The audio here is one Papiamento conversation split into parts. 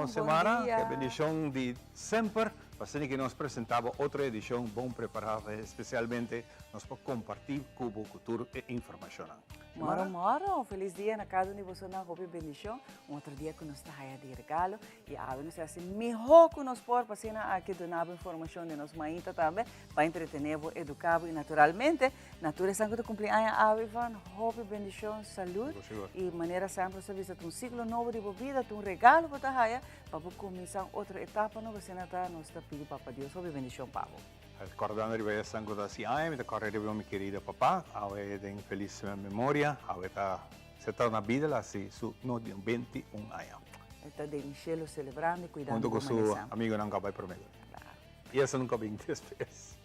Bon Xiomara. Ke dia. Bendishon di semper. Pa asina ku nos presentá bo otro edishon bon prepará, espesialmente nos por kompartí ku bo ku tur e informashonnan. Moro, Xiomara? Moro. Felis dia na kada un di bosonan. Hopi bendishon. Un otro dia ku nos ta haya di regalo. I awe nos ta hasi mihó ku nos por pa asina aki duna bo informashon di nos mainta tambe pa entretené bo, eduká bo i naturalmente na tur esnan ku ta kumpli aña awe, Ivan, hopi bendishon, salud i manera semper nos ta bisa ta un siklo nobo di bo bida, ta un regalo bo ta haya pa bo kuminsá un otro etapa nobo, asina ta nos ta pidi Papa Dios hopi bendishon pa bo. Kòrdando riba esnan ku ta hasi aña, mi ta kòrda riba mi kerido papa, awe den felis memoria, awe ta se ta na bida el a hasi su 91 aña. E ta den shelu selebrando i kuidando Hunto bo ku su manera semper. amigonan ku a bai promé. Klaro. I esnan ku a bin despues.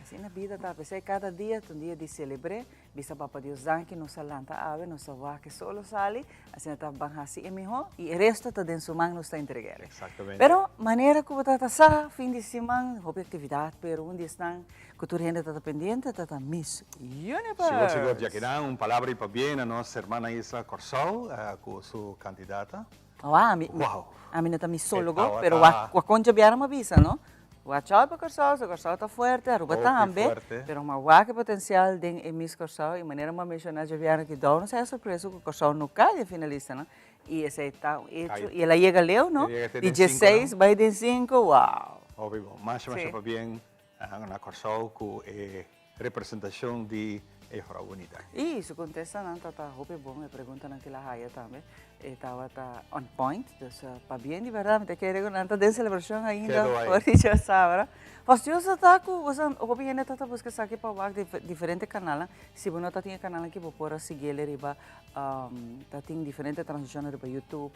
Asina bida ta, p'esei kada dia ta un dia di selebr'é, bisa Papa Dios danki nos a lanta awe, nos a wak e sol a sali, asina ta ban hasi e mihó i e resto ta den su man nos ta entreg'é. Exactamente. Pero manera ku bo ta ta sa, fin di siman hopi aktividat, pero un di esnan ku tur hende ta ta pendiente ta ta Miss Universe. Sigur sigur, djakinan un palabra di pabien na nos hermana isla Kòrsou ku su kandidata. Wou, ami, Wow. ami no ta misólogo, E pero tabata. wak wak kon djabiara mi a bisa, no? Watch out pa Kòrsou, so Kòrsou ta fuerte, Aruba Hopi tambe, fuerte. pero ma wak e potencial den e Miss Kòrsou y manera mi a menciona djabiara ki dou nos a sorpreso ku Kòrsou no kai den finalistanan y esei ta un hecho Kai. y el a yega leu, no? El a yega te Di den cinco, no? dieseis bai den cinco, wow! Hopi bon. Masha masha Sí. pabien na Kòrsou ku e representashon di e frou bunita. Y su contestanan ta ta hopi bon, e preguntanan cu el a haya tambe e tabata on point, dus pabien di berdad, mi ta kere cu nan ta den celebracion ainda Kedo ai. for di djasabra. Fastioso ta cu boso hopi hende ta ta busca esaki pa wak di diferente canalnan, si bo no ta tin e canalnan aki bo por a siguiele riba ta tin diferente transmisionnan riba YouTube,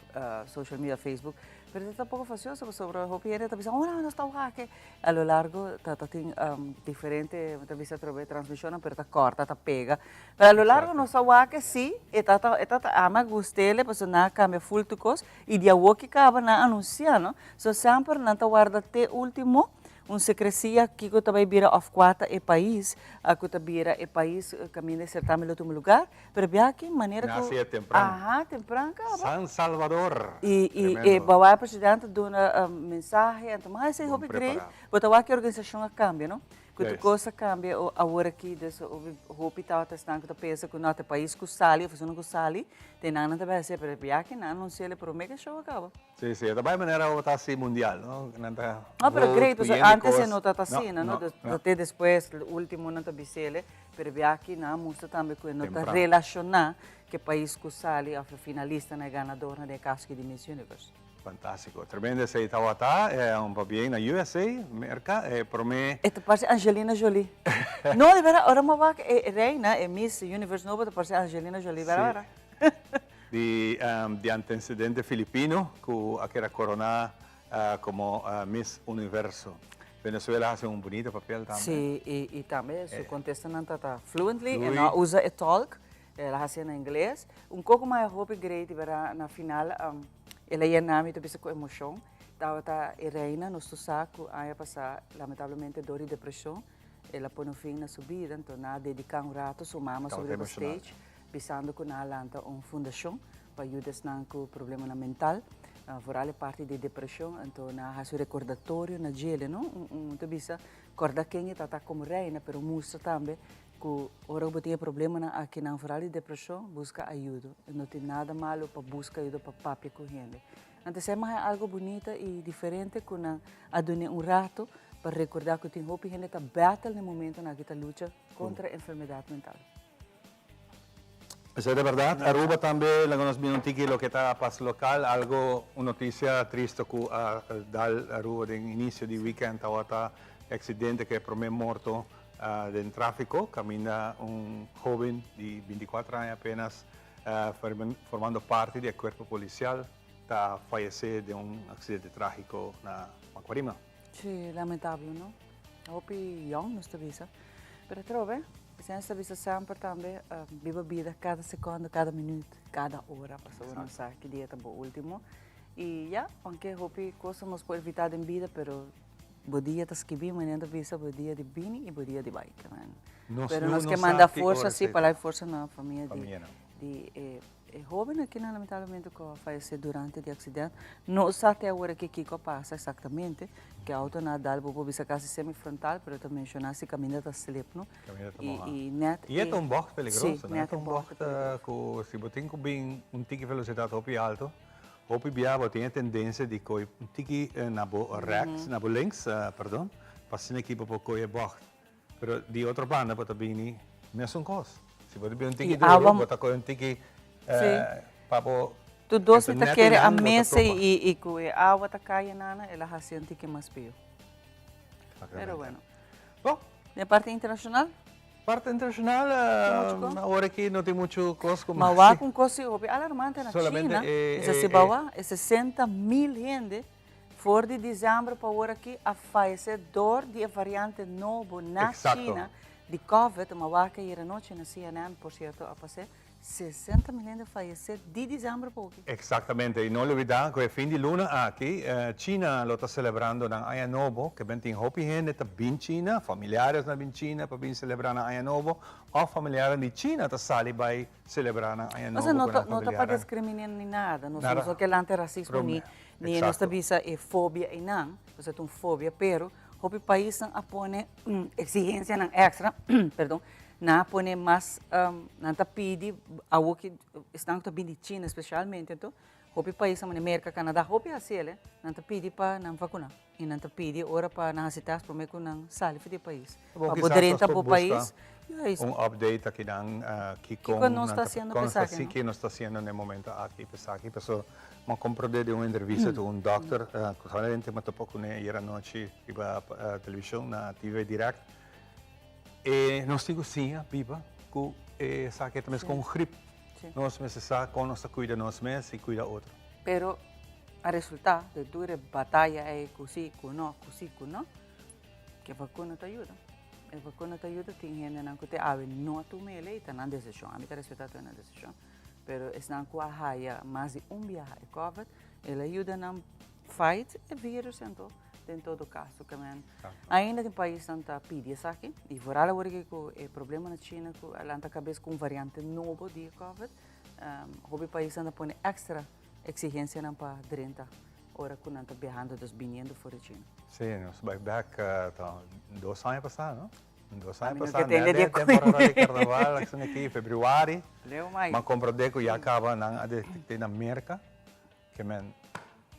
social media, Facebook, pero ta ta poco fastioso pasobra hopi hende ta bisa, oh no, nos ta wak e. A lo largo ta ta tin diferente, mi ta bisa atrobe transmisionnan, pero ta corta, ta pega. Pero a lo largo nos a wak e si, e ta ta, e ta ta, ami a gust'ele pasobra nan a cambia full tur cos y di awor ki caba nan a anuncia, no. So semper nan ta warda te ultimo un secrecia kico ta bay bira of cua ta e pais cu ta bira e pais caminda e certamen lo tuma lugar. Pero bia aki manera cu. Naci e tempran. Aha, tempran caba. San Salvador. Y y e bawai presidente duna mensahe anto mas esey hopi great. Bo ta wak ki organisacion a cambia no. Cu tur cos a cambia awor aki dus hopi tabata esnan cu ta pensa cu no ta e pais cu sali of esunnan cu sali te nan nan ta bay haci pero bia aki nan anuncia el e prome cu e show a caba. Si si e ta bay manera bo ta haci mundial no nan ta No pero vote great cu pasobra yende antes cos. e no tabata asina no te despues ultimo nan ta bisele. Pero biaha nan a mustra tambe cu e no ta relaciona cu e pais cu sali of e finalistanan, e ganadornan den e caso aki di Miss Universe. Fantastico. Tremendo esey tawata. Un pabien na USA, Merca. E prome. E ta parse Angelina Jolie. No, di berdad, ora mi a wak e reina, e Miss Universe nobo ta parse Angelina Jolie, berdad ora? Di di antecedente filipino cu a keda corona Como Miss Universo. Venezuela haci un bunito papel tambe. Si, y tambe su contestanan ta ta fluently, e no a usa e tolk, el a haci na ingles. Un coco maya hopi great di berdad na final el a yena mi ta bisa cu emocion. Tabata e reina, nos tur sa cu aña pasa lamentablemente door di depresion el a pone un fin na su bida, enton nan a dedica un rato su mama sobre riba stage bisando cu nan a lanta un fundacion pa yuda esnan cu problemanan mental, vooral e parti di depresion, anto nan a haci un recordatorio na djele, no? Un ta bisa, corda ken e tata como reina, pero mustra tambe cu ora cu bo tin e problemanan akinan, vooral di depresion, busca ayudo. E no tin nada malo pa busca ayudo pa papia cu hende. Anto esei mas algo bunita y diferente cu nan a dun'e un rato pa recorda cu tin hopi hende ta battle na e momentonan aki ta lucha contra enfermedad mental. Esei ta berdad. Aruba tambe laga nos bini un tiki loke ta pas local. Algo, un noticia tristo cu a dal Aruba den inicio di weekend tawata e accidente cu e prome morto den trafico caminda un hoben di 24 aña apenas formando parti di e cuerpo policial ta fayece den un accidente tragico na Macuarima. Si, lamentable no. Hopi yong nos ta bisa. Pero atrobe. Esei nos ta bisa semper tambe, biba bida kada sekondo, kada minuut, kada ora, pasobra nos sa ki dia ta bo ultimo. I ya, aunke hopi kosa nos por evitá den bida, pero bo dia ta skibí, manera ta bisa bo dia di bini i bo dia di bai. Nos Pero no nos ke sa manda ki forsa ora si, esei palabra ta. forsa na famia Famia, no. di e. E hoben akinan lamentablemente cu a fayece durante di accident. No sa te awor aki kico a pasa exactamente, cu e auto na dal bo por bisa casi semi frontal, pero ta menciona si caminda ta slip, no? Caminda ta moha. Y net Y e ta un bocht peligroso, Si, no? E net ta un bocht cu si bo tin cu bin un tiki velocidad hopi alto, hopi bia bo tin e tendencia di coy un tiki na bo rechts, na bo links, perdon, pa asina aki bo por coy e bocht. Pero di otro banda bo ta bini mesun kos. Si bo ta bini un tiki duru, bo ta kohe un tiki pa bo. Tur dos mi ta kere a mesa i ku e awa ta kai nana, el a hasi un tiki mas pio. Pero bueno. Bon. Den parti internashonal? Parti internashonal, awor aki no tin muchu kos ku mas. Ma wak un kos si hopi alarmante na China. Mester si bawa e 60.000 hende. For di diciember pa awor aki a fayece door di e variante nobo na China di Covid, ma wak ayer anochi na CNN por cierto a pase 60.000 hende fayece di diciember pa awor. Exactamente, y no olbida cu e fin di luna aki China lo ta celebrando nan aña nobo, ke ben tin hopi hende ta bin China, familiares na bin China pa bin celebra nan aña nobo, of familiares di China ta sali bay celebra nan aña nobo cu nan familiares. No ta pa discrimina ni nada, nos no ke lanta racismo ni Ni nos ta bisa e fobia einan, pasobra ta un fobia, pero hopi paisnan a pone exigencianan extra, perdon, nan a pone mas, nan ta pidi awor ki esnan ku ta bini di China especialmente anto, hopi paisnan manera Merca, Canada, hopi a hasi el, nan ta pidi pa nan vacuna y nan ta pidi ora pa nan hasi test prome ku nan sali for di e pais, pa bo drenta bo pais. Un update akinan kiko Kiko nos ta haciendo pa esaki, no? Kiko nos ta haciendo na e momento aki pa esaki, pasobra M'a comprende den un entrevista cu un dokter cu solamente m'a topa cune ayer anochi riba television na TV Direct. E nos tin cu siña biba cu esaki ta mes con grip. Nos mester sa con nos ta cuida nos mes y cuida otro. Pero a resulta de tur e bataya ey cu si cu no, cu si cu no, cu e vacuna ta yuda. E vacuna ta yuda, tin hendenan cu te awe no a tuma e ley, ta nan decision. Ami ta respeta tur nan decision. Pero esnan ku a haya mas di un biaha e covid, el a yuda nan fight e virus anto den todo kaso ke men ainda tin paisnan ta pidi esaki i vooral awor aki ku e problema na China ku a lanta kabes ku un variante nobo di e covid, hopi paisnan ta pone extra eksigensianan pa drenta ora ku nan ta biahando dus biniendo for di China. Sí, nos bai bek ta dos aña pasá no? Dos aña Ami no pasá ke tende net di den temporada di carnaval asina aki februari Leo mai. m'a comprende cu ya caba nan a detecte na Merca ke men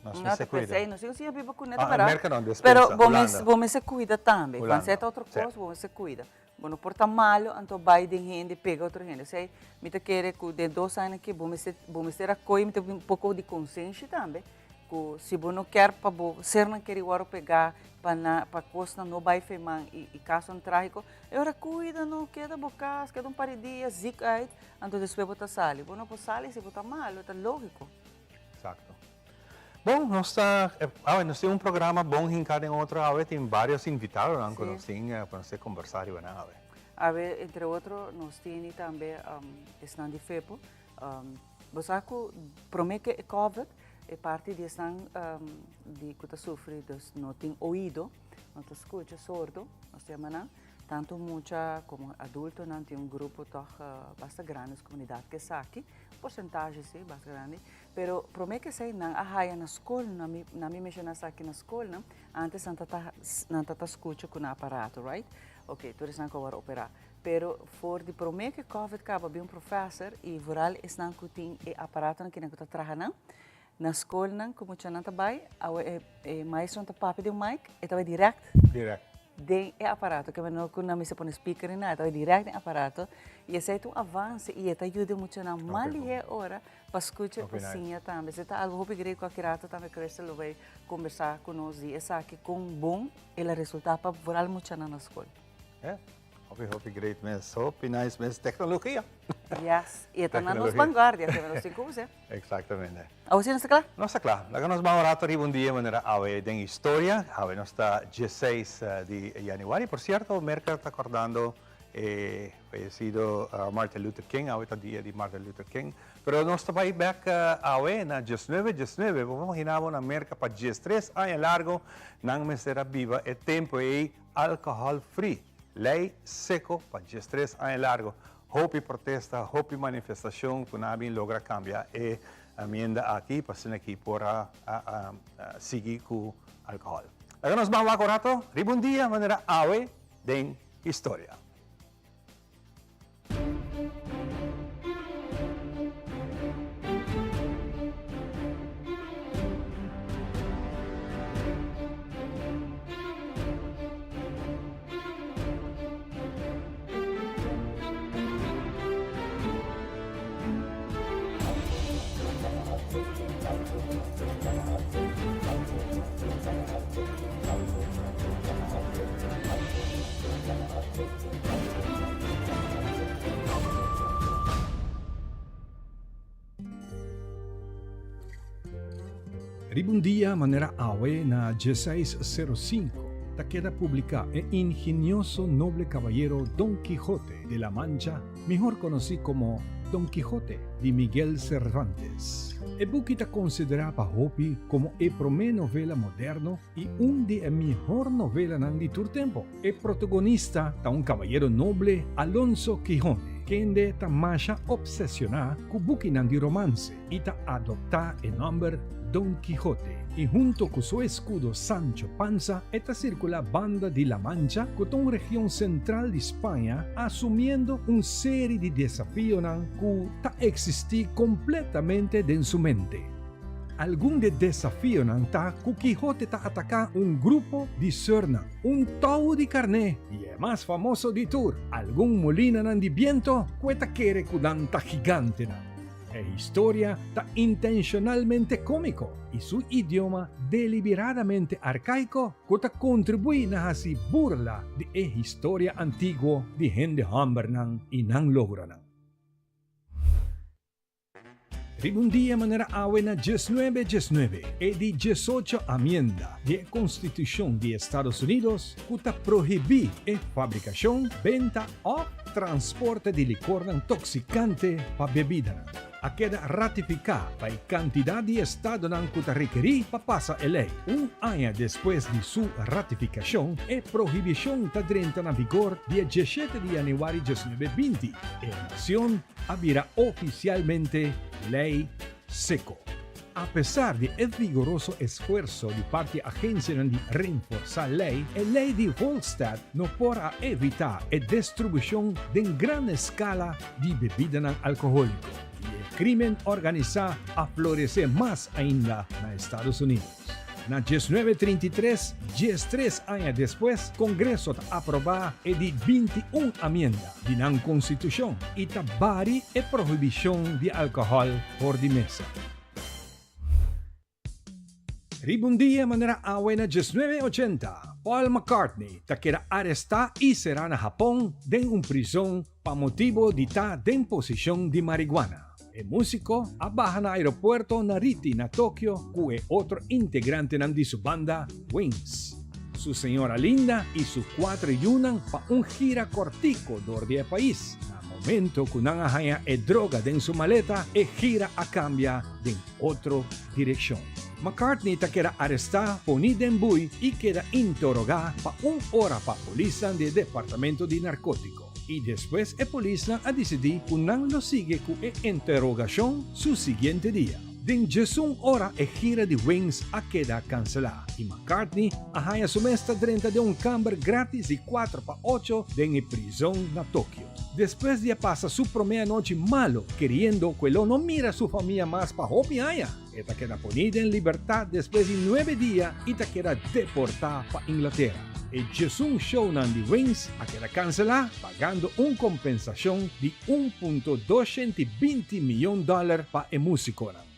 nos No mester ta cuida. pesey, no sigo siña biba cu neta Ah, para. Merca no, despensa, Pero bo Hulanda. mes bo mester cuida tambe. Hulanda, Cuando ta otro sí. cos bo mester cuida. Bo no por ta malo anto bay den hende pega otro hende. Esey mi ta kere cu den dos aña aki bo mester bo mester a coy mi ta un poco di consenshi tambe. Ku si bo no kier pa bo sernan keri wòrdu pegá pa na pa kosnan no bai feman i i kasonan trágiko, e ora kuida no, keda bo kas, keda un par di dia, ziek uit, anto despues bo ta sali. Bo no por sali si bo ta malu, ta lógiko. Eksakto. Bon, nos ta, awe nos tin un programa bon hinká den otro awe, tin vários invitadonan ku nos tin pa nos kombersá riba nan awe. Awe, entre otro, nos tini tambe esnan di FEPO. Bo sa ku promé ke e covid, E parti di esnan di ku ta sufri dus no tin oido, no ta skucha, sordo, nos ta yama nan. Tantu mucha komo adultonan tin un grupo tòg basta grandi nos komunidat ke esaki, porsentahe si basta grandi. Pero promé ke esei nan a haya na skol, nan mi nan mi menshoná esaki na skolnan, antes nan ta ta nan ta ta skucha ku nan aparato, right? Oke, tur esnan ku a wòrdu operá. Pero for di promé ke covid kaba bin un professor i vooral esnan ku tin e aparatonan kinan ku ta traha nan na skolnan ku muchanan ta bai awe e e maestronan ta papia den un mic e ta bai direct Direct. den e aparato ke no ku nan mester pone speaker ni nada e ta bai direct den e aparato i esei ta un avance i e ta yuda e muchanan mas lihé ora pa skucha i pa siña tambe. Esei ta algu hopi great ku aki rato tambe Crystal lo bai kombersá ku nos di esaki kon bon el a resultá pa vooral muchanan na skol. Hopi hopi great mes, hopi nice mes, tecnologia. Yes, y e ta na nos vanguardia, te nos tin cu usa. Exactamente. Awo si nos ta cla? Nos ta cla. Laga nos ban un rato riba un dia manera awe den historia. Awe nos ta dieseis di januari. Por cierto, Merca ta cordando e fallecido Martin Luther King. Awe ta dia di Martin Luther King. Pero nos ta bay bek awe na diesnuebe diesnuebe. Bo por imagina bo na Merca pa diestres aña largo nan mester a biba e tempo ey alcohol free. Lei seco pa 13 aña largo. Hopi protesta, hopi manifestacion cu nan a bin logra cambia e amienda aki pa asina ki por a sigui cu alcohol. Laga nos ban wak un rato riba un dia manera awe den historia. Riba un dia manera awe na dieseis sero sinku ta keda publiká e ingenioso noble kabayero Don Quijote de la Mancha, mihor konosí komo Don Quijote di Miguel Cervantes. E buki ta konsiderá pa hopi komo e promé novela moderno i un di e mihor novelanan di tur tempu. E protagonista ta un kabayero noble, Alonso Quijone, kende ta masha opsesioná ku bukinan di romanse i ta adoptá e nòmber Don Quijote. I hunto ku su eskudo Sancho Panza e ta sirkulá banda di La Mancha, ku ta un region sentral di Spaña, asumiendo un seri di desafionan ku ta eksistí kompletamente den su mente. Algun di e desafionan ta ku Quijote ta ataká un grupo di sörnan, un tou di karné i e mas famoso di tur, algun mulinanan di biento ku e ta kere ku nan ta gigantenan. E historia ta intenshonalmente kómiko i su idioma deliberadamente arkaiko ku ta kontribuí na hasi burla di e historia antiguo di hende hòmbernan i nan logronan. Riba un dia manera awe na diesnuebe diesnuebe, e di diesocho amienda di e Konstitushon di Estados Unidos ku ta prohibí e fabrikashon, benta òf transporte di likornan toksikante pa bebidanan, a keda ratifiká pa e kantidat di estadonan ku ta rekerí pa pasa e lei. Un aña despues di su ratifikashon, e prohibishon ta drenta na vigor dia diesshete di yanüari diesnuebe binti. E nashon a bira ofisialmente lei seko. Apesar di e vigoroso esfuerso di parti agensianan di renforsá lei, e lei di Volstead no por a evitá e destribushon den gran eskala di bebidanan alkohóliko, i e krímen organisá a floresé mas ainda na Estados Unidos. Na diesnuebe trinta i tres, diestres aña despues, Kongreso ta aprobá e di 21 amienda di nan konstitushon i ta bari e prohibishon di alkohòl for di mesa. Riba un dia manera awe na diesnuebe ochenta, Paul McCartney ta keda arestá i será na Hapon den un prizon pa motibo di ta den posishon di mariguana. E músiko a baha na aeropuerto Nariti na Tokio ku e otro integrantenan di su banda Wings, su señora Linda i su kuater yunan pa un gira kòrtiku dor di e pais. Na momento ku nan a haña e droga den su maleta, e gira a kambia den otro direkshon. McCartney ta keda arestá, poní den bui i keda interogá pa un ora pa polisnan di e departamento di narkótiko. I despues e polisnan a disidí ku nan lo sigui ku e interogashon su siguiente dia. Den djesun ora e gira di Wings a keda kanselá i McCartney a haña su mes ta drenta den un kamber gratis di kuater pa ocho den e prizon na Tokio. Despues di a pasa su promé anochi malo keriendo ku e lo no mira su famia mas pa hopi aña, e ta keda poní den libertat despues di nuebe dia i ta keda deportá pa Inglatera. E djesun shownan di Wings a keda kanselá pagando un kompensashon di un punto doshenti binti miyon dòler pa e músikonan.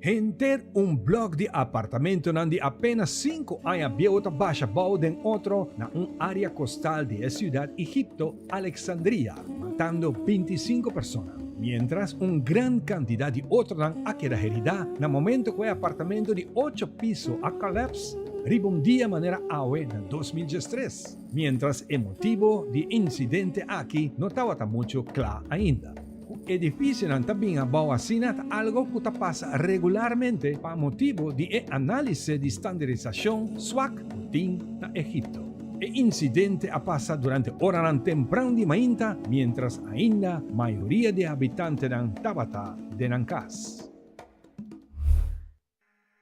Henter un blòk di apartamentonan di apenas sinku aña bieu ta basha bou den otro na un área kostal di e siudat Egipto Alexandria, matando bintisinku persona, miéntras un gran kantidat di otronan a keda heridá na momento ku e apartamento di ocho piso a kòlèps riba un dia manera awe na 2013, miéntras e motibu di e insidente aki no tabata muchu kla ainda. Ku edifisionan ta bin abou asina ta algo ku ta pasa regularmente pa motibu di e análise di standarisashon swak ku tin na Egipto. E insidente a pasa durante oranan tempran di mainta mientras ainda mayoria di e habitantenan tabata den nan kas.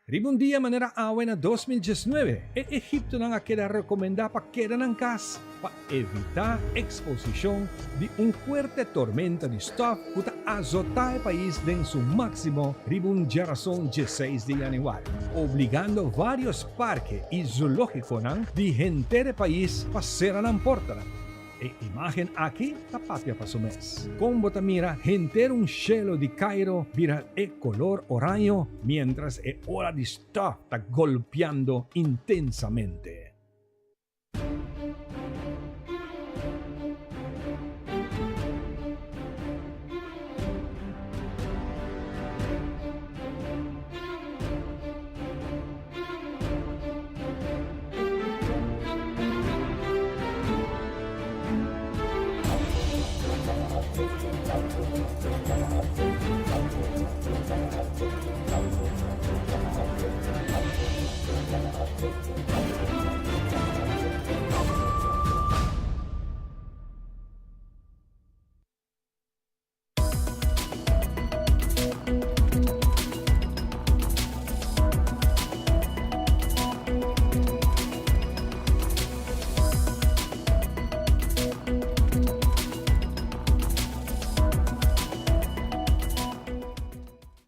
Riba un dia manera awe na 2019, e egiptonan a keda rekomendá pa keda nan kas pa evitá eksposishon di un fuerte tormenta di stòf ku ta azotá e pais den su máksimo riba un djarason 16 di yanüari, obligando vários parke i zoológikonan di henter e pais pa sera nan portanan. E imágen aki ta papia pa su mes. Kon bo ta mira henter un shelo di Cairo bira e kolor oraño miéntras e ola di stòf ta golpiando intensamente?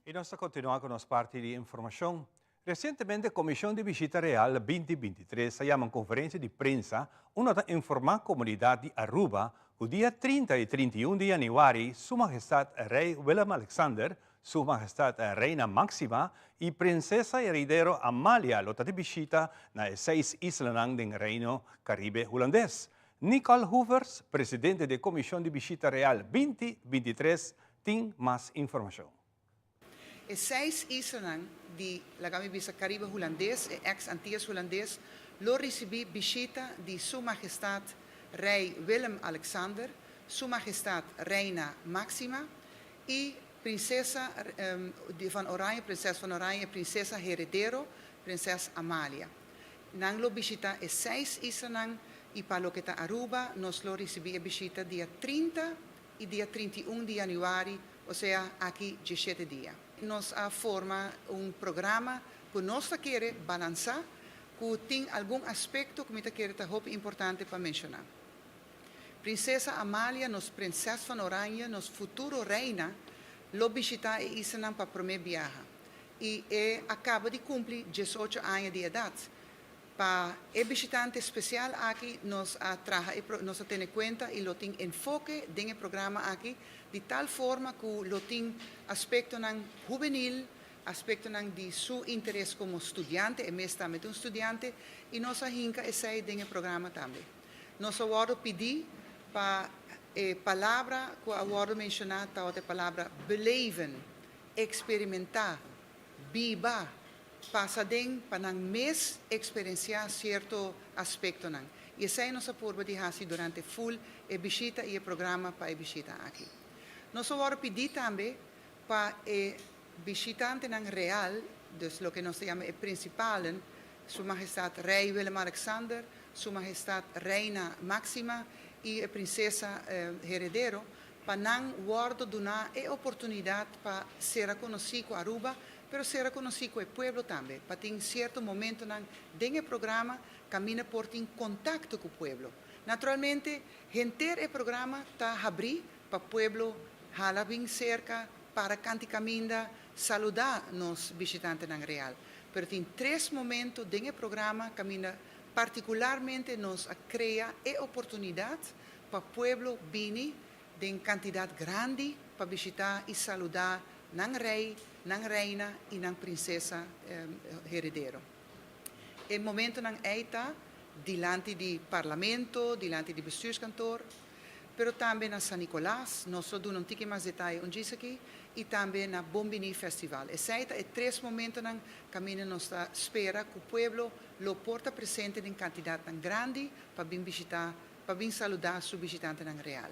Y nos ta continua cu nos parti di informacion. Recientemente Comision di Bishita Real 2023 a yama un conferencia di prensa unda ta informa comunidad di Aruba cu dia 30 y 31 di januari Su Mahestad Rey Willem Alexander, Su Mahestad Reina Maxima y Princesa Heredero Amalia lo ta di bishita na e seis islanan den Reino Caribe Hulandes. Nicole Hoevers, presidente di e Comision di Bishita Real 2023 tin mas informacion. E seis islanan di, laga mi bisa, Caribe Hulandes, e ex Antillas Hulandes, lo ricibi bishita di Su Mahestad Rey Willem Alexander, Su Mahestad Reina Maxima y Princesa van Oranje, Prinses van Oranje, Princesa Heredero, Prinses Amalia. Nan lo bishita e seis islanan y pa loke ta Aruba nos lo ricibi e bishita dia 30 y dia 31 di januari, osea aki diesshete dia. Nos a forma un programa ku nos ta kere balansá, ku tin algun aspekto ku mi ta kere ta hopi importante pa menshoná. Prinsesa Amalia, nos Prinses van Oranje, nos futuro reina, lo bishitá e islanan pa promé biaha i e a kaba di kumpli diesocho aña di edat. Pa e bishitante spesial aki nos a traha e nos a tene kuenta i lo tin enfoke den e programa aki di tal forma ku lo tin aspektonan hubenil, aspektonan di su interes komo studiante, e mes tambe ta un studiante, i nos a hinka esei den e programa tambe. Nos a wòrdu pidí pa e palabra ku a wòrdu menshoná tabata e palabra beleven, eksperimentá, biba, pasa den pa nan mes eksperensiá sierto aspektonan. I esei nos a purba di hasi durante ful e bishita i e programa pa e bishita aki. Nos a wòrdu pidí tambe pa e bishitantenan real, dus loke nos ta yama e prinsipalen, Su Mahestat Rei Willem-Alexander, Su Mahestat Reina Máxima i e Prinsesa Heredero, pa nan wòrdu duná e oportunidat pa sera konosí ku Aruba, pero sera konosí ku e pueblo tambe, pa tin sierto momentonan den e programa kaminda por tin kontakto ku pueblo. Naturalmente, henter e programa ta habrí pa pueblo hala bin serka, para kanti kaminda, saludá nos bishitantenan real. Pero tin tres momento den e programa kaminda partikularmente nos a krea e oportunidat pa pueblo bini den kantidat grandi pa bishitá i saludá nan rei, nan reina i nan prinsesa heredero. E momentonan ei ta dilanti di Parlamento, dilanti di Bestuurskantoor, pero tambe na San Nicolas, nos lo duna un tiki mas detaye un djis aki, i tambe na Bon Bini Festival. Esei ta e tres momentonan kaminda nos ta spera ku pueblo lo por ta presente den kantidatnan grandi pa bin bishitá pa bin saludá su bishitantenan real.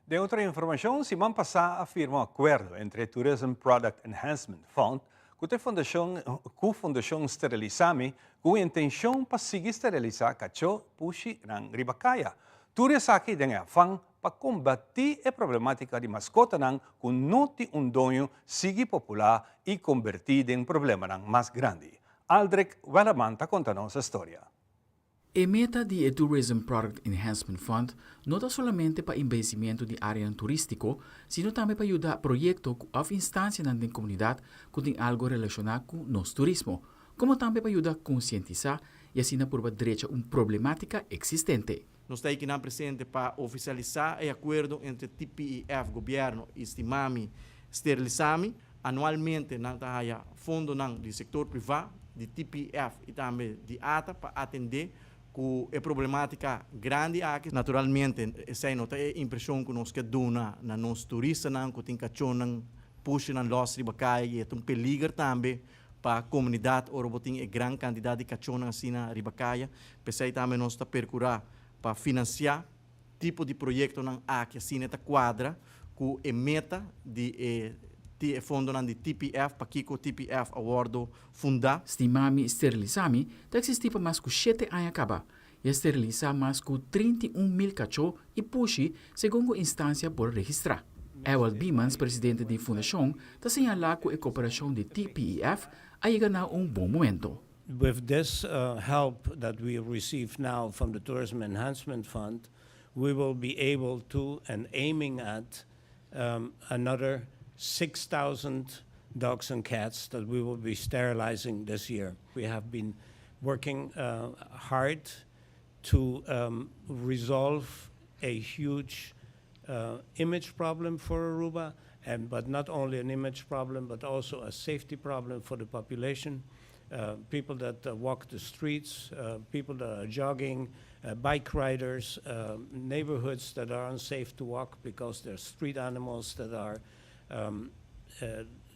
Den otro informacion, siman pasá a firma un acuerdo entre Tourism Product Enhancement Fund ku ta e fundashon ku Fundashon Sterilisami ku intenshon pa sigui sterilisá kachó pushi nan riba kaya. Tur esaki den e afan pa kombatí e problemátika di maskotanan ku no tin un doño sigui populá i kombertí den problemanan mas grandi. Aldrich Wellerman ta konta nos e storia. E meta di e Tourism Product Enhancement Fund no ta solamente pa embeyecimento di areanan turistico, sino tambe pa yuda proyecto cu of instancianan den comunidad cu tin algo relaciona cu nos turismo, como tambe pa yuda concientisa y asina purba drecha un problematica existente. Nos ta akinan presente pa ofisialisá e akuerdo entre TPEF, Gobièrnu, i Stimami Sterilisami. Anualmente nan ta haya fondonan di sektor privá, di TPEF i tambe di ata pa atendé ku e problemátika grandi aki. Naturalmente esei no ta e impreshon ku nos ke duna na nos turistanan ku tin kachónan pushinan lòs riba kaya i e ta un peliger tambe pa komunidat ora bo tin e gran kantidat di kachónan asina riba kaya. P'esei tambe nos ta perkurá pa finansiá tipo di proyektonan aki asina e ta kuadra ku e meta di e e fondonan di TPF, pakiko TPF a wòrdu fundá. Stimami Sterilisami ta eksistí pa mas ku shete aña kaba i a sterilisá mas ku 31,000 kachó i pushi segun ku instansia por registrá. Ewald Biemans, presidente di fundashon, ta señalá ku e koperashon di TPEF a yega na un bon momento. With this help that we receive now from the Tourism Enhancement Fund, we will be able to and aiming at another 6,000 dogs and cats that we will be sterilizing this year. We have been working hard to resolve a huge image problem for Aruba, and but not only an image problem, but also a safety problem for the population. People that walk the streets, people that are jogging, bike riders, neighborhoods that are unsafe to walk because there are street animals that are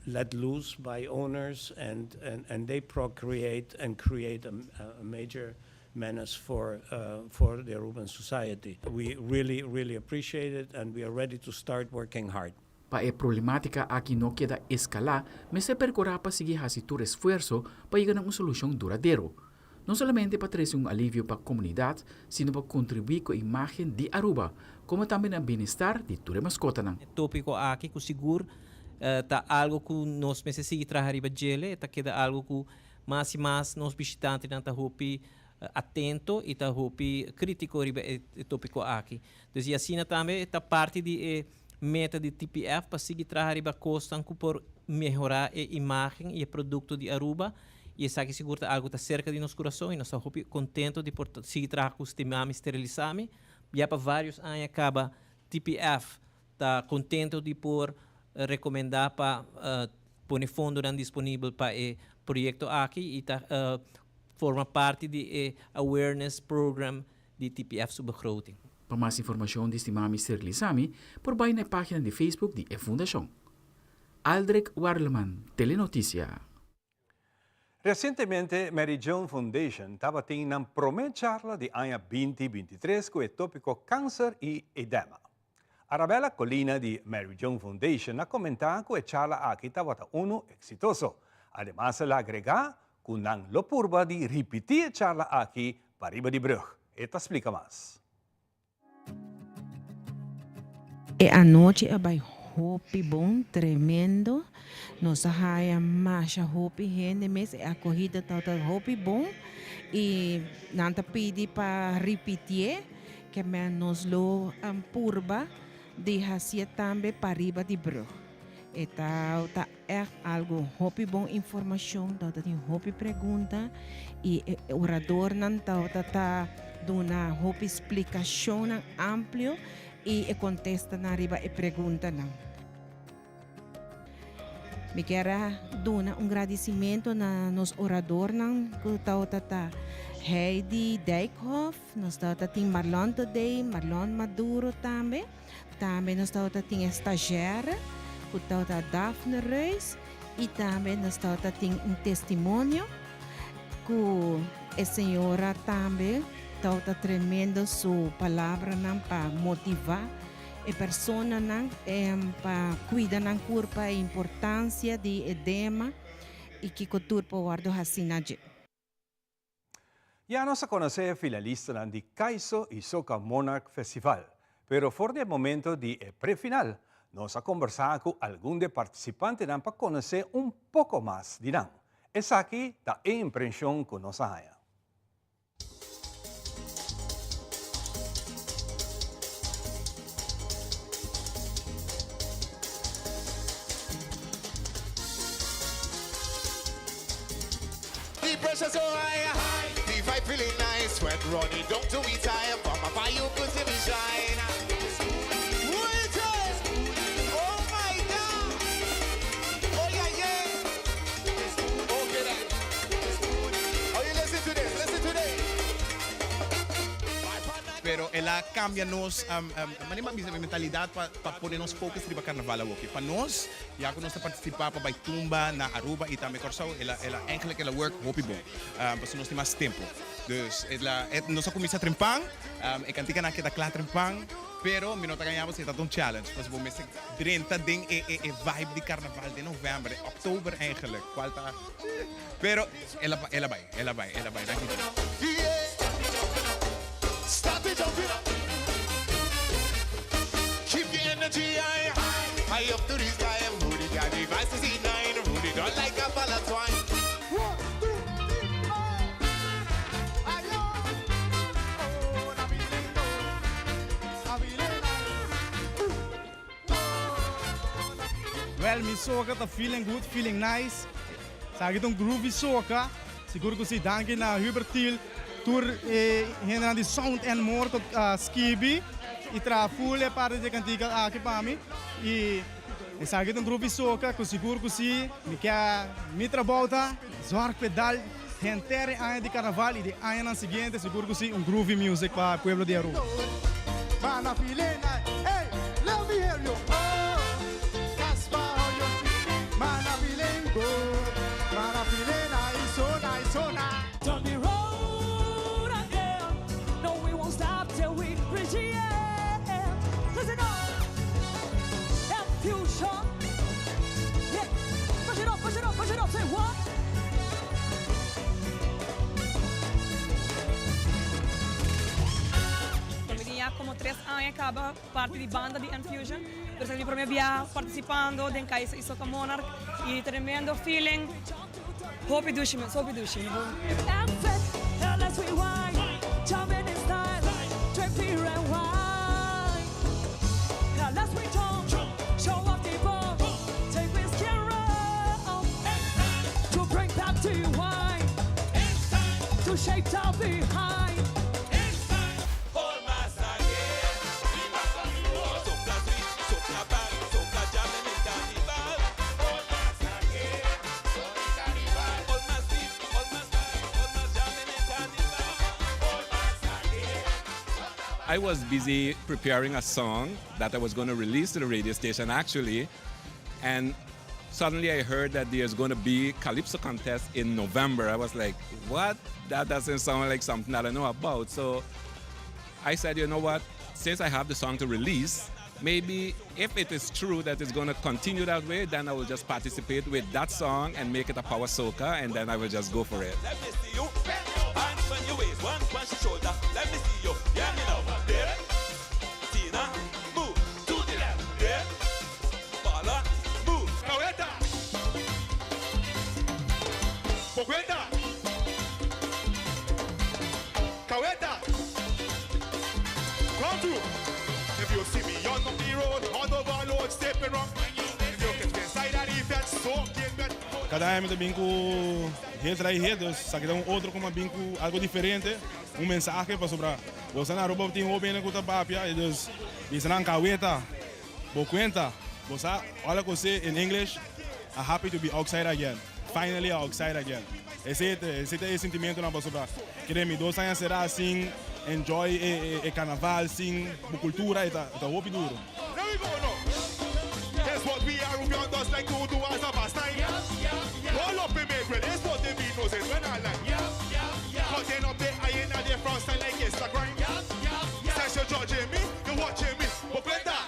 let loose by owners and they procreate and create a major menace for the Aruban society. We really, really appreciate it and we are ready to start working hard. Pa e problemátika aki no keda eskalá, mester perkurá pa sigui hasi tur esfuerso pa yega na un solushon duradero. No solamente pa trese un alivio pa komunidat, sino pa kontribuí ku e imágen di Aruba, komo tambe na bienestar di tur e maskotanan. E tópiko aki ku sigur ta algu ku nos mester sigui traha riba djele, e ta keda algu ku mas i mas nos bishitantenan ta hopi atento i ta hopi krítiko riba e tópiko aki. Dus i asina tambe ta parti di e meta di TPF pa sigui traha riba kosnan ku por mehorá e imágen i e produkto di Aruba i esaki sigur ta algu ta serka di nos kurason i nos ta hopi kontento di por sigui traha ku Stimami Sterilisami. Ya pa vários aña kaba TPF ta kontento di por rekomendá pa pone fondonan disponibel pa e proyekto aki i ta forma parti di e awareness program di TPF su begroting. Pa mas informashon di Stimami Sterilisami por bai na e página di Facebook di e fundashon. Aldrich Warleman, Telenotisia. Resientemente Mary Joan Foundation tabatin nan promé charla di aña 2023 ku e tópiko Kanser i Edema. Arabella Colina di Mary Joan Foundation a komentá ku e charla aki tabata unu eksitoso. Ademas el a agregá ku nan lo purba di ripití e charla aki pariba di brug. E ta splika mas. E anochi a bai hopi bon, tremendo. Nos a haya masha hopi hende mes, e akohida tabata hopi bon i nan ta pidi pa ripitié, ke men nos lo purba di hasié tambe pariba di brug. E ta ègt algu hopi bon informashon, tabata tin hopi pregunta i e oradornan tabata ta duna hopi splikashonnan amplio i e kontestanan riba e preguntanan. Mi kier a duna un gradisimentu na nos oradornan ku tabata ta Heidi Dijkhoff, nos tabata tin Marlon Todey, Marlon Maduro tambe. Tambe nos tabata tin e stazjèr ku tabata Daphne Reus i tambe nos tabata tin un testimonio ku e señora tambe tabata tremendo su palabranan pa motivá e personanan pa kuida nan kurpa, e importansia di edema. i kiko tur por wòrdu hasí na dje. Ya nos a konosé e finalistanan di Kaiso i Soca Monarch Festival, pero for di e momento di e pre-final, nos a kombersá ku algun di e partisipantenan pa konosé un poko mas di nan. Esaki ta e imprenshon ku nos a haña. The pressure so high, the vibe feeling nice, sweat running down to we tire, but my fire you could see me shine. Oh my God! Oh yeah yeah! Okay then. Oh you listen to this, listen to this. Pero el a cambia nos manera mi a bisa mentalidad pa pa pone nos focus riba carnaval awoki. Pa nos Ya cu nos ta participa pa bay tumba na Aruba y tambe Corsou, el a, el a eigenlijk el a work hopi bon. Pasobra nos tin mas tempo. Dus el a, nos a cuminsa trempan, e canticanan a keda cla trempan, pero mi no ta gaña bo si e tabata un challenge, pasobra bo mester drenta den e, e, e vibe di carnaval den november, den october eigenlijk, cual ta, pero el a, el a bay, el a bay, el a bay, danki Dios. Stop it, jump it up. Keep your energy high, high up to the sky. Rudy got the vibes to see nine. Rudy don't like a ball of twine. One, two, three, four. Ayo, oh, na feeling good. Na feeling nice. Well, mi soca ta feeling good, feeling nice. Esaki ta un groovy soca. Sigur cu si. Danki na Hubert Thiel, tur e hendenan di Sound and More cu a skibi y traha full e parti di e cantica aki pa mi. Y esaki ta un groovy soca cu sigur cu si mi ke mi trabou ta zorg p'e dal henter e aña di carnaval y di añanan siguiente sigur cu si un groovy music pa pueblo di Aruba. Mi tin ya como tres aña caba parti di banda di Enfusion, pero esaki mi prome bia participando den Kaiser y Soca Monarch y tremendo feeling, hopi dushi mes, hopi dushi. I was busy preparing a song that I was going to release to the radio station actually, and suddenly I heard that there's going to be Calypso contest in November. I was like, what? That doesn't sound like something that I know about. So I said, you know what? Since I have the song to release, maybe if it is true that it's going to continue that way, then I will just participate with that song and make it a power soca, and then I will just go for it. Let me see you. Hands on your waist, one punch your shoulder. Let me see you. Yeah, me now. There. Tina, move to the left. There. Paula, move. Caweta. Bocuenta. Caweta. Come through. If you see me on the road, on overload, stepping wrong. If you catch me inside of the fence, so get wet. Cada aña mi ta bin cu hit tras hit, dus esaki ta un otro cu mi a bin cu algo diferente, un mensahe pasobra bo sa na Aruba tin hopi hende cu ta papia y dus bisa nan caweta, bo cuenta, bo sa all I could say in English, I'm happy to be outside again, finally outside again. Esey ta esey ta e sentimentonan pasobra kere mi dos aña cera sin enjoy e e carnaval sin bo cultura e ta e ta hopi duro. There we go now. Here's what we Arubian does like to do as a pastime. Roll up in me grill, here's what they be noses when I like. Cutting up the iron at the front stand like it's a crime. Since you're judging me, you're watching me. But when that.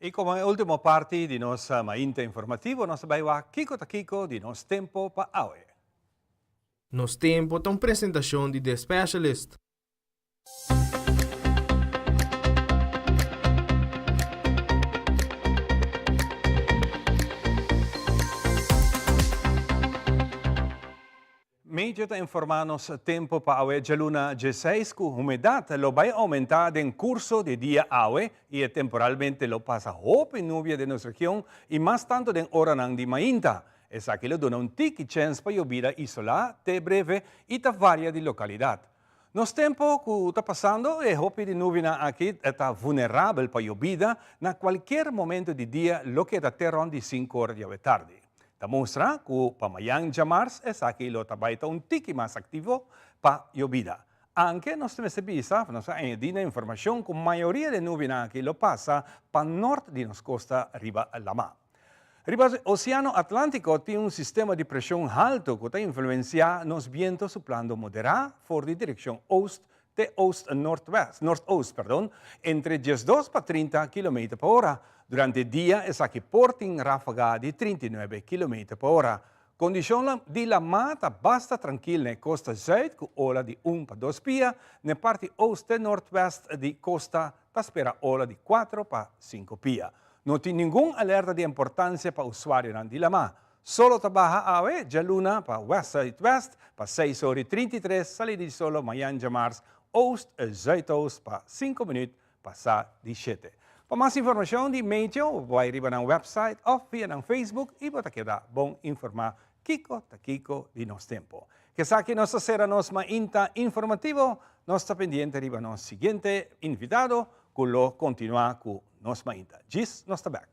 Y como e ultimo parti di nos Mainta Informativo nos ta bay wak kico ta kico di nos tempo pa awe. Nos Tempo ta un presentacion di The Specialist. Medio ta informá nos tempu pa awe djaluna djeseis ku humedat lo bai oumentá den kurso di dia awe i e temporalmente lo pasa hopi nubia den nos region i mas tantu den oranan di mainta. Esaki lo duna un tiki chèns pa yobida isolá te breve i ta varia di lokalidat. Nos tempu ku ta pasando e hopi di nubianan aki ta vunerabel pa yobida na kualkier momento di dia loke ta te rònt di sinku ora di awe tardi. Ta mustra ku pa mayan djamars esaki lo ta bai ta un tiki mas aktivo pa yobida. Anke nos ta mester bisa of nos a añadí na informashon ku mayoria di e nubianan aki lo pasa pa nort di nos kosta riba lamá. Riba Oseano Atlántiko tin un sistema di preshon haltu ku ta influensiá nos bientu suplando moderá for di direkshon oost te oost nortwest, nortoost, perdon, entre 12 pa 30 kilometer pa ora. Durante dia esaki por tin ráfaga di 39 kilometer pa ora. Kondishonnan di lamá ta basta trankil na e kosta zùit ku ola di un pa dos pia, na e parti oost te nortwest di kosta ta spera ola di kuatro pa sinku pia. No tin ningun alerta di importansia pa usuarionan di lamá. Solo ta baha awe djaluna pa west zuidwest pa seis ora i 33, salida di solo mayan djamars oost zuidoost pa sinku minuut pasá di shete. Pa mas informashon di Meteo bo bai riba nan website òf via nan Facebook i bo ta keda bon informá kiko ta kiko di nos tempu. Esaki nos ta sera nos mainta informativo. Nos ta pendiente riba nos siguiente invitado ku lo kontinuá ku nos mainta. Djis nos ta bèk.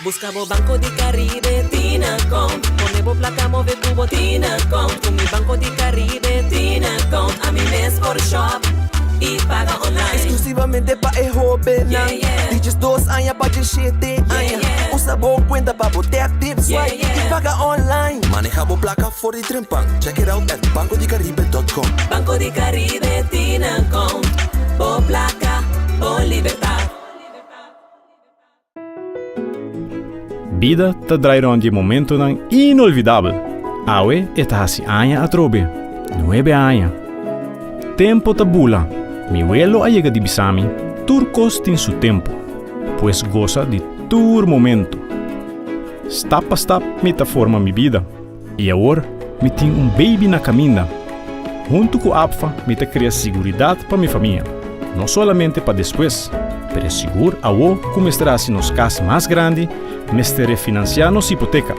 Busca bo Banco di Caribe tin account. Pone bo placa move cu bo tin account. Cu mi Banco di Caribe tin account. Ami mes por shop y paga online. Exclusivamente pa e hobennan di 12 aña pa 17 aña. Usa bo cuenta pa bo tap, tip, swipe y paga online. Maneha bo placa for di trempan. Check it out at bancodicaribe.com. Banco di Caribe tin account. Bo placa, bo libertad. Bida ta drai rond di e momentonan inolvidabel. Awe e ta hasi aña atrobe. Nuebe aña. Tempo ta bula. Mi welo a yega di bisa mi, tur kos tin su tempo. Pues gosa di tur momento. Stap pa stap mi ta forma mi bida. I awor mi tin un baby na kaminda. Huntu ku APFA mi ta krea siguridat pa mi famia, no solamente pa despues, pero sigur awo ku mester hasi nos kas mas grandi, mester refinansiá nos hipoteka.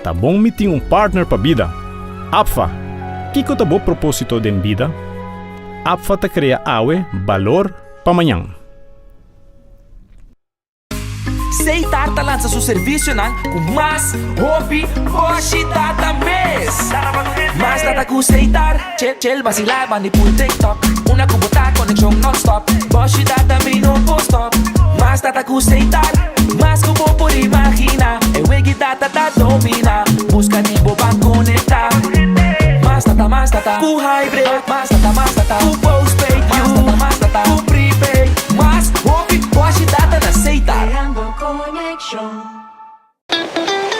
Ta bon mi tin un partner pa bida. APFA! Kiko ta bo propósito den bida? APFA ta krea awe balor pa mañan. Seitar ta lansa su servisionan ku mas hopi boshi data mes. Mas data ku Seitar, chill chill basila bandi pul TikTok. Una ku bo ta konekshon non-stop, boshi data mi no por stop. Mas data ku Seitar, mas ku bo por imagina. E wegi data ta domina, buska di bo ban konekta. Mas data, mas data ku hybrid, mas data, mas data ku postpaid, mas data, mas data ku prepaid. Mas hopi boshi data na Seitar.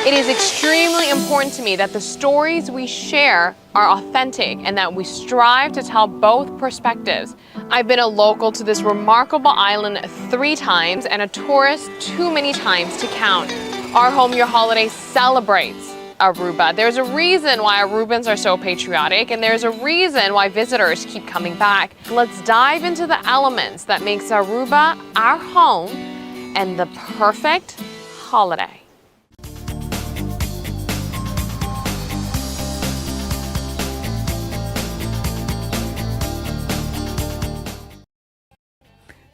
It is extremely important to me that the stories we share are authentic and that we strive to tell both perspectives. I've been a local to this remarkable island three times and a tourist too many times to count. Our Home Your Holiday celebrates Aruba. There's a reason why Arubans are so patriotic and there's a reason why visitors keep coming back. Let's dive into the elements that makes Aruba our home and the perfect holiday.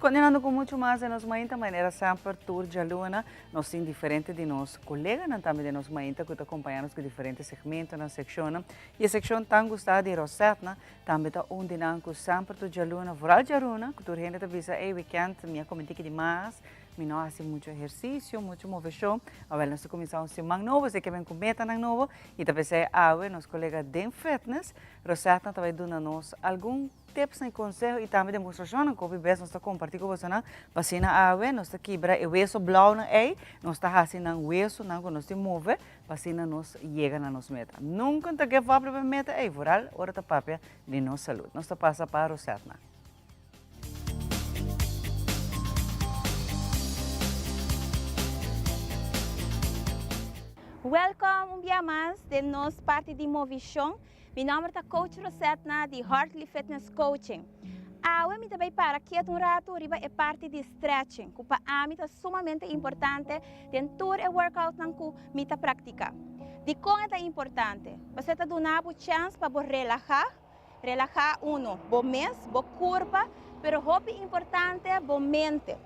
Continuando cu mucho mas den nos mainta, manera semper tur djaluna nos tin diferente di nos coleganan tambe den nos mainta cu ta acompaña nos cu diferente segmentonan, seccionnan. Y e seccion tan gusta di Rosetna tambe ta un di nan cu semper tur djaluna, vooral djaruna, cu tur hende ta bisa ey weekend mi a come tiki di mas, mi no a haci mucho ehercicio, mucho movecion. Awel nos ta cuminsa un siman nobo, así que ben cu metanan nobo y ta pesey awe nos colega den fitness, Rosetna ta bay duna nos algun Tipsnan i konseho i tambe demostrashonnan ku hopi bes nos ta kompartí ku bosonan, pa asina awe nos ta kibra e weso blaunan ei, nos ta hasi nan wesonan ku nos tin move pa asina nos yega na nos meta. Nunka no ta give up riba e meta ei, vooral ora ta papia di nos salud. Nos ta pasa pa Rosetna. Welkom un bia mas den nos parti di Movishon. Mi nomber ta Coach Rosetna di Hartley Fitness Coaching. Awe mi ta bay para kiet un rato riba e parti di stretching, cu pa ami ta sumamente importante den tur e workoutnan cu mi ta practica. Dicon e ta importante? Pasobra e ta duna bo chance pa bo relaha, relaha uno, bo mes, bo curpa, pero hopi importante bo mente.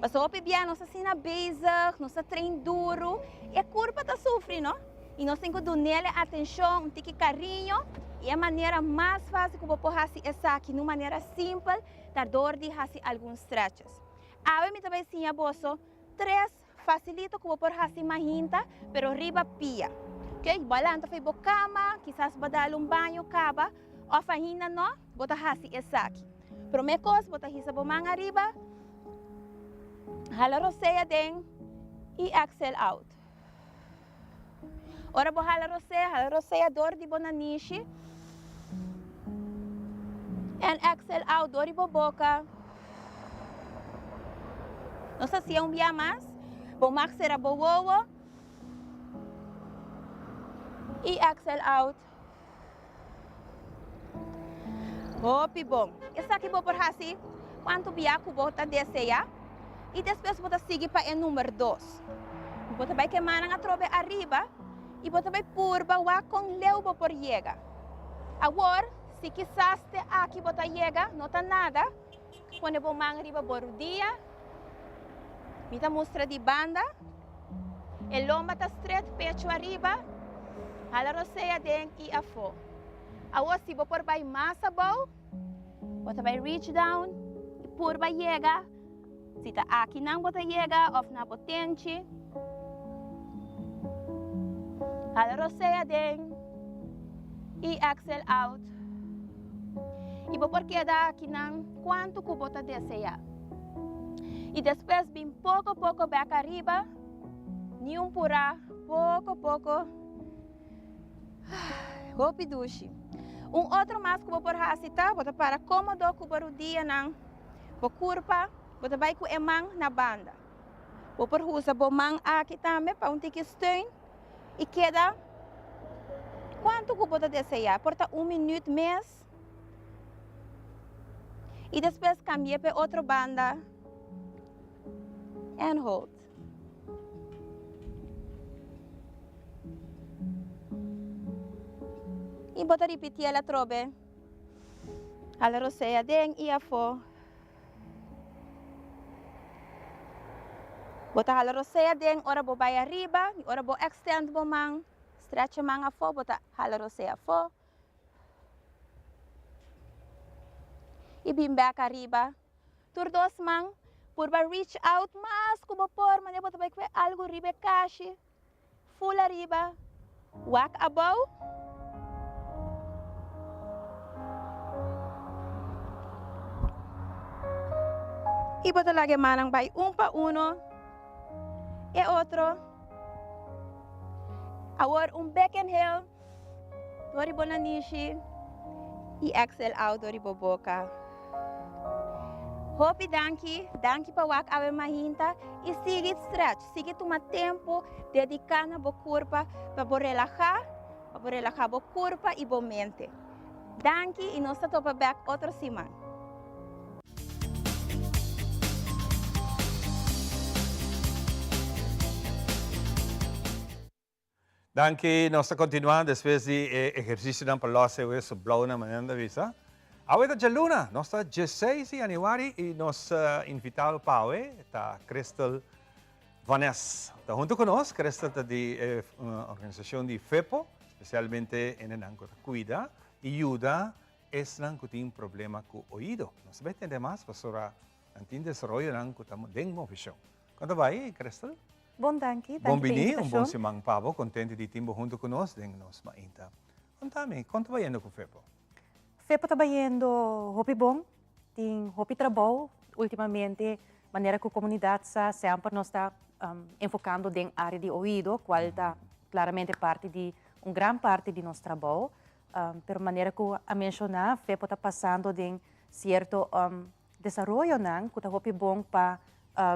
Pasobra hopi bia nos ta asina bezig, nos ta train duro, e curpa ta sufri, no? I nos tin ku dun'el e atenshon, un tiki kariño, i e manera mas fásil ku bo por hasi esaki na un manera simpel ta dor di hasi algun stretches. Awe mi ta bai siña boso tres fasilito ku bo por hasi mahinta pero riba pia. Ok, bo a lanta for bo kama, kisas bo a dal un baño kaba òf ainda no, bo ta hasi esaki. Promé kos bo ta hisa bo man ariba, hala rosea den i exhale out. Ora bo hala rosea, hala rosea dor di bo nanishi. And exhale out dor di bo boka. Nos ta hacia un bia mas. Bo mag sera bo wowo. Y exhale out. Hopi bon. Esaki bo por hasi kuantu bia ku bo ta deseá i despues bo ta sigui pa e number dos. Bo ta bai kema nan atrobe ariba i bo ta bai purba wak kon leu bo por yega. Awor, si kisas te aki bo ta yega, no ta nada, pone bo man riba bo rudia. Mi ta mustra di banda. E lomba ta stret, pechu ariba. Hala rosea den i afó. Awor si bo por bai mas abou, bo ta bai reach down i purba yega. Si ta akinan bo ta yega òf na bo tenchi. Hala rosea den i exhale out. I bo por keda akinan kuantu ku bo ta deseá. I despues bin poko poko bek ariba, niun purá, poko poko. Hopi dushi. Un otro mas ku bo por hasi ta, bo ta para kómodo ku bo rudianan, bo kurpa, bo ta bai ku e man na banda. Bo por usa bo man aki tambe pa un tiki steun i keda kuantu ku bo ta deseá. Por ta un minüt mes. I despues cambi'é p'e otro banda and hold. I bo ta ripitiel atrobe. Hala rosea den i afó. Bo ta hala rosea den ora bo bai ariba i ora bo extend bo man, stretch e man afó, bo ta hala rosea afó. I bin bek ariba. Tur dos man purba reach out mas ku bo por manera bo ta bai kue algu riba e kashi. Ful ariba, wak abou. I bo ta laga e mannan bai un pa uno e otro. Awor un bek inhale. Dor di bo nanishi i exhale out dor di bo boka. Hopi danki, danki pa wak awe mahinta i sigui stretch, sigui tuma tempu dediká na bo kurpa pa bo relahá, pa bo relahá bo kurpa i bo mente. Danki i nos ta topa bek otro siman. Danki, nos ta kontinuá despues di e ehersisionan pa lòs e weso blou na manera nan ta bisa. Awe ta djaluna, nos ta dieseis di yanüari i nos invitado pa awe ta Crystal Vaness. Ta huntu ku nos, Crystal ta di e organisashon di FEPO, spesialmente hendenan ku ta kuida i yuda esnan ku tin problema ku oido. Nos ta bai tende mas pasobra nan tin desaroyonan ku ta den movishon. Kon ta bai, Crystal? Bon danki, danki Bon pa bini, un bon invitashon. siman pa bo. Kontenti di tin bo huntu ku nos den nos mainta. Kontami, kon ta bayendo ku FEPO? FEPO ta bayendo hopi bon, tin hopi trabou ultimamente, manera ku komunidat sa semper nos ta enfokando den área di oido, kual ta klaramente parti di un gran parti di nos trabou. Pero manera ku a menshoná, FEPO ta pasando den sierto desaroyonan ku ta hopi bon pa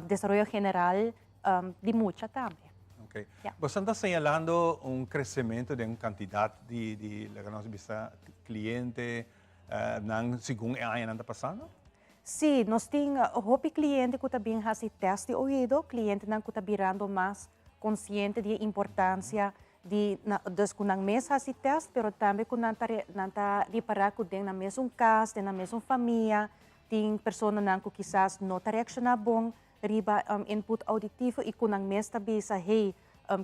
desaroyo general di mucha tambe. Ok. Boso ta señalando un crecemento den cantidad di, di laga nos bisa, cliente nan segun e añanan ta pasando? Sí, nos tin hopi cliente cu ta bin haci test di oido, clientenan cu ta birando mas consciente di e importancia di na, dus cu nan mes haci test, pero tambe cu nan ta nan ta ripara cu den nan mesun cas, den nan mesun famia, tin personanan cu kisas no ta reacciona bon riba input auditivo y cu nan mes ta bisa, hey,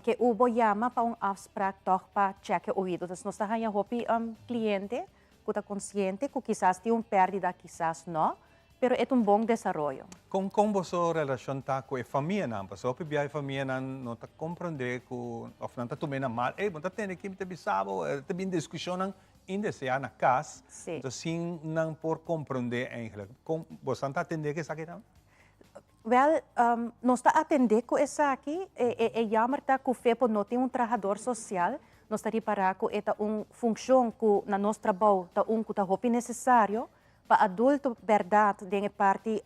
ke u bo yama pa un afspraak toch pa check e oido. Dus nos ta haña hopi cliente cu ta consciente cu kisas tin un perdida, kisas no, pero e ta un bon desaroyo. Con con boso relacion ta cu e famianan? Pasobra hopi bia e famianan no ta comprende cu, of nan ta tum'e na mal, ey bo ta tende kin ta bisa bo, ta bin discusionnan indesea na cas, enton sin nan por comprende eigenlijk. Con boso ta atende cu esaki tambe? Wel, nos ta atendé ku esaki. E jammer ta ku FEPO no tin un trahador sosial. Nos ta ripará ku e ta un funshon ku na nos trabou ta un ku ta hopi nesesario pa adulto bèrdat den e parti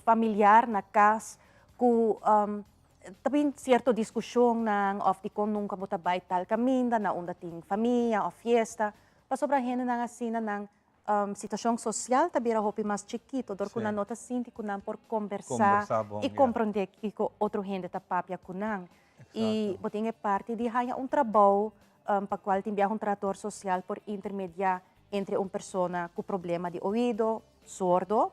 familiar na kas ku ta bin sierto diskushonnan òf dikon nunka bo ta bai tal kaminda na unda tin famia òf fiesta pasobra hendenan asina nan Situacion social ta bira hopi mas chikito dor cu nan no ta sinti cu nan por combersa y comprende kico otro hende ta papia cu nan. Y bo tin e parti di haya un trabou pa cual tin biaha un trahador social por intermedia entre un persona cu problema di oido, sordo,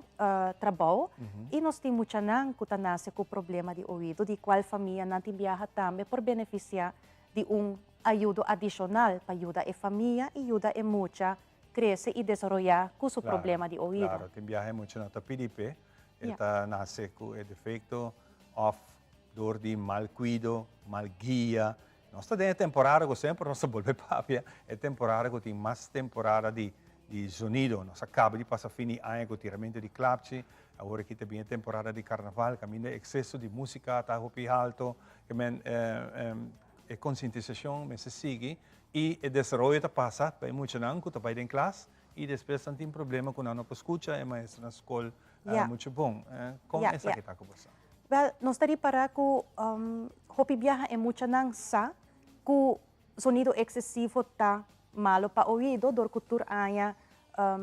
trabou. Y nos tin muchanan cu ta nace cu problema di oido di cual famianan tin biaha tambe por beneficia di un ayudo adicional pa yuda e famia y yuda e mucha crece y desaroya cu su problema di oido. Claro, tin biaha mucha no ta pidi p'e, e ta nace cu e defecto of door di mal cuido, mal guia. Nos ta den e temporada cu semper nos ta bolbe papia, e temporada cu tin mas temporada di di zonido. Nos a caba di pasa fin di aña cu tiramento di klapchi, awor aki ta bin e temporada di carnaval caminda exceso di musica ta hopi halto, ke men e concientisacion mester sigui I e desaroyo ta pasa pa e muchanan ku ta bai den klas i despues nan tin problema ku nan no por skucha e maestro na skol muchu bon. Kon esaki ta ku bo sa? Wèl, nos ta ripará ku hopi biaha e muchanan sa ku sonido eksesivo ta malo pa oido dor ku tur aña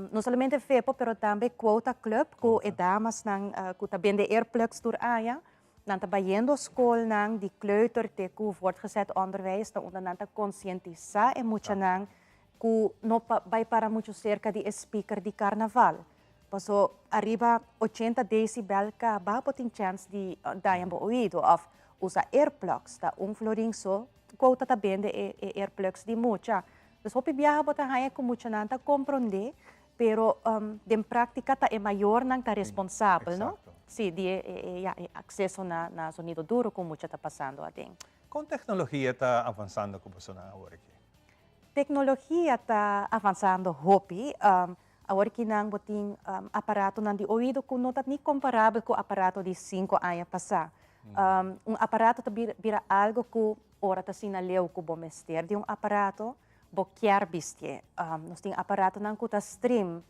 no solamente FEPO pero tambe Quota Club ku e damasnan ku ta bende earplugs tur aña Nan ta bayendo skolnan di kleuter te ku voortgezet onderwijs ta unda nan ta konsientisá e muchanan ku no pa bai para muchu serka di e speaker di karnaval. Paso ariba ochenta desibel kaba bo tin chèns di daña bo oido òf usa earplugs ta un florin so kouta ta bende e earplugs di mucha. Dus hopi biaha bo ta haña ku muchanan ta komprondé Pero den práctica ta e mayornan ta responsabel, no? Sí, di e, ya, e acceso na, na sonido duro cu mucha ta pasando aden. Con tecnologia ta avansando cu bosonan awor aki? Tecnologia ta avansando hopi. Awor aki nan bo tin aparatonan di oido cu no ta ni comparabel cu aparato di cinco aña pasá. Un aparato ta bira algo cu ora ta asina leu cu bo mester di un aparato, Bo kier bistié. Nos tin aparatonan ku ta stream.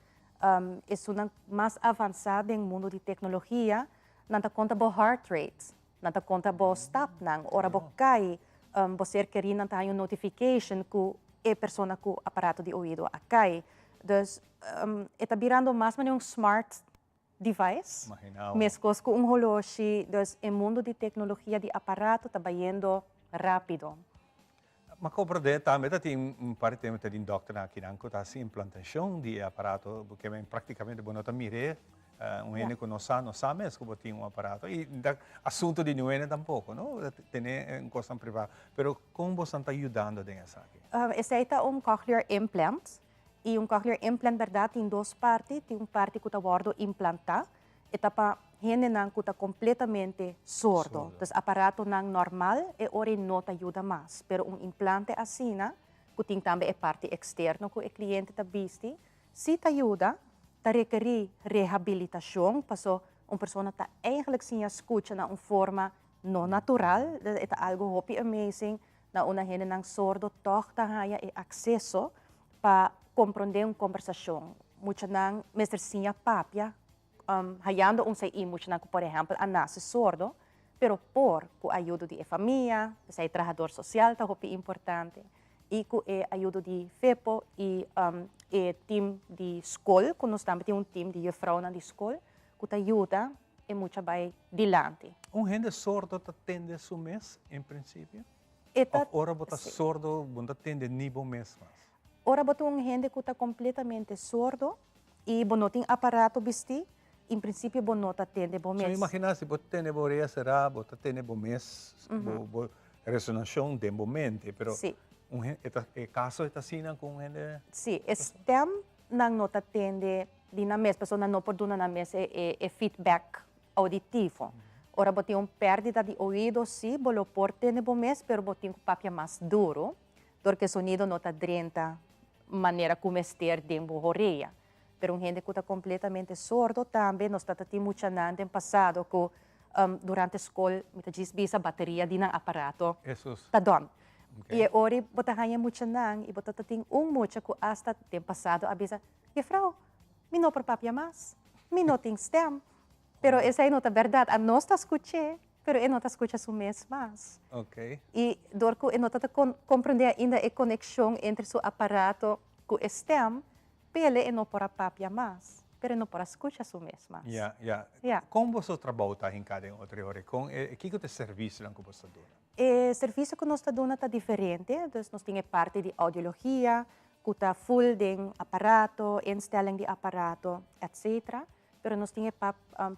Esunnan mas avansá den mundu di teknologia, nan ta konta bo heart rate, nan ta konta bo stapnan. Ora bo kai, bo ser kerí nan ta haña un notification ku e persona ku aparato di oido a kai. Dus e ta birando mas manera un smart device, meskos ku un holoshi. Dus e mundu di teknologia di aparato ta bayendo rápido. Ma comprende tambe ta tin un par di tempo ta tin dokternan akinan cu ta haci implantacion di e aparato ke men practicamente bo no ta mir'e, un hende cu no sa no sa mes cu bo tin un aparato y ta asunto di niun hende tampoco no, tene un cosnan priva. Pero con bosan ta yudando den esaki? Esey ta un cochlear implant y un cochlear implant berdad tin dos parti, tin un parti cu ta wordo implanta E ta pa hendenan ku ta kompletamente sordo. Dus aparatonan normal e ora ei no ta yuda mas. Pero un implante asina, ku tin tambe e parti eksterno ku e kliente ta bisti, si ta yuda, ta rekerí rehabilitashon, paso un persona ta eigenlijk siña skucha na un forma no natural. E ta algu hopi amazing na unda hendenan sordo tòg ta haña e akseso pa komprondé un kombersashon. Muchanan mester siña papia, hayando un CI muchanan ku por ehèmpel a nase sordo, pero por ku ayudo di e famia, p'esei e trahador sosial ta hopi importante, i ku e ayudo di FEPO i e tim di skol, ku nos tambe tin un tim di jufrounan di skol ku ta yuda e mucha bai dilanti. Un hende sordo ta tende su mes en prinsipio? E ta, Of ora bo ta sí. sordo bo no ta tende ni bo mes mas? Ora bo ta un hende ku ta kompletamente sordo i bo no tin aparato bistí, en prinsipio bo no ta tende bo So mes. imagina si bo tene bo orea será, bo ta tene bo mes, bo bo resonashon den bo mente, pero Sí. un hen, e ta, e kaso e ta asina ku un hende. Sí, e stem nan no ta tende di nan mes, pasobra nan no por duna nan mes e e e feedback auditivo. Ora bo tin un pèrdida di oido, sí, bo lo por tende bo mes, pero bo tin ku papia mas duru, dor ku e sonido no ta drenta manera ku mester den bo horea. Pero un hende ku ta kompletamente sordo tambe, nos ta tin muchanan den pasado ku durante skol, mi ta djis bisa, bateria di nan aparato ta dòn. I e ora bo ta haña muchanan i bo ta tin un mucha ku asta den pasado a bisa, Jefrou, mi no por papia mas, mi no tin stèm. Pero esei no ta bèrdat. Anos ta skuch'é, pero e no ta skucha su mes mas. I dor ku e no ta ta komprendé ainda e konekshon entre su aparato ku e stèm, p'el e no por a papia mas, pero e no por a skucha su mes mas. Ya, ya. Ya. Kon boso trabou ta hinká den otro ora? Kon e, kiko ta e servisionan ku boso ta duna? E servisio ku nos ta duna ta diferente. Dus nos tin e parti di audiologia, ku ta full den aparato, instelling di aparato, etcetera. Pero nos tin e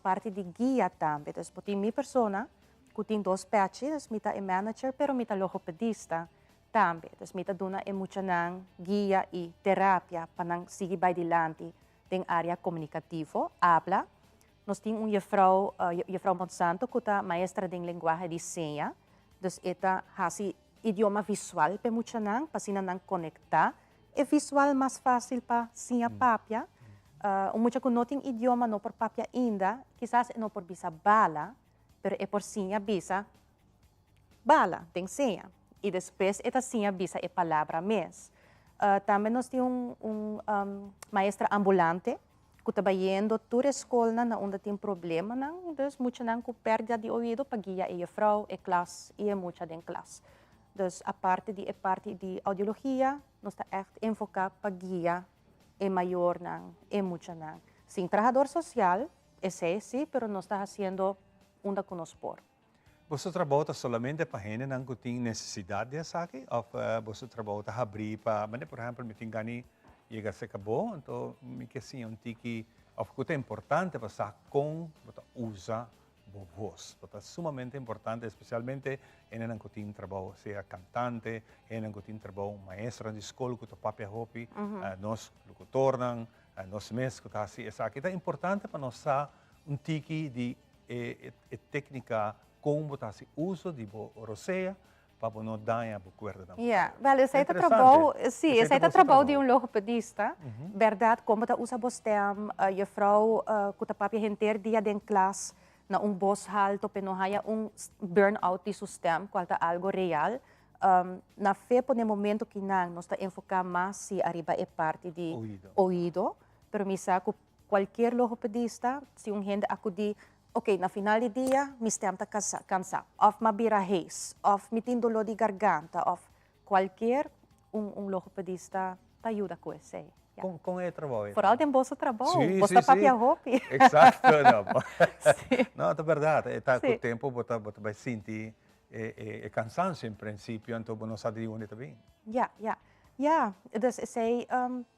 parti di guia tambe. Dus bo tin mi persona ku tin dos pechi, dus mi ta e manager pero mi ta logopedista tambe. Dus mi ta duna e muchanan guia i terapia pa nan sigui bai dilanti den área komunikativo, abla. Nos tin un jefrou, jefrou Monsanto ku ta maestra den lenguahe di seña. Dus e ta hasi idioma visual pa e muchanan pa asina nan konektá e visual mas fásil pa siña papia. Un mucha ku no tin idioma no por papia ainda, kisas e no por bisa bala, pero e por siña bisa bala den seña i despues e ta siña bisa e palabra mes. Tambe nos tin un un maestra ambulante ku ta bayendo tur e skolnan na unda tin problemanan, dus muchanan ku pèrdida di oido pa guia e jefrou, e klas i e mucha den klas. Dus aparte di e parti di audiologia, nos ta ègt enfoká pa guia e mayornan, e muchanan. Sin trahador sosial, esei sí, pero nos ta hasiendo unda ku nos por. Boso trabou ta solamente pa hendenan ku tin nesesidat di esaki òf boso trabou ta habrí pa, manera por ehèmpel mi tin gana yega serka bo, anto mi ke siña un tiki òf ku ta importante pa sa kon bo ta usa bo vos. Bo ta sumamente importante, espesialmente hendenan ku tin trabou sea kantante, hendenan ku tin trabou maestronan di skol ku ta papia hopi, nos lokutornan, nos mes ku ta hasi esaki. Ta importante pa nos sa un tiki di e e técnica kon bo ta hasi uso di bo rosea pa bo no daña bo kuerdanan. Ja, wel esei ta trabou, si, esei ta trabou di un logopedista, bèrdat, kon bo ta usa bo stèm, juffrouw ku ta papia henter dia den klas na un bos halto p'e no haya un burn-out di su stèm, kual ta algo real. Na FEPO den momento kinan nos ta enfoká mas si ariba e parti di oido, pero mi sa ku Cualkier logopedista, si un hende acudi, ok, na final di dia mi stem ta cansa, of m'a bira hees, of mi tin dolor di garganta, of cualkier, un un logopedista ta yuda cu esey. Ya. Con con e trabou e ta? Vooral den boso trabou, Sí, bo sí, ta sí. papia hopi. Exacto, no. Sí. No, ta berdad, e ta cu Sí. tempo bo ta bo ta bay sinti. e cansancio en principio, anto bo no sa di unda ta bin. Ja, ja. Ja, dus esey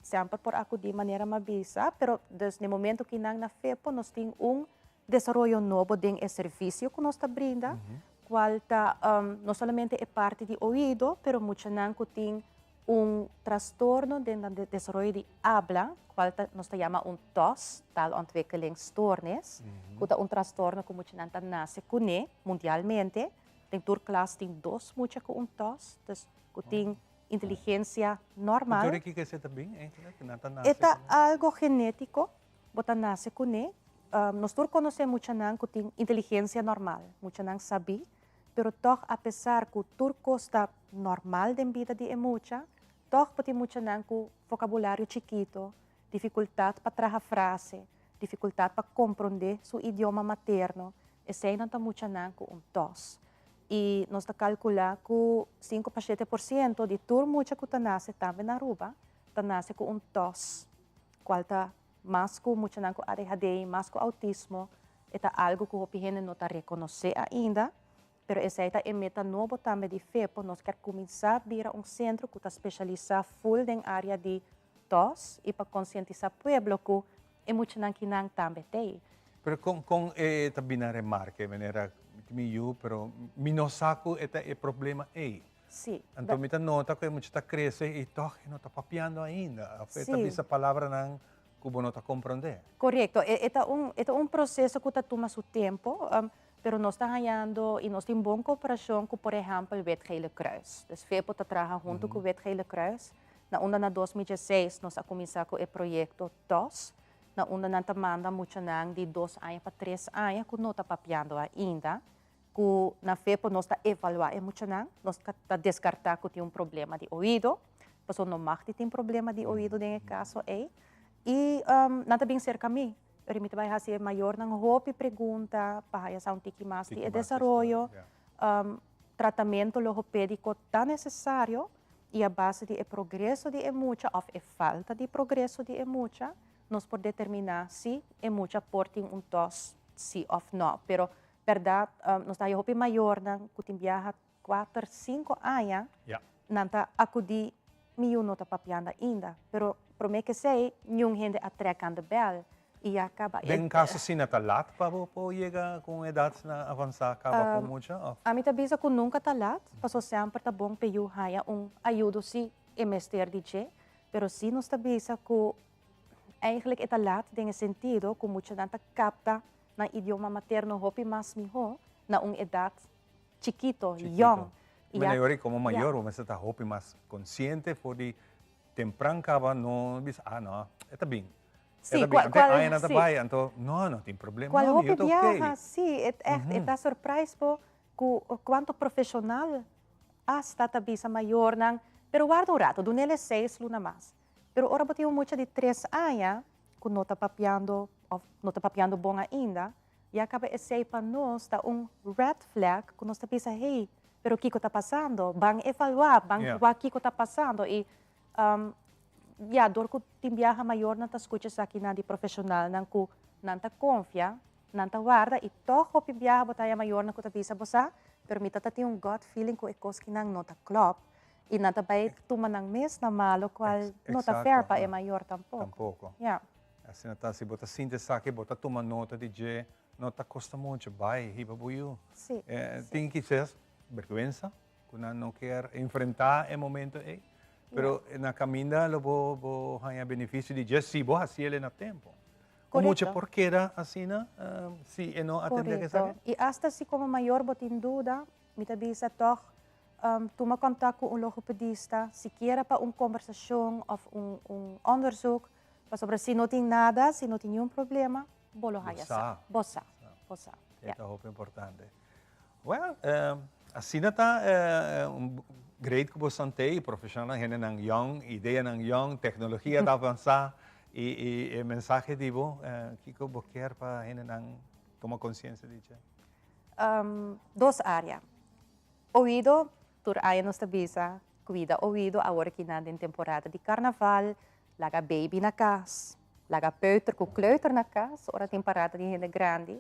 semper por acudi manera m'a bisa, pero dus na e momento cu nan na FEPO nos tin un desaroyo nobo den e servicio cu nos ta brinda, cual ta no solamente e parti di oido, pero muchanan cu tin un trastorno den nan desaroyo di abla, cual ta nos ta yama un TOS, taalontwikkelingsstoornis, cu ta un trastorno cu muchanan ta nace cune mundialmente. Den tur klas tin dos mucha cu un TOS, dus cu tin inteligencia normal. Doctor, kico esey ta bin eigenlijk? Nan ta nace E ta cune? algo genetico, bo ta nace cune. Nos tur conoce muchanan cu tin inteligencia normal, muchanan sabi, pero toch apesar cu tur cos ta normal den bida di e mucha, toch bo tin muchanan cu vocabulario chikito, dificultad pa traha frase, dificultad pa compronde su idioma materno, eseynan ta muchanan cu un tos. Y nos ta calcula cu cinco pa 7% di tur mucha cu ta nace tambe na Aruba ta nace cu un tos, cual ta mas cu muchanan cu ADHD, mas cu autismo, e ta algo cu hopi hende no ta reconoce ainda, pero esey ta e meta nobo tambe di FEPO, nos kier cuminsa bira un centro cu ta specialisa full den area di tos y pa concientisa pueblo cu e muchanan kinan tambe t'ey. Pero con con e ta bina remarke, manera mi yu, pero mi no sa cu e ta e problema ey. Anto mi ta nota cu e mucha ta crece y toch e no ta papiando ainda. Of e ta bisa palabranan cu bo no ta comprende. Corecto. E ta un, e ta un proceso cu ta tuma su tempo, pero nos ta hañando y nos tin bon cooperacion cu por ehempel Wit Gele Kruis. Dus FEPO ta traha hunto cu Wit Gele Kruis, na unda na 2016 nos a cuminsa cu e proyecto TOS, na unda nan ta manda muchanan di dos aña pa tres aña cu no ta papiando ainda, Ku na FEPO nos ta evaluá e muchanan, nos ta deskartá ku tin un problema di oido, pasobra no mag di tin problema di oido den e kaso ei. I nan ta bin serka mi, pero mi ta bai hasi e mayornan hopi pregunta pa haya sa un tiki mas di e desaroyo. Tratamentu logopédiko ta nesesario i a base di e progreso di e mucha òf e falta di progreso di e mucha, nos por determiná si e mucha por tin un tòs si òf nò. Pero Berdad, nos ta haya hopi mayornan cu tin biaha cuater, cinco aña, nan ta acudi, mi yu no ta papiando ainda. Pero prome kesey, niun hende a trek aan de bel y ya caba. Den caso asina ta lat pa bo por yega cu un edad asina avansa caba cu mucha of? Ami ta bisa cu nunca ta lat, paso semper ta bon p'e yu haya un ayudo si e mester di dje. Pero si nos ta bisa cu eigenlijk e ta lat den e sentido cu muchanan ta capta nan idioma materno hopi mas mihó na un edat chikito, yòn. I manera ora komo mayor bo mester ta hopi mas konsiente for di tempran kaba no bisa ah no e ta bin. E ta bin anto e añanan ta bai anto no no tin problema Kual hopi biaha si e ègt e ta surprise bo ku kuantu profeshonal asta ta bisa mayornan pero warda un rato dunele seis luna mas pero ora bo tin un mucha di tres aña ku no ta papiando òf no ta papiando bon ainda, ya kaba esei pa nos ta un red flag ku nos ta bisa, hey, pero kiko ta pasando? Ban evaluá, ban wak kiko ta pasando. I ya, dor ku tin biaha mayornan ta skucha esakinan di profeshonalnan ku nan ta konfia, nan ta warda i tòg hopi biaha bo ta haña mayornan ku ta bisa bo sa, pero mi ta ta tin un gut feeling ku e kos kinan no ta klòp. I nan ta bai tuma nan mes na malo cual no ta fair pa e mayor tampoco. Tampoco. Ja. Asina ta, si bo ta sinti esaki, bo ta tuma nota di dje, no ta costa mucho, bai hiba bo yu. Si. Tin kisas berguensa cu nan no kier enfrenta e momento ey, pero na caminda lo bo bo haña beneficio di dje si bo haciele na tempo. Correcto. Mucha por keda asina si e no atende esaki? Correcto. Y hasta si como mayor bo tin duda, Mi ta bisa tòg, tuma kòntak ku un logopedista, sikiera pa un kombersashon òf un un òndersuk, pasobra si no tin nada, si no tin niun problema, bo lo haya sa. Bo sa. Bo sa. E ta hopi importante. Wèl, asina ta un great ku bo sant'é i profeshonalnan, hendenan yòn, ideanan yòn, teknologia ta avansá i e mensahe di bo, kiko bo kier pa hendenan tuma konsiensia di dje? Dos área. Oido, tur aña nos ta bisa, kuida oido awor aki nan den temporada di karnaval, laga baby na kas, laga peuter ku kleuter na kas ora tin parada di hende grandi,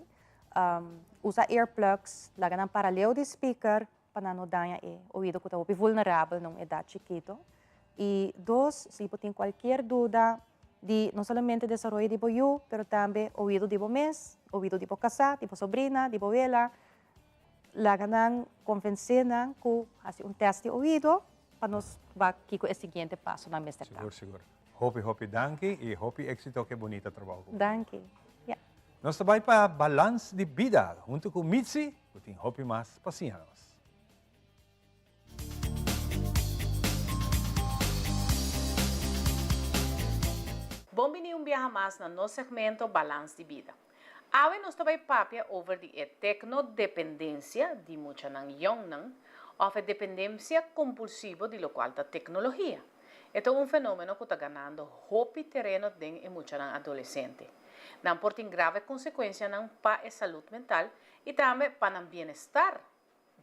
usa earplugs, laga nan para leu di speaker. pa nan no daña e oido ku ta hopi vulnerabel na un edat chikito. I dos, si bo tin kualkier duda di no solamente desaroyo di bo yu, pero tambe oido di bo mes, oido di bo kasá, di bo sobrina, di bo wela, laga nan konvensé nan ku hasi un tèst di oido pa nos wak kiko e siguiente pasonan mester ta. Sigur, sigur. Hopi, hopi danki i hopi éksito ku e bunita trabou ku bo. Danki. Ya. Nos ta bai pa Balans di Bida huntu ku Mitzi ku tin hopi mas pa siña nos. Bon bini un biaha mas na nos segmento Balans di Bida. Awe nos ta bai papia over di e tecnodependencia di muchanan yongnan of e dependencia compulsivo di locual ta tecnologia. E ta un fenomeno cu ta ganando hopi tereno den e muchanan adolescente. Nan por tin grave consecuencianan pa e salud mental y tambe pa nan bienestar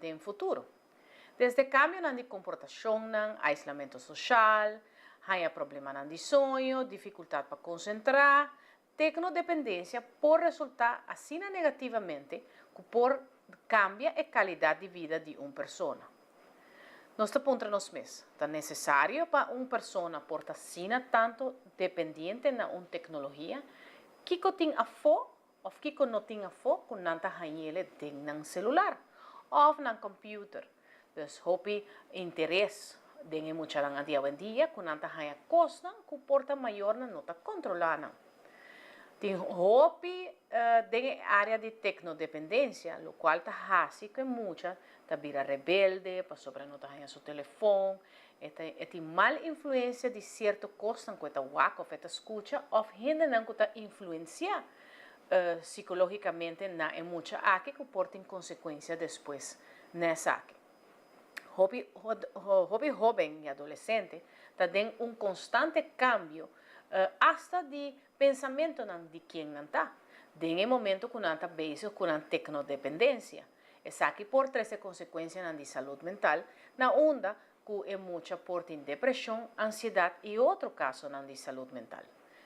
den futuro. Desde cambionan di comportacionnan, aislamento social, haña problemanan di soño, dificultad pa concentra, tecnodependencia por resulta asina negativamente cu por cambia e calidad di vida di un persona. Nos ta puntra nos mes, ta necesario pa un persona por ta asina tanto dependiente na un tecnologia? Kico tin afo Of kiko no tin afó ku nan ta hañ'ele den nan selular òf nan kòmpiuter. Dus hopi interes den e muchanan di awendia ku nan ta haña kosnan ku por ta mayornan no ta kontrolá nan. Tin hopi den e área di teknodependensia, lokual ta hasi ku e mucha ta bira rebelde pasobra no ta haña su telefon, e ta e tin mal influensia di sierto kosnan ku e ta wak òf e ta skucha òf hendenan ku ta influensiá sikológikamente na e mucha aki ku por tin konsekuensia despues na esaki. Hopi hopi hóben i adolesente ta den un konstante kambio asta di pensamentonan di ken nan ta den e momento ku nan ta bezig ku nan teknodependensia. Esaki por trese konsekuensianan di salud mental na unda ku e mucha por tin depreshon, ansiedat i otro kasonan di salud mental.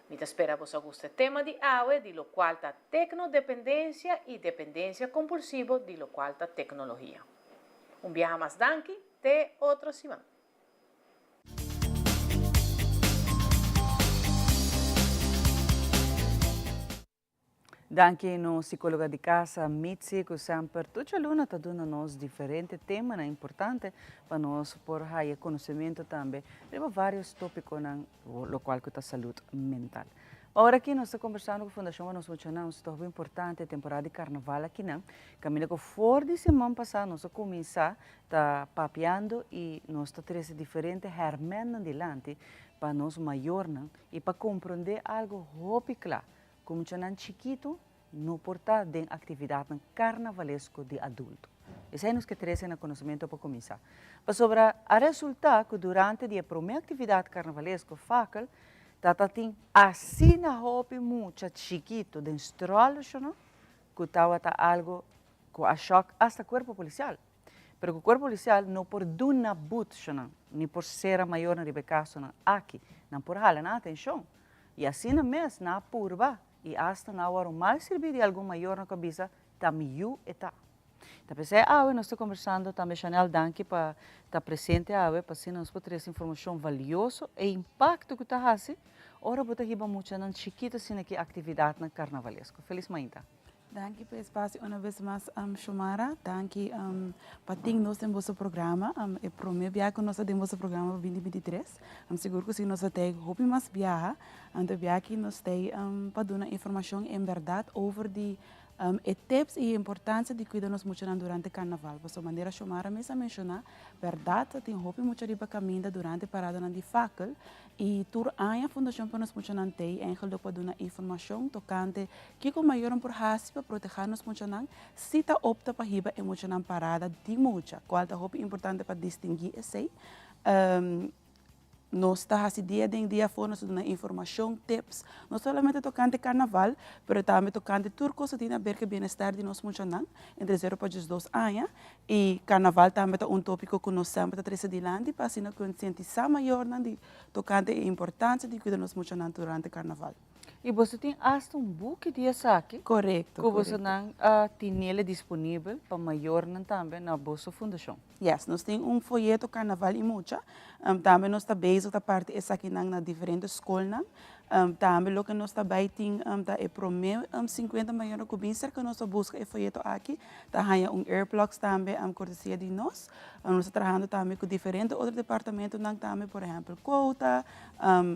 Mi ta spera boso a gusta e tema di awe di lokual ta teknodependensia i dependensia kompulsivo di lokual ta teknologia. Un biaha mas danki, te otro siman. Danki nos psicologa di casa Mitzi cu semper tur djaluna ta duna nos diferente temanan importante pa nos por haya conocemento tambe riba varios topiconan locual cu ta salud mental. Ora aki nos ta conversando cu Fundacion pa Nos Muchanan, un stof importante temporada di carnaval akinan, caminda cu for di siman pasa nos a cuminsa ta papiando y nos ta trece diferente hermennan dilanti pa nos mayornan y pa comprende algo hopi cla Ku muchanan chikitu no por ta den aktividatnan karnavalesko di adulto. Esei nos ke trese na konosementu pa kuminsá. Pasobra a resultá ku durante di e promé aktividat karnavalesko Fakel ta ta tin asina hopi mucha chikitu den stròlshonan ku tabata algu ku a shòk asta kuerpo polisial. Pero ku kuerpo polisial no por duna butshonan ni por sera mayornan riba e kasonan aki. Nan por hala nan atenshon. I asina mes nan a purba i asta nan a wòrdu mal sirbí di algun mayornan ku a bisa, Ta mi yu e ta. Ta p'esei awe nos ta kombersando tambe Chanel danki pa ta presente awe pa asina nos por trese informashon valioso e impakto ku ta hasi ora bo ta hiba muchanan chikito asina ki aktividatnan karnavalesko. Felis mainta. Danki pa e espacio una bes mas Shomara. Danki pa tin nos den boso programa. E prome biaha cu nos ta den boso programa pa binti 23. Sigur cu si nos ta tey hopi mas biaha. Anto e biaha aki nos tey pa duna informacion en berdad over di e tips y e importancia di cuida nos muchanan durante carnaval. Pasobra manera Shomara mes a menciona, berdad ta tin hopi mucha riba caminda durante paradanan di fakel. Y tur aña Fundacion pa nos Muchanan t'ey eigenlijk pa duna informacion tocante kico mayornan por haci pa proteha nos muchanan si ta opta pa hiba e muchanan parada di mucha, cual ta hopi importante pa distingui esey. Nos ta haci dia den dia afo, nos ta duna informacion, tips, no solamente tocante carnaval, pero tambe tocante tur cos cu tin haber cu e bienestar di nos muchanan entre zero pa diesdos aña. Y carnaval tambe ta un topico cu nos semper ta trece dilanti pa asina concientisa mayornan di tocante e importancia di cuida nos muchanan durante carnaval. I boso tin asta un buki di esaki. Korekto, Ku bosonan a tinele disponibel pa mayornan tambe na boso fundashon. Yes, nos tin un foyeto Karnaval i Mucha. Tambe nos ta bezig ta parti esakinan na diferente skolnan. Tambe loke nos ta bai tin ta e prome 50 mayornan ku bin serka nos pa buska e foyeto aki ta haña un earplugs tambe kortesia di nos. Nos ta trahando tambe ku diferente otro departamentonan tambe, por ehèmpel Quota,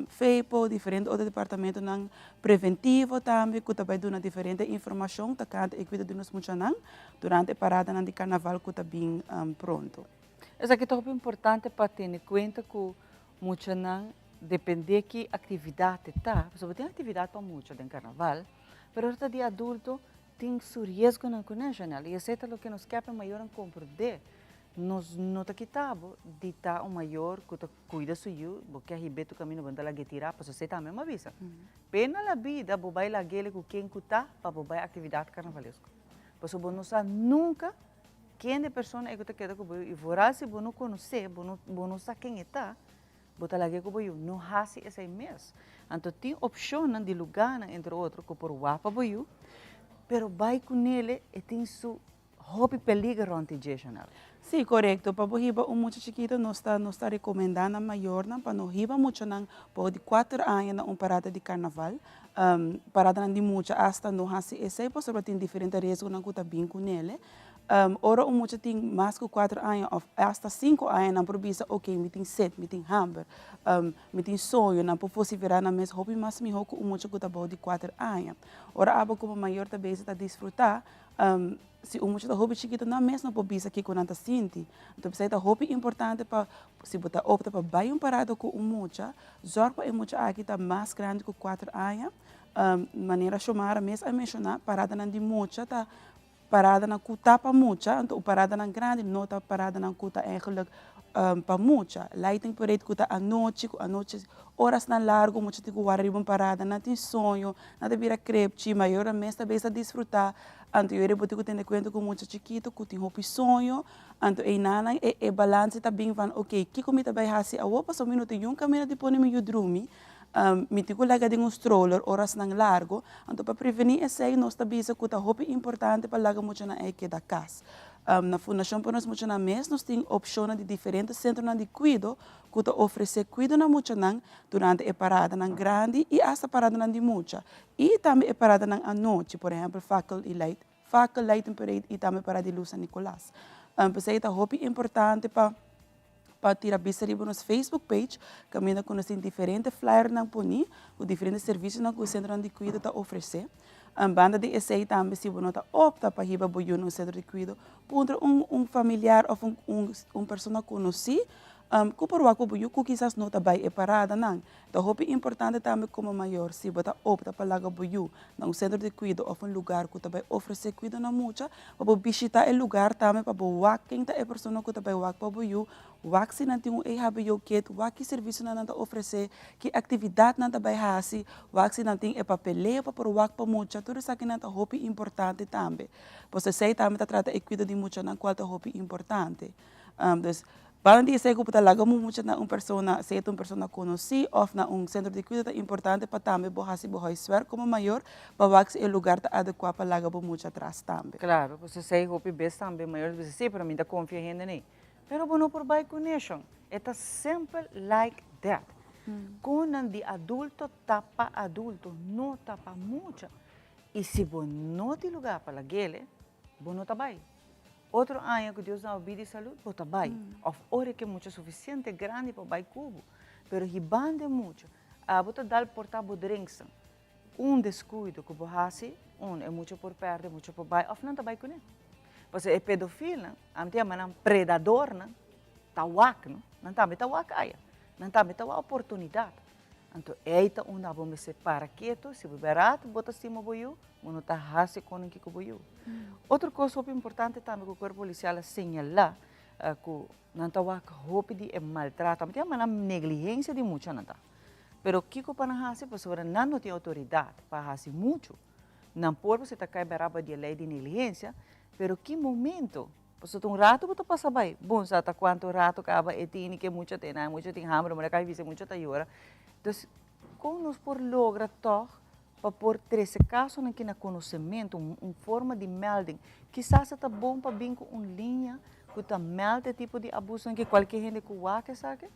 FEPO, diferente otro departamentonan preventivo tambe ku ta bai duna diferente informashon tokante e kuido di nos muchanan durante e paradanan di karnaval ku ta bin pronto. Esaki ta hopi importante pa tene kuenta ku muchanan depende ki aktividat e ta, pasobra tin aktividat pa mucha den karnaval, pero ora ta di adulto tin su riesgonan kuné, Janel, i esei ta loke nos ke pa e mayornan komprendé. Nos no ta kita bo di ta un mayor ku ta kuida su yu, bo ke hib'é tur kaminda bo no ta lag'é tirá, pasobra esei tambe mi a bisa. Pena la bida bo bai lag'é ku ken ku ta pa bo bai aktividat karnavalesko. Pasobra bo no sa nunka ken e persona ei ku ta keda ku bo yu i vooral si bo no konosé, bo no bo no sa ken e ta, bo ta lag'é ku bo yu. No hasi esei mes. Anto tin opshonnan di lugánan entre otro ku por wak pa bo yu, pero bai kunele e tin su Hopi peliger rond di dje, Chanel. Sí, korekto. Pa bo hiba un mucha chikito nos ta nos ta rekomendá nan mayornan pa no hiba muchanan bou di kuater aña na un parada di karnaval. Paradanan di mucha asta no hasi esei pasobra tin diferente riesgonan ku ta bin ku nele. Ora un mucha tin mas ku kuater aña òf asta sinku aña nan por bisa oke mi tin set, mi tin hamber, mi tin soño, nan por vosiferá nan mes hopi mas mihó ku un mucha ku ta bou di kuater aña. Ora abo komo mayor ta bezig ta disfrutá Si un mucha ta hopi chikito nan mes no por bisa kiko nan ta sinti. Anto p'esei ta hopi importante pa si bo ta opta pa bai un parada ku un mucha, zòrg pa e mucha aki ta mas grandi ku kuater aña. Manera Shomara mes a menshoná, paradanan di mucha ta paradanan ku ta pa mucha, anto paradanan grandi no ta paradanan ku ta eigenlijk pa mucha. Lighting parade ku ta anochi, ku anochi orasnan largu mucha tin ku wara riba un parada, nan tin soño, nan ta bira krepchi, mayornan mes ta bes ta disfrutá. Anto yori bo tin ku tene kuenta ku mucha chikitu ku tin hopi soño, anto einanan e e balanse ta bin van ok, kiko mi ta bai hasi awor pasobra mi no tin yun kaminda di pone mi yu drumi, mi tin ku laga den un stroller orasnan largu, anto pa prevení esei nos ta bisa ku ta hopi importante pa laga muchanan ei keda kas. Na Fundashon pa Nos Muchanan mes nos tin opshonnan di diferente sentronan di kuido ku ta ofresé kuido na muchanan durante e paradanan grandi i asta paradanan di mucha i tambe e paradanan anochi, por ehèmpel Fakkel i Light, Fakkel, Lighting Parade i tambe Parada di Lus San Nicolas. P'esei ta hopi importante pa pa tira bista riba nos Facebook page kaminda ku nos tin diferente flyernan poní ku diferente servisionan ku e sentronan di kuido ta ofresé. Banda di esei tambe si bo no ta opta pa hiba bo yu na un sentro di kuido, puntra un un familiar òf un un un persona konosí ku por wak ku bo yu ku kisas no ta bai e paradanan. Ta hopi importante tambe komo mayor si bo ta opta pa laga bo yu na un sentro di kuido òf un lugar ku ta bai ofresé kuido na mucha, pa bo bishitá e lugar tambe pa bo wak ken ta e persona ku ta bai wak pa bo yu, wak si nan tin un EHBO kit, wak ki servisionan nan ta ofresé, ki aktividat nan ta bai hasi, wak si nan tin e papeleo pa por wak pa mucha, tur esakinan ta hopi importante tambe. Pasobra esei tambe ta trata e kuido di muchanan kual ta hopi importante. Dus, banda di esei ku bo ta laga un mucha na un persona, sea ta un persona konosí òf na un sentro di kuido ta importante pa tambe bo hasi bo huiswerk komo mayor pa wak si e lugar ta adekuá pa laga bo mucha atras tambe. Klaro, pasobra esei hopi bes tambe mayor ta bisa, sí, pero mi ta konfia hende nei. Pero bo no por bai kuné, shon. E ta simpel like that. Konan di adulto ta pa adulto, no ta pa mucha. I si bo no tin lugá pa lag'ele, bo no ta bai. Otro aña ku Dios dau bida i salud, bo ta bai. Òf ora ke mucha sufisiente grandi pa bai ku bo. Pero hibando e mucha, abo ta dal porta bo drinksen. Un deskuido ku bo hasi, un, e mucha por pèrdè, e mucha por bai, òf nan ta bai kuné. Pasobra e pedofilnan, ami ta yama nan predadornan, ta wak, no? Nan tambe ta wak aya. Nan tambe ta wak oportunidat. Anto ei ta unda abo mester para ketu, si bo bèrdat bo ta stima bo yu, bo no ta hasi kono kiko bo yu. Otro kos hopi importante tambe ku kuerpo polisial a señalá ku nan ta wak hopi di e maltrato, ami ta yama nan negligensia di muchanan ta. Pero kiko pa nan hasi pasobra nan no tin outoridat pa hasi muchu. Nan por pasobra ta kai bèrdat di e lei di negligensia, pero ki momento Pasobra ta un rato bo ta pasa bai. Bon sa ta cuanto rato caba e tini ke mucha tene, ai mucha tin hamber, mira cay bisa mucha ta yora. Dus con nos por logra toch Pa por trese kasonan ki na konosementu, un forma di melding. Kisas e ta bon pa bin ku un liña ku ta meld e tipo di abusonan ki kualke hende ku wak esaki?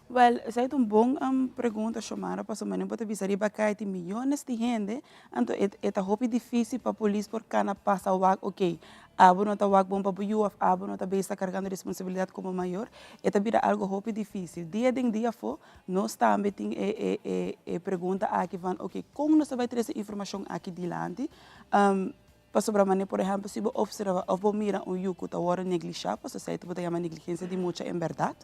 Wèl, esei ta un bon pregunta, Shomara, pasobra manera bo ta bisa riba kai tin miyones di hende, anto e e ta hopi difísil pa polis por kana pasa wak, okey, abo no ta wak bon pa bo yu òf abo no ta bes ta kargando responsabilidat komo mayor, e ta bira algu hopi difísil. Dia den dia afó Nos tambe tin e e e e pregunta aki van oke kon nos ta bai trese informashon aki dilanti? Pasobra manera por ehèmpel si bo opserva òf bo mira un yu ku ta wòrdu neglishá, pasobra esei bo ta yama negligensia di mucha en bèrdat.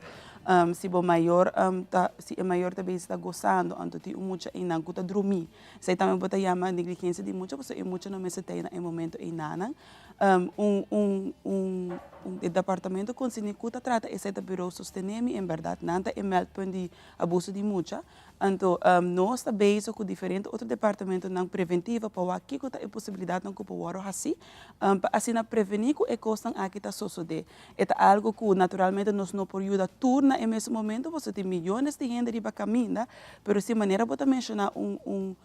Si bo mayor ta si e mayor ta bezig ta gosando anto tin un mucha einan ku ta drumí, esei tambe bo ta yama negligensia di mucha pasobra e mucha no mester ta ei na e momento einanan. Un un un un e departamento konserní ku ta trata esei ta Bureau Sostenemi en bèrdat nan ta e meldpunt di abuso di mucha. Anto nos ta bezig ku diferente otro departamentonan preventivo pa wak kiko ta e posibilidatnan ku por wòrdu hasí pa asina prevení ku e kosnan aki ta sosodé. E ta algu ku naturalmente nos no por yuda tur na e mesun momento pasobra tin miyones di hende riba kaminda, pero si manera bo ta menshoná un un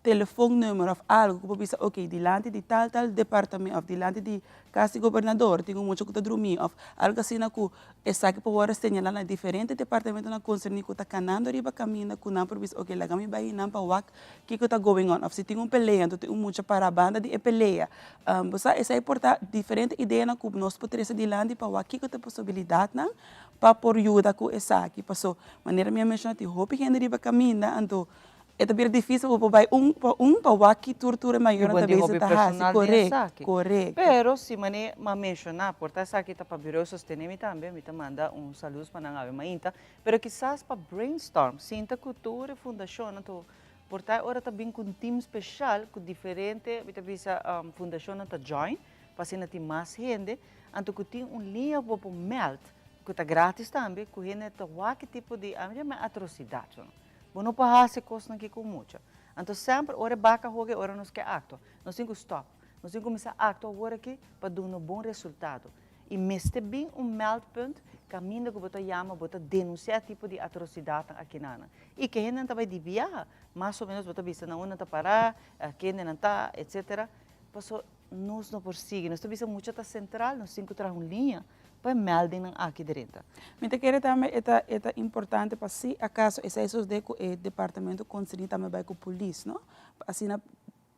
telefoonnummer of algo ku bo bisa ok dilanti di tal tal departamento of dilanti di kas di gobernador tin un mucha ku ta drumí of algo asina ku esaki por wòrdu señalá na diferente departamentonan konserní ku ta kanando riba kaminda ku nan por bisa ok laga mi bai einan pa wak kiko ta going on of si tin un pelea anto tin un mucha pará banda di e pelea bo sa esei por ta diferente ideanan ku nos por trese dilanti pa wak kiko ta e posibilidatnan pa por yuda ku esaki paso manera mi a menshoná tin hopi hende riba kaminda anto E ta bira difícil pa bo bai un pa un pa wak ki tur tur e mayornan ta bezig ta hasi. Correct, correct. Pero si mane m'a menciona, por ta esaki ta pa Bureau Sostenemi mi tambe, mi ta manda un saludos pa nan awe mainta, pero kisas pa brainstorm, sinta cu tur e fundacionnan to por ta e ora ta bin cu un team special cu diferente, mi ta bisa, fundacionnan ta join, pa asina tin mas hende, anto cu tin un liña cu bo por meld, cu ta gratis tambe, cu hende ta wak e tipo di, ami ta yama atrocidad. Bo no por hasi kosnan ki ku mucha. Anto semper ora e baka hoga e ora nos ke aktua. Nos tin ku stòp. Nos tin kuminsá aktua awor aki pa duna bon resultado. I mester bin un meldpunt kaminda ku bo ta yama, bo ta denunsiá e tipo di atrosidatnan akinanan. I ke hendenan ta bai di biaha, mas o ménos bo ta bisa na unda nan ta pará, kende nan ta, etsetera. Paso nos no por sigui. Nos ta bisa mucha ta sentral, nos tin ku traha un liña Pa e meldingnan aki drenta. Mi ta kere tambe e ta e ta importante pa si acaso esei sosde cu e departamento concerni tambe bai cu polis no pa asina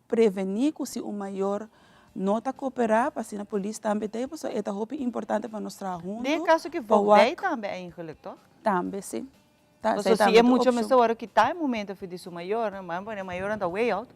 preveni cu si un mayor no ta coopera pa asina polis tambe ta ei pasobra e ta hopi importante pa nos traha hunto Den e caso ki pa voogdij wak tambe eigenlijk toch? Tambe si. Ta Pasobra esei si tambe e ta mucha opcion. mester worde kita e momento for di su mayornan, ma e mayornan ta way out,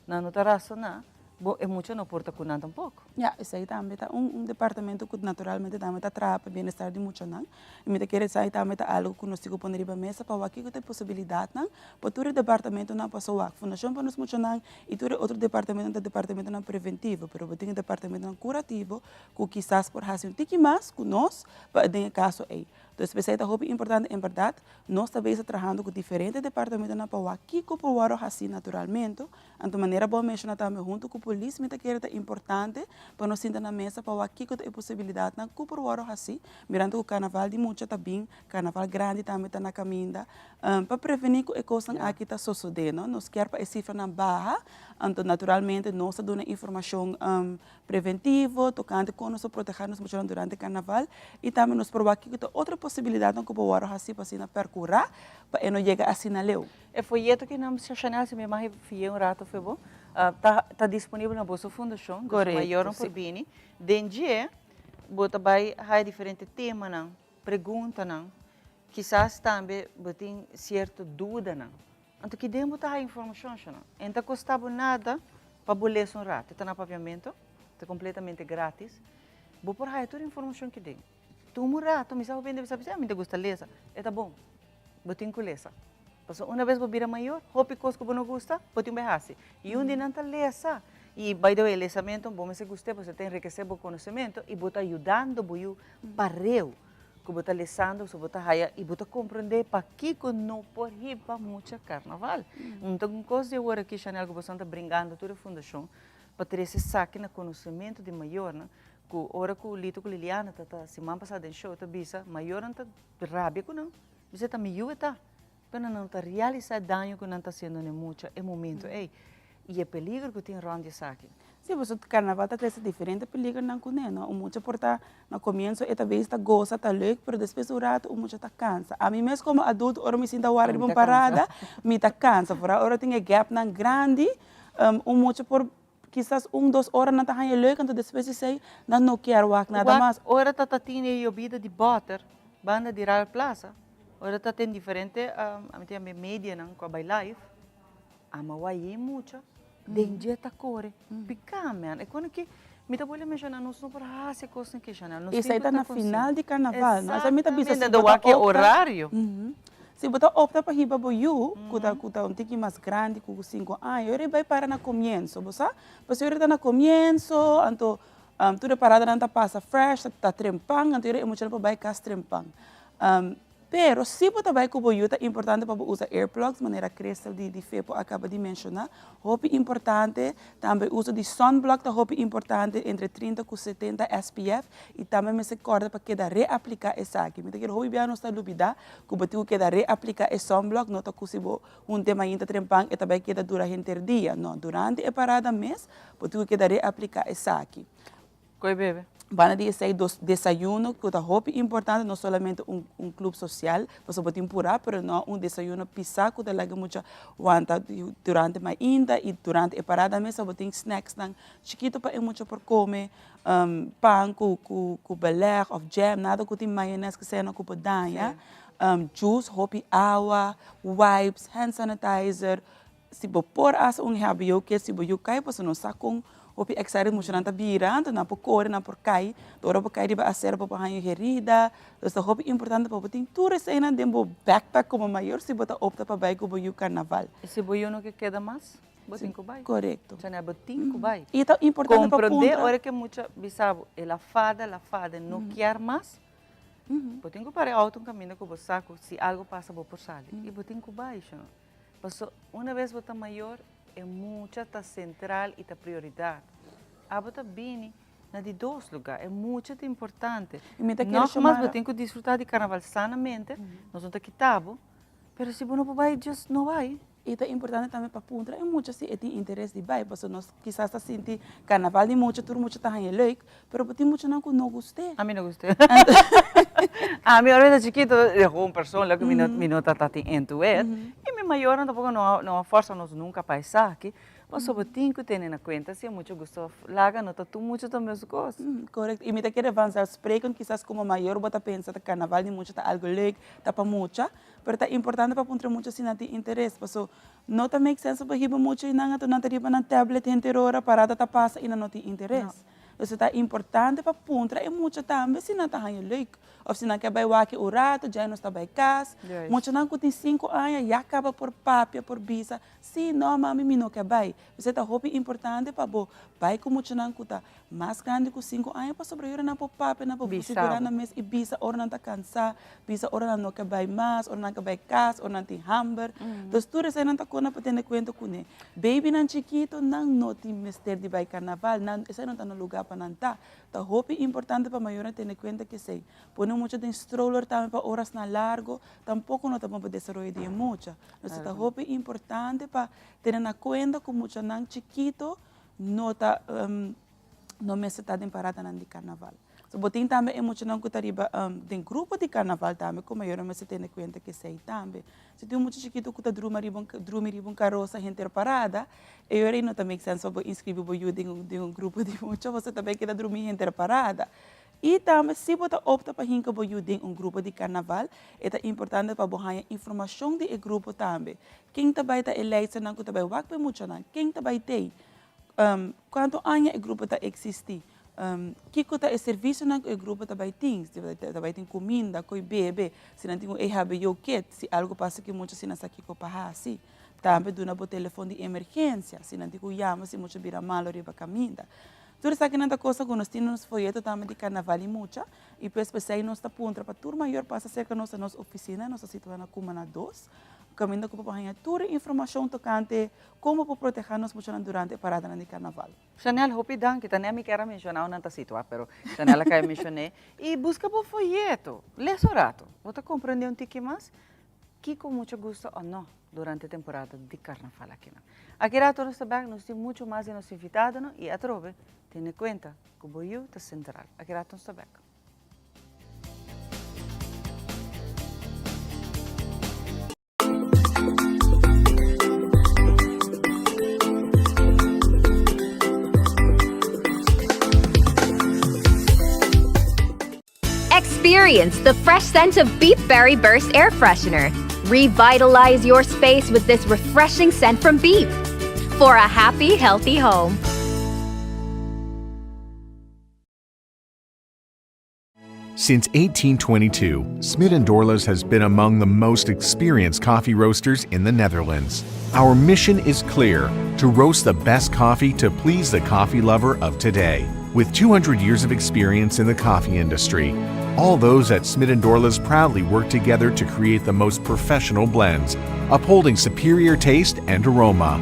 nan no ta razona. Bo e mucha no por ta cu nan tampoco. Ya, esey tambe ta un un departamento cu naturalmente tambe ta traha pa bienestar di muchanan. Y mi ta kere esey tambe ta algo cu nos tin cu pone riba mesa pa wak kico ta e posibilidadnan pa tur e departamentonan paso wak. Fundacion pa nos muchanan y tur e otro departamentonan ta departamentonan preventivo, pero bo tin e departamentonan curativo cu kisas por haci un tiki mas cu nos pa den e caso ey. Entonces p'esey ta hopi importante en berdad nos ta bezig trahando cu diferente departamentonan pa wak kico por worde haci naturalmente. Anto manera bo a menshoná tambe huntu ku polis mi ta kere ta importante pa nos sinta na mesa pa wak kiko ta e posibilidatnan ku por wòrdu hasí mirando ku karnaval di mucha ta bin, karnaval grandi tambe ta na kaminda pa prevení ku e kosnan aki ta sosodé no. Nos kier pa e sifranan baha anto naturalmente nos ta duna informashon preventivo tokante kon nos ta protehá nos muchanan durante karnaval i tambe nos por wak kiko ta otro posibilidatnan ku por wòrdu hasí pa asina pèrkurá pa e no yega asina leu. E folleto ki nan Chanel si mi mag fi'é un rato fo'i bo, ta ta disponibel na boso fundashon, dus mayornan por bini. Den dje bo ta bai haya diferente temanan, preguntanan, kisas tambe bo tin sierto dudanan. Anto ki den bo ta haya informashon shona? E no ta kosta bo nada pa bo lesa un rato, e ta na papiamento, ta kompletamente gratis. Bo por haya tur informashon ki den. Tuma un rato, mi sa hopi hende bisa, mi ta gusta lesa, e ta bon. Bo tin ku lesa. Pasobra una bes bo bira mayor, hopi kos ku bo no gusta, bo tin bai hasi. I un di nan ta lesa. I by the way, lesamentu bo mester gust'é pasobra ta enrikesé bo konosementu i bo ta yudando bo yu pareu ku bo ta lesando pasobra bo ta haya i bo ta komprondé pakiko no por hiba mucha karnaval. Un ta un kos di awor aki, Chanel, ku boso ta bringando tur e fundashon pa trese esaki na konosementu di mayornan ku ora ku Lito ku Liliana ta ta siman pasá den show ta bisa mayornan ta rabia ku nan. Bisa ta mi yu e ta, pero nan no ta realisa e daño ku nan ta hasiendo na e mucha e momento ei. i e peligro ku tin rònt di esaki. Sí, pasobra karnaval ta trese diferente peligernan kuné, no? Un mucha por ta na komienso e ta bes ta gosa, ta leuk, pero despues un rato un mucha ta kansa. Ami mes komo adulto ora mi sinta wara riba un parada, mi ta kansa. Foral ora tin e gapnan grandi, un mucha por kisas un, dos ora nan ta haña leuk, anto despues di esei nan no kier wak nada mas. Wak ora ta ta tin e yobida di bòter banda di Rara Plaza, ora ta tin diferente, ami ta yama e medianan ku a bai live, Ama wayé mucha, den dje ta kore, piká men. E kone ki mi ta bolbe menshoná, nos no por hasi e kosnan ki Chanel. Nos Esei tin ta ku ta na final konsiente. di karnaval, no? Esei mi ta bisa si Exactamente, bo ta wak e opta orario. Si bo ta opta pa hiba bo yu, ku ta ku ta un tiki mas grandi ku sinku aña, yo bai para na komienso, bo sa? Pasobra ora ta na komienso, anto tur e paradanan ta pasa fresh, ta trempan, anto e muchanan por bai kas trempan. Pero, si bo ta bai ku bo yu ta importante pa bo usa earplugs, manera Crystal di di Fepo a kaba di menshoná. Hopi importante, tambe uso di sunblock ta hopi importante, entre 30 ku 70 SPF, i tambe mester kòrda pa keda reapliká esaki. Mi ta kere hopi bia nos ta lubidá ku bo tin ku keda reapliká e sunblock, no ta ku si bo hunta e mainta trempan e ta bai keda dura henter dia, no, durante e parada mes bo tin ku keda reapliká esaki. Koe bebe. Banda di esei dos desayuno ku ta hopi importante, no solamente un un club social, pasobra bo tin purá, pero no un desayuno pisá ku ta laga mucha wanta durante mainta i durante e parada mes bo tin snacksnan chikitu pa e mucha por kome, pan ku ku ku beleg òf jam, nada ku tin mayones ku ku por daña, juice, hopi awa, wipes, hand sanitizer, Si bo por hasi un hbo ke si bo yu kai pasobra no sa kon hopi excited muchanan ta bira anto nan por kore nan por kai ta ora bo kai riba acera bo por haña un herida dus ta hopi importante pa bo tin tur eseinan den bo backpack komo mayor si bo ta opta pa bai ku bo yu karnaval. I si bo yu no ke keda mas bo tin ku bai. Korekto. Chanel bo tin ku bai. I ta importante pa puntra. Komprende ora ke mucha bisa bo el a fada el a fada no kier mas bo tin ku para e auto un kaminda ku bo sa ku si algo pasa bo por sali i bo tin ku bai. Paso una bes bo ta mayor e mucha ta central y ta prioridad. Abo ta bini na di dos lugar, e mucha ta importante. Y mi ta kere Nogmaals Xiomara. bo tin cu disfruta di carnaval sanamente, nos no ta kita bo, pero si bo no por bay just no bay. Y ta importante tambe pa puntra e mucha si e tin interes di bay, pasobra nos kisas ta sinti carnaval di mucha tur mucha ta haña leuk, Pero bo tin muchanan ku no gust'é. Ami no gust'é. Ami ora mi ta chikito, de gewoon persoonlijk, mi no mi no ta tin into it. I mi mayornan tampoko no no a forsa nos nunka pa esaki. Pasobra bo tin ku tene na kuenta si e mucha gusta òf laga, no ta tur mucha ta mes kos. Korekto. I mi ta kere vanzelfsprekend kisas komo mayor bo ta pensa ta karnaval di mucha ta algu leuk, ta pa mucha. Pero ta importante pa puntra mucha si nan tin interes. Paso no ta make sense pa bo hiba mucha i nan anto nan ta riba nan tablet henter ora, parada ta pasa i nan no tin interes. Entonces ta importante pa puntra e mucha tambe si nan ta haña leuk of si nan ke bai wak un rato djai nos ta bai kas. Muchanan ku tin sinku aña ya kaba por papia por bisa si no mami mi no ke bai. P'esei ta hopi importante pa bo bai ku muchanan ku ta mas grandi ku sinku aña pasobra yora nan por papia nan por sigurá nan mes i bisa ora nan ta kansá, bisa ora nan no ke bai mas, ora nan ke bai kas, ora nan tin hamber. Entonces tur eseinan ta kona pa tene kuenta kuné. Babynan chikito nan no tin mester di bai karnaval, nan esei no ta na lugá pa nan ta. Ta hopi importante pa mayornan tene kuenta ku esei. Pone mucha den stroller tambe pa orasnan largo tampoko no ta bon pa desaroyo di e mucha. Entonces ta hopi importante pa tene na kuenta ku muchanan chikito no ta no mester ta den paradanan di karnaval. So bo tin tambe e muchanan ku ta riba den grupo di karnaval tambe ku mayornan mester tene kuenta ku esei tambe. Si tin un mucha chikitu ku ta druma riba un drumi riba un karosa henter parada, e ora ei no ta make sense pa bo inscribi bo yu den un den un grupo di mucha pasobra ta bai keda drumi henter parada. I tambe si bo ta opta pa hinka bo yu den un grupo di karnaval, e ta importante pa bo haña informashon di e grupo tambe. Ken ta bai ta e leisternan ku ta bai wak pa e muchanan? Ken ta bai tei? Kuantu aña e grupo ta eksistí? Kiko ta e servisionan ku e grupo ta bai tin? Si ta bai tin kuminda, koi bebe, si nan tin un EHBO kit, si algu pasa ku e mucha si nan sa kiko pa hasi. Tambe duna bo telefon di emergensia, si nan tin ku yama si mucha bira malu riba kaminda. Tur esakinan ta kosa ku nos tin na nos foyeto tambe di karnaval i mucha i pues p'esei nos ta puntra pa tur mayor pasa serka nos na nos ofisina, nos ta situá na Kumana dos, kaminda ku bo por haña tur e informashon tokante kon bo por protehá nos muchanan durante e paradanan di karnaval. Chanel, hopi danki. Ta ne mi kier a menciona unda nan ta situa, pero Chanel a cay mencion'é. Y busca bo folleto, lesa un rato. Bo ta comprende un tiki mas kico mucha gusta o no. durante temporada di carnaval akinan. Aki rato nos ta bek, nos tin mucho mas di nos invitadonan y atrobe tene cuenta cu bo yu ta central. Aki rato nos ta bek. Experience the fresh scent of Beep Berry Burst Air Freshener. Revitalize your space with this refreshing scent from Beep. For a happy, healthy home. Since 1822, Smit & Dorlas has been among the most experienced coffee roasters in the Netherlands. Our mission is clear to roast the best coffee to please the coffee lover of today. With 200 years of experience in the coffee industry, all those at Smit & Dorlas proudly work together to create the most professional blends, upholding superior taste and aroma.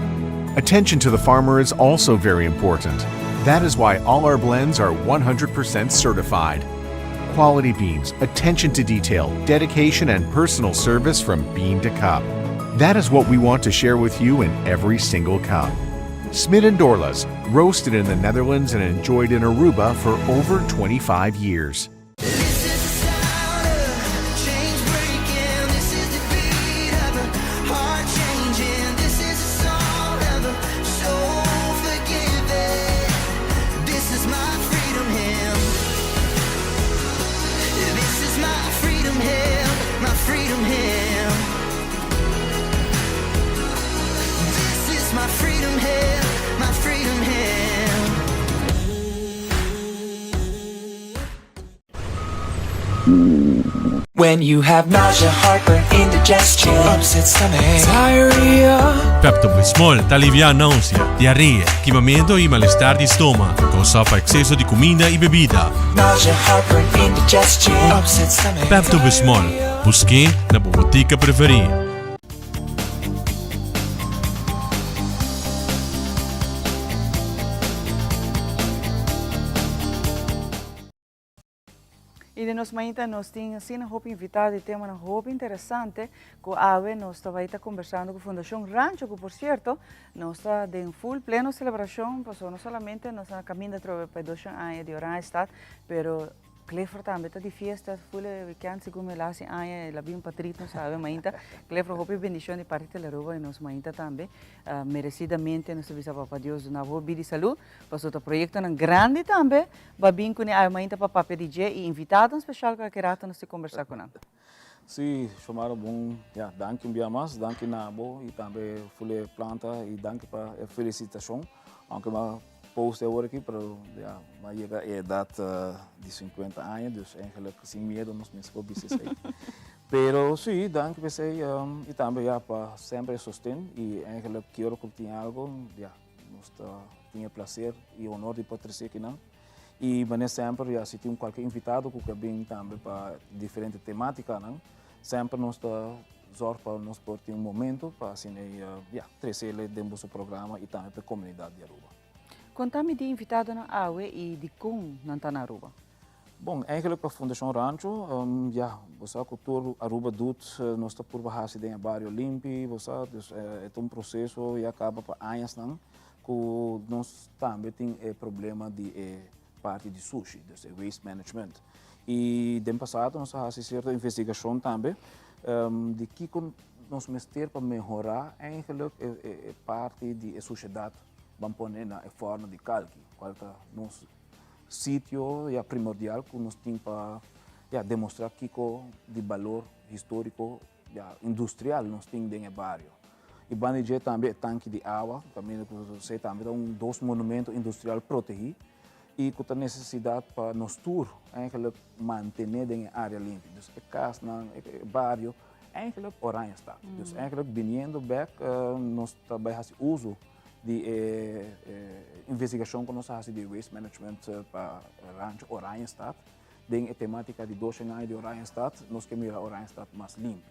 Attention to the farmer is also very important. That is why all our blends are 100% certified. Quality beans, attention to detail, dedication, and personal service from bean to cup. That is what we want to share with you in every single cup. Smit and Dorlas, roasted in the Netherlands and enjoyed in Aruba for over 25 years. When you have nausea, heartburn, indigestion, upset stomach, diarrhea. Pepto-Bismol ta aliviá nausea, diarea, kimamentu i malestar di stoma, kousá pa ekseso di kuminda i bebida. Nausea, heartburn, indigestion, upset stomach, Pepto-Bismol, busk'é na bo botika preferí. Y den nos mainta nos tin asina hopi invitado y temanan hopi interesante cu awe nos ta bay ta conversando cu Fundacion Rancho cu por cierto nos ta den full pleno celebracion pasobra no solamente nos ta na caminda atrobe pa e doshen aña di Oranjestad pero Clifford tambe ta di fiesta full e weekend segun mi laatste aña el a bin pa trit nos awe mainta. Clifford hopi bendicion di parti Telearuba y nos mainta tambe merecidamente nos ta bisa Papa Dios duna bo hopi bida y salud. Pasobra ta proyectonan grandi tambe ba bin cune awe mainta pa papia di dje y invitadonan special cu a kere hasta nos tin combersa cu nan. Si, Shomara bon, ya, danki un bia mas, danki na bo y tambe Fule Planta y danki pa e felicitacion, aunke mi a post awor aki, pero ya, mi a yega e edad di 50 aña, dus eigenlijk sin miedo nos mester por bisa esey. Pero si, danki pa esey y tambe ya pa semper e sosten y eigenlijk kier cu tin algo, ya. Nos ta tin e placer y honor di por trece akinan. Y manera semper ya si tin cualkier invitado cu ke bin tambe pa diferente tematicanan, semper nos ta zorg pa nos por tin un momento pa asina ya trece den boso programa y tambe pa e comunidad di Aruba. Conta mi di invitadonan awe y dicon nan ta na Aruba? Bon, eigenlijk pa Fundacion Rancho, ya, bo sa cu tur Aruba doet, nos ta purba haci den e bario limpi, bo sa, dus e ta un proceso ya caba pa añasnan cu nos tambe tin e problema di e parti di sushi, dus e waste management. Y den pasado nos a haci cierto investigacion tambe di kico nos mester pa mehora eigenlijk e parti di e sushedad ban pone na e forno di kalki, cual ta nos Sitio ya primordial ku nos tin pa ya demostrá kiko di balor históriko ya industrial nos tin den e bario. I banda di dje tambe e tanki di awa, kaminda ku esei tambe ta un dos monumento industrial protehí i ku ta nesesidat pa nos tur eigenlijk mantené den e área limpi. Dus e kasnan, e bario, eigenlijk Oranjestad. Dus eigenlijk biniendo bèk nos ta bai hasi uso di e investigashon ku nos a hasi di waste management pa Rancho Oranjestad den e tematika di doshen aña di Oranjestad nos ke mira Oranjestad mas limpi.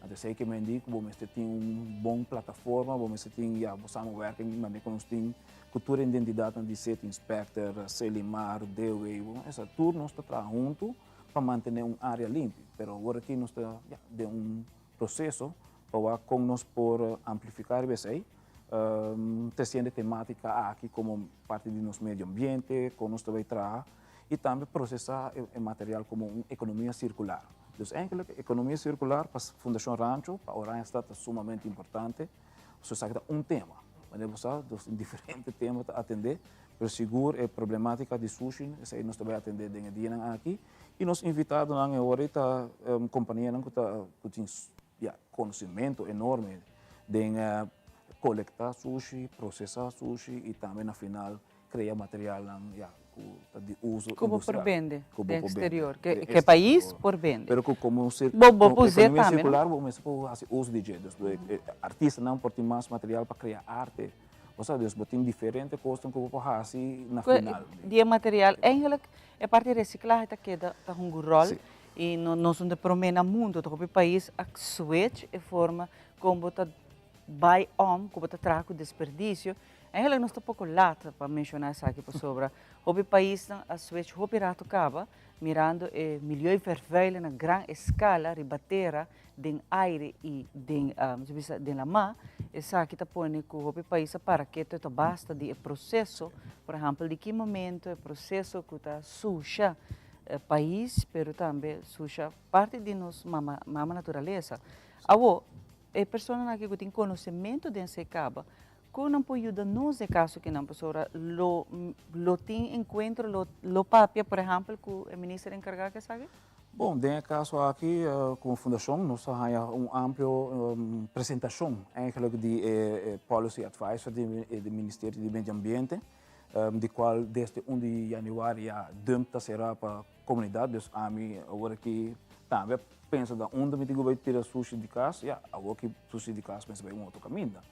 Anto esei ke men di ku bo mester tin un bon plataforma, bo mester tin ya bo samenwerking manera ku nos tin ku tur e identidatnan di City Inspector, Selimar, DW, esa tur nos ta traha huntu pa mantene un área limpi. Pero awor aki nos ta ya den un proseso. pa wak kon nos por amplifiká riba esei, tresiendo e temátika aki komo parti di nos medio ambiente, kon nos ta bai traha i tambe prosesá e material komo un ekonomia sirkular. Dus eigenlijk ekonomia sirkular pa Fundashon Rancho, pa Oranjestad ta sumamente importante. So esaki ta un tema. Manera bo sa, nos tin diferente tema ta atendé, pero sigur e problematica di sushi, esei nos ta bai atendé den e dianan aki. I nos invitadonan e ora ei ta companianan cu ta cu tin ya conocimento enorme den colecta sushi, procesa sushi i tambe na final crea materialnan ya cu ta di uso Cu bo por industrial. bende Cu bo den por bende exterior, den ke pais exterior. por bende. Pero cu como cir Bo bo como por us'é economia tambe, no? circular bo mester por haci uso di dje. Dus e artistanan por tin mas material pa crea arte. Osea dus bo tin diferente cosnan cu bo por haci na Cu final. di e material eigenlijk e parti reciclahe ta keda ta hunga un rol Si. y no nos un di prome na mundo ta hopi pais a switch e forma con bo ta bai om ku bo ta traha ku desperdicio, eigenlijk nos ta poko lat pa menciona esaki pasobra hopi paisnan a switch hopi rato caba mirando e milieuvervuiling na gran escala riba tera, den aire y den bisa den lama, esaki ta pone ku hopi pais a para keto e ta basta di e proceso, por ehempel di ki momento e proceso ku ta susha pais pero tambe susha parti di nos mama mama naturalesa. Awo. E personanan aki ku tin konosementu den esei kaba, kon nan por yuda nos den kaso ki nan? Pasobra lo lo tin enkuentro, lo lo papia por ehèmpel ku e minister enkargá ku esaki? Bon, den e kaso aki komo fundashon nos a haña un amplio presentashon eigenlijk di e policy advisor di e Ministerio di Medio Ambiente, di kual desde un di yanüari ya dump ta será pa komunidat, dus ami awor aki tambe a pensa da unda mi tin ku bai tira sushi di kas, ya awor ki sushi di kas mester bai un otro kaminda.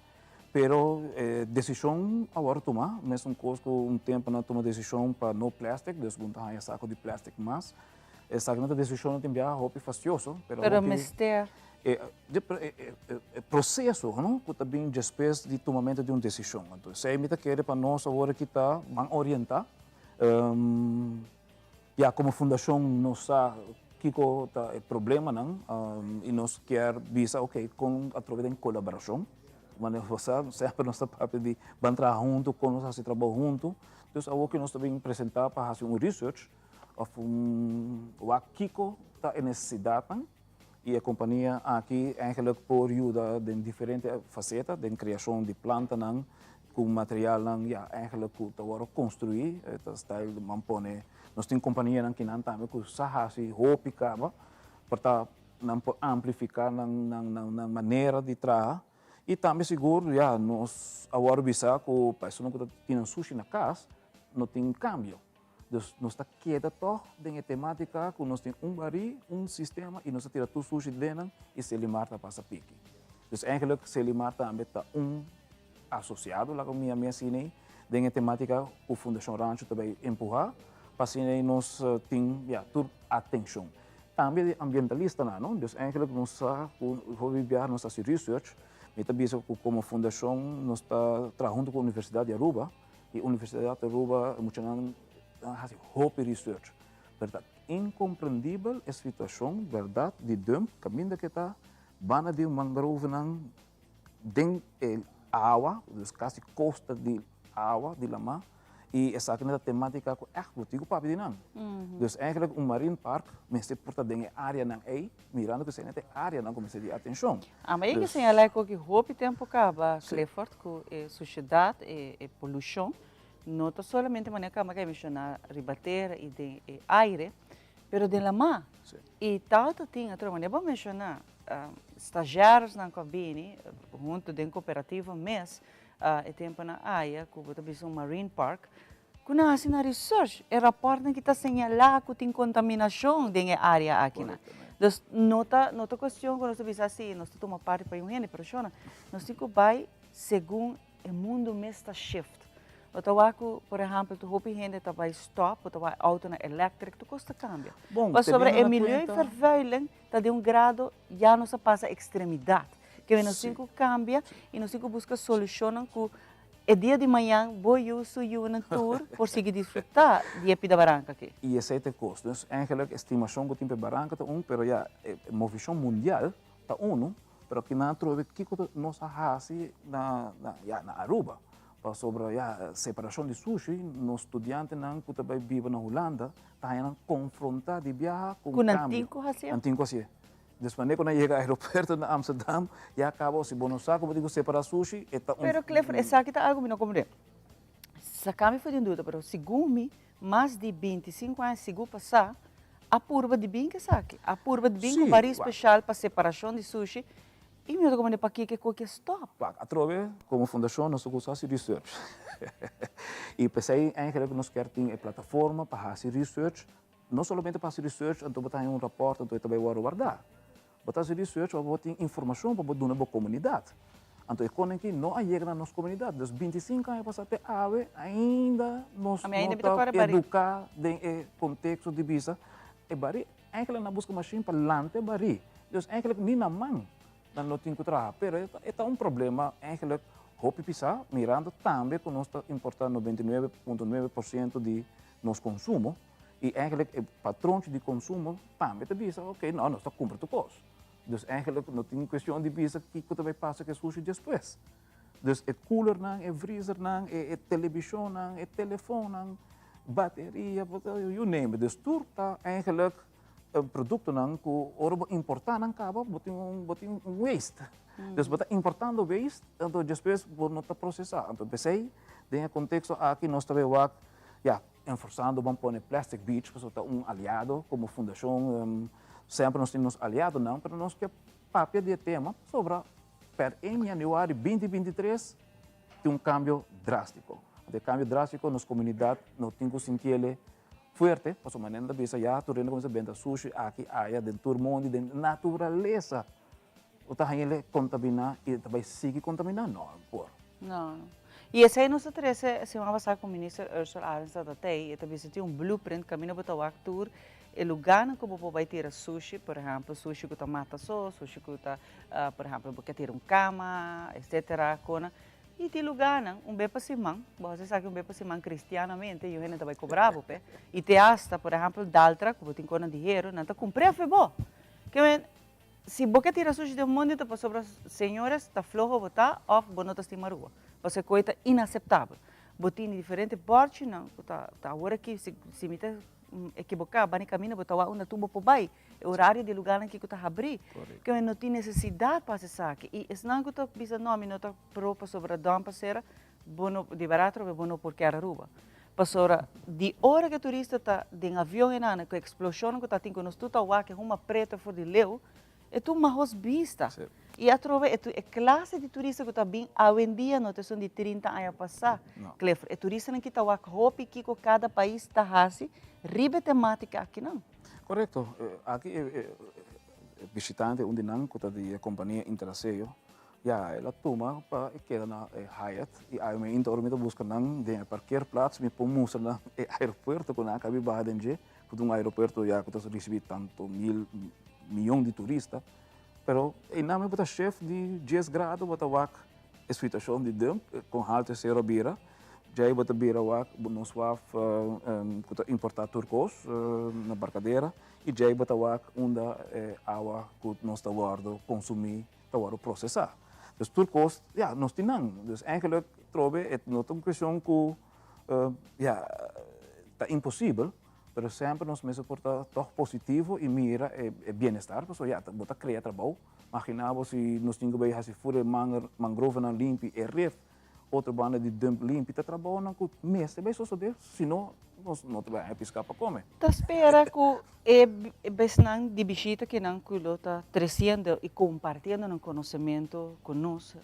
Pero e desishon a wòrdu tumá, mesun kos ku un tempu nan a tuma desishon pa no plastic, dus bo no ta haña sako di plastic mas. Esaki no ta desishonnan tin biaha hopi fastioso, pero Pero hopi mester. E e proseso no ku ta bin despues di tumamentu di un desishon. Anto esei mi ta kere pa nos awor aki ta ban orientá. Ya como fundacion nos sa kico ta e problemanan y nos kier bisa ok con atrobe den colaboracion. Manera bo sa semper nos ta papia di ban traha hunto con nos haci trabou hunto. Dus awor cu nos ta bin presenta pa haci un research of un wak kico ta e necesidadnan y e compania aki eigenlijk por yuda den diferente faceta den creacion di plantanan Ku materialnan ya eigenlijk ku ta wòrdu konstruí, e ta style di man pone. Nos tin kompanianan kinan tambe ku sa hasi hopi kaba por ta nan por amplifiká nan nan nan manera di traha. I tambe sigur ya nos a wòrdu bisa ku pa esunnan ku ta tin nan sushi na kas no tin kambio. Dus nos ta keda tòg den e temátika ku nos tin un barí, un sistema i nos ta tira tur sushi den nan i Selimar ta pasa piki. Dus eigenlijk Selimar tambe ta un asosiado, laga mi yam'é asina ei, den e temátika ku Fundashon Rancho ta bai empuhá pa asina ei nos tin ya tur atenshon. Tambe di ambientalistanan, no? Dus eigenlijk nos sa ku hopi biaha nos ta hasi research, mi ta bisa ku komo fundashon nos ta traha huntu ku Universidat di Aruba, E Universidad di Aruba e muchanan a haci hopi research, pero ta incomprendibel e situacion berdad di dump caminda ke ta banda di mangrovenan den e awa, dus casi costa di awa di lama, y esaki ta tematica cu echt bo tin cu papia di nan. Dus eigenlijk un marine park mester por ta den e areanan ey, mirando cu esey ta e areanan cu mester di atencion. Ama e ke señalá ku ki hopi tempu kaba, Clifford, ku e sushedat, e polushon, no ta solamente manera kaba ke menshoná riba tera i den e aire, pero den lamá. I tal ta tin atrobe, manera bo a menshoná, stagiarisnan ku a bini huntu den kooperativa mes e tempunan aya ku bo ta bisa un marine park, Ku nan hasi nan research, e raportnan ki ta señalá ku tin kontaminashon den e área akinan. Dus no ta no ta kuestion ku nos ta bisa si nos ta tuma parti pa un hende, pero shona, nos tin ku bai segun e mundu mes ta shift. Bo ta wak ku, por ehèmpel, tur hopi hende ta bai stòp, bo ta wak outonan elèktrik, tur kos ta kambia. Bon, Pasobra teniendo e na milieu kuenta. vervuiling ta den un grado ya nos a pasa ekstremidat, ke nos tin ku kambia i nos tin ku buska solushonnan ku E dia di mañan bo yu su yunan tur por sigui disfrutá di e pida baranka aki. I esei ta e kos. Dus eigenlijk e stimashon ku tin pa e baranka ta un, pero ya e movishon mundial ta unu, Pero kinan atrobe kiko nos a hasi na na ya na Aruba. Pasobra ya separashon di sushi nos studiantenan ku ta bai biba na Hulanda ta haña nan konfrontá di biaha ku Ku un nan kambio. tin ku hasié. Nan tin ku hasié. Des manera ku nan yega aeropuerto na Amsterdam ya kaba si bo no sa ku bo tin ku separá sushi e ta un. Pero Clifford esaki ta algu mi no komprendé. Saka mi for di un duda pero segun mi mas di 25 aña sigur pasá a purba di bin ku esaki. A purba di bin ku barí speshal pa separashon di sushi i mi no ta komprendé pakiko e koki a stòp. Wak, atrobe komo fundashon nos ta gusta hasi research. I p'esei eigenlijk nos kier tin e plataforma pa hasi research, no solamente pa hasi research anto bo ta haña un rapòrt anto e ta bai wòrdu wardá. Bo ta hasi research pa bo tin informashon pa bo duna bo komunidat. Anto e konen ki no a yega na nos komunidat. Dus 25 aña pasá te awe ainda nos A mi ainda no mi ta ta kòrda bari. eduká den e konteksto di bisa e bari. Eigenlijk nan a buska mashin pa lanta e bari. Dus eigenlijk ni na man nan lo tin ku traha. Pero e ta un problema eigenlijk hopi pisá mirando tambe ku nos ta importá 99.9% di nos konsumo. I eigenlijk e patronchi di konsumo tambe ta bisa, ok, no, nos ta kumpra tur kos. Dus eigenlijk no tin kuestion di bisa kiko ta bai pasa ku e sushi despues. Dus e coolernan, e vriezernan, e telebishonnan, e telefonnan, bateria, you name it. Dus tur ta eigenlijk produktonan ku ora bo importá nan kaba bo tin un bo tin un waste. Dus bo ta importando waste, anto despues bo no ta prosesá. Anto p'esei den e konteksto aki nos ta bai wak, ya, Enforzando ban pone Plastic Beach pasobra ta un aliado como fundacion semper nos tin nos aliadonan pero nos ke papia di e tema pasobra per 1 januari 2023 tin un cambio drastico. Anto e cambio drastico nos comunidad no tin cu sintiele fuerte pasobra manera nan ta bisa ya tur hende a cuminsa benta sushi aki aya den tur mondi den naturalesa. Bo ta hañ'e kontamina i e ta bai sigui kontamina? No, no por. No, no. I esei nos ta trese siman pasá ku Minister Ursula Arends ta tei, e ta bisa tin un blueprint kaminda bo ta wak tur e lugánan ku bo por bai tira sushi, por ehèmpel sushi ku ta mata so, sushi ku ta, por ehèmpel bo ke tira un kama, etsetera, kona. I tin lugánan un be pa siman, bo hasi esaki un be pa siman kristianamente, yu hende ta bai kobra bo p'e. I te asta, por ehèmpel Daltra, ku bo tin kona di heru, nan ta kumpr'é afe bo. Ke men, Si bo ke tira sushi den mondi ta pasobra señores ta floho bo ta of bo no ta stima Aruba. Pasobra e koe ta inaseptabel. Bo tin diferente borchinan ku ta ta awor aki si si mi ta ekiboká bani kaminda bo ta wak unda tur bo por bai. E orario di e lugarnan aki ku ta habrí. Ke no tin nesesidat pa hasi esaki. I esnan ku ta bisa no mi no ta pro pasobra dòm pa sera bo no di bèrdad atrobe bo no por kèr Aruba. Pasobra di ora ku e turista ta den avion e nana ku e eksploshonnan ku ta tin ku nos tur ta wak e huma preto for di leu, e tur mahos bista. I atrobe e e klase di turista ku ta bin awendia no ta esun di trinta aña pasá, Clifford. E turistanan ki ta wak hopi kiko kada pais ta hasi riba e tematika akinan. Korekto. Aki e bishitante un di nan ku ta di e kompania Interaseo Ya, el a tuma pa e keda na e Hyatt y awe mi inta ora mi ta busca nan den e parkeerplaats mi por mustra nan e aeropuerto cu nan a cabi baha den dje, cu ta un aeropuerto ya cu ta ricibi tanto mil miyon di turista, pero eynan mi bo ta chef di dies grado bo ta wak e situacion di dump con halto e cero a bira, djey bo ta bira wak nos waf cu ta importa tur cos na Barcadera y djey bo ta wak unda e awa cu nos ta wordo consumi. ta wòrdu prosesá. Dus tur kos, ya, nos tin nan. Dus eigenlijk trobe e no ta un kuestion ku ya, ta imposibel, pero semper nos mester por ta tòg positivo i mira e bienestar, pasobra ya, bo ta krea trabou. Maginá bo si nos tin ku bai hasi fur e mangrovenan limpi, e rif, Otro banda di dump limpi ta trabounan ku mester bai sosodé, si no nos no ta bai haña piská pa kome. Ta spera ku e besnan di bishita kinan ku lo ta tresiendo i kompartiendo nan konosementu ku nos,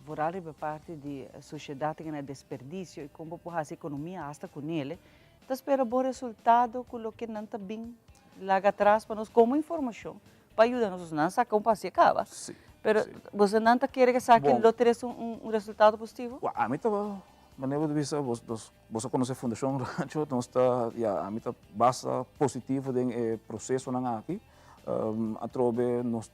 vooral riba e parti di sushedat i na desperdisio i kon bo por hasi ekonomia hasta ku nele, ta spera bon resultado ku loke nan ta bin laga atras pa nos komo informashon pa yuda nos, nan saca un pasia caba. Pero boso nan ta kere esaki lo trece un resultado positivo? Wa, ami ta, manera bo ta bisa, boso a conoce Fundacion Rancho, nos ta, ya, ami ta basta positivo den e procesonan aki. Atrobe nos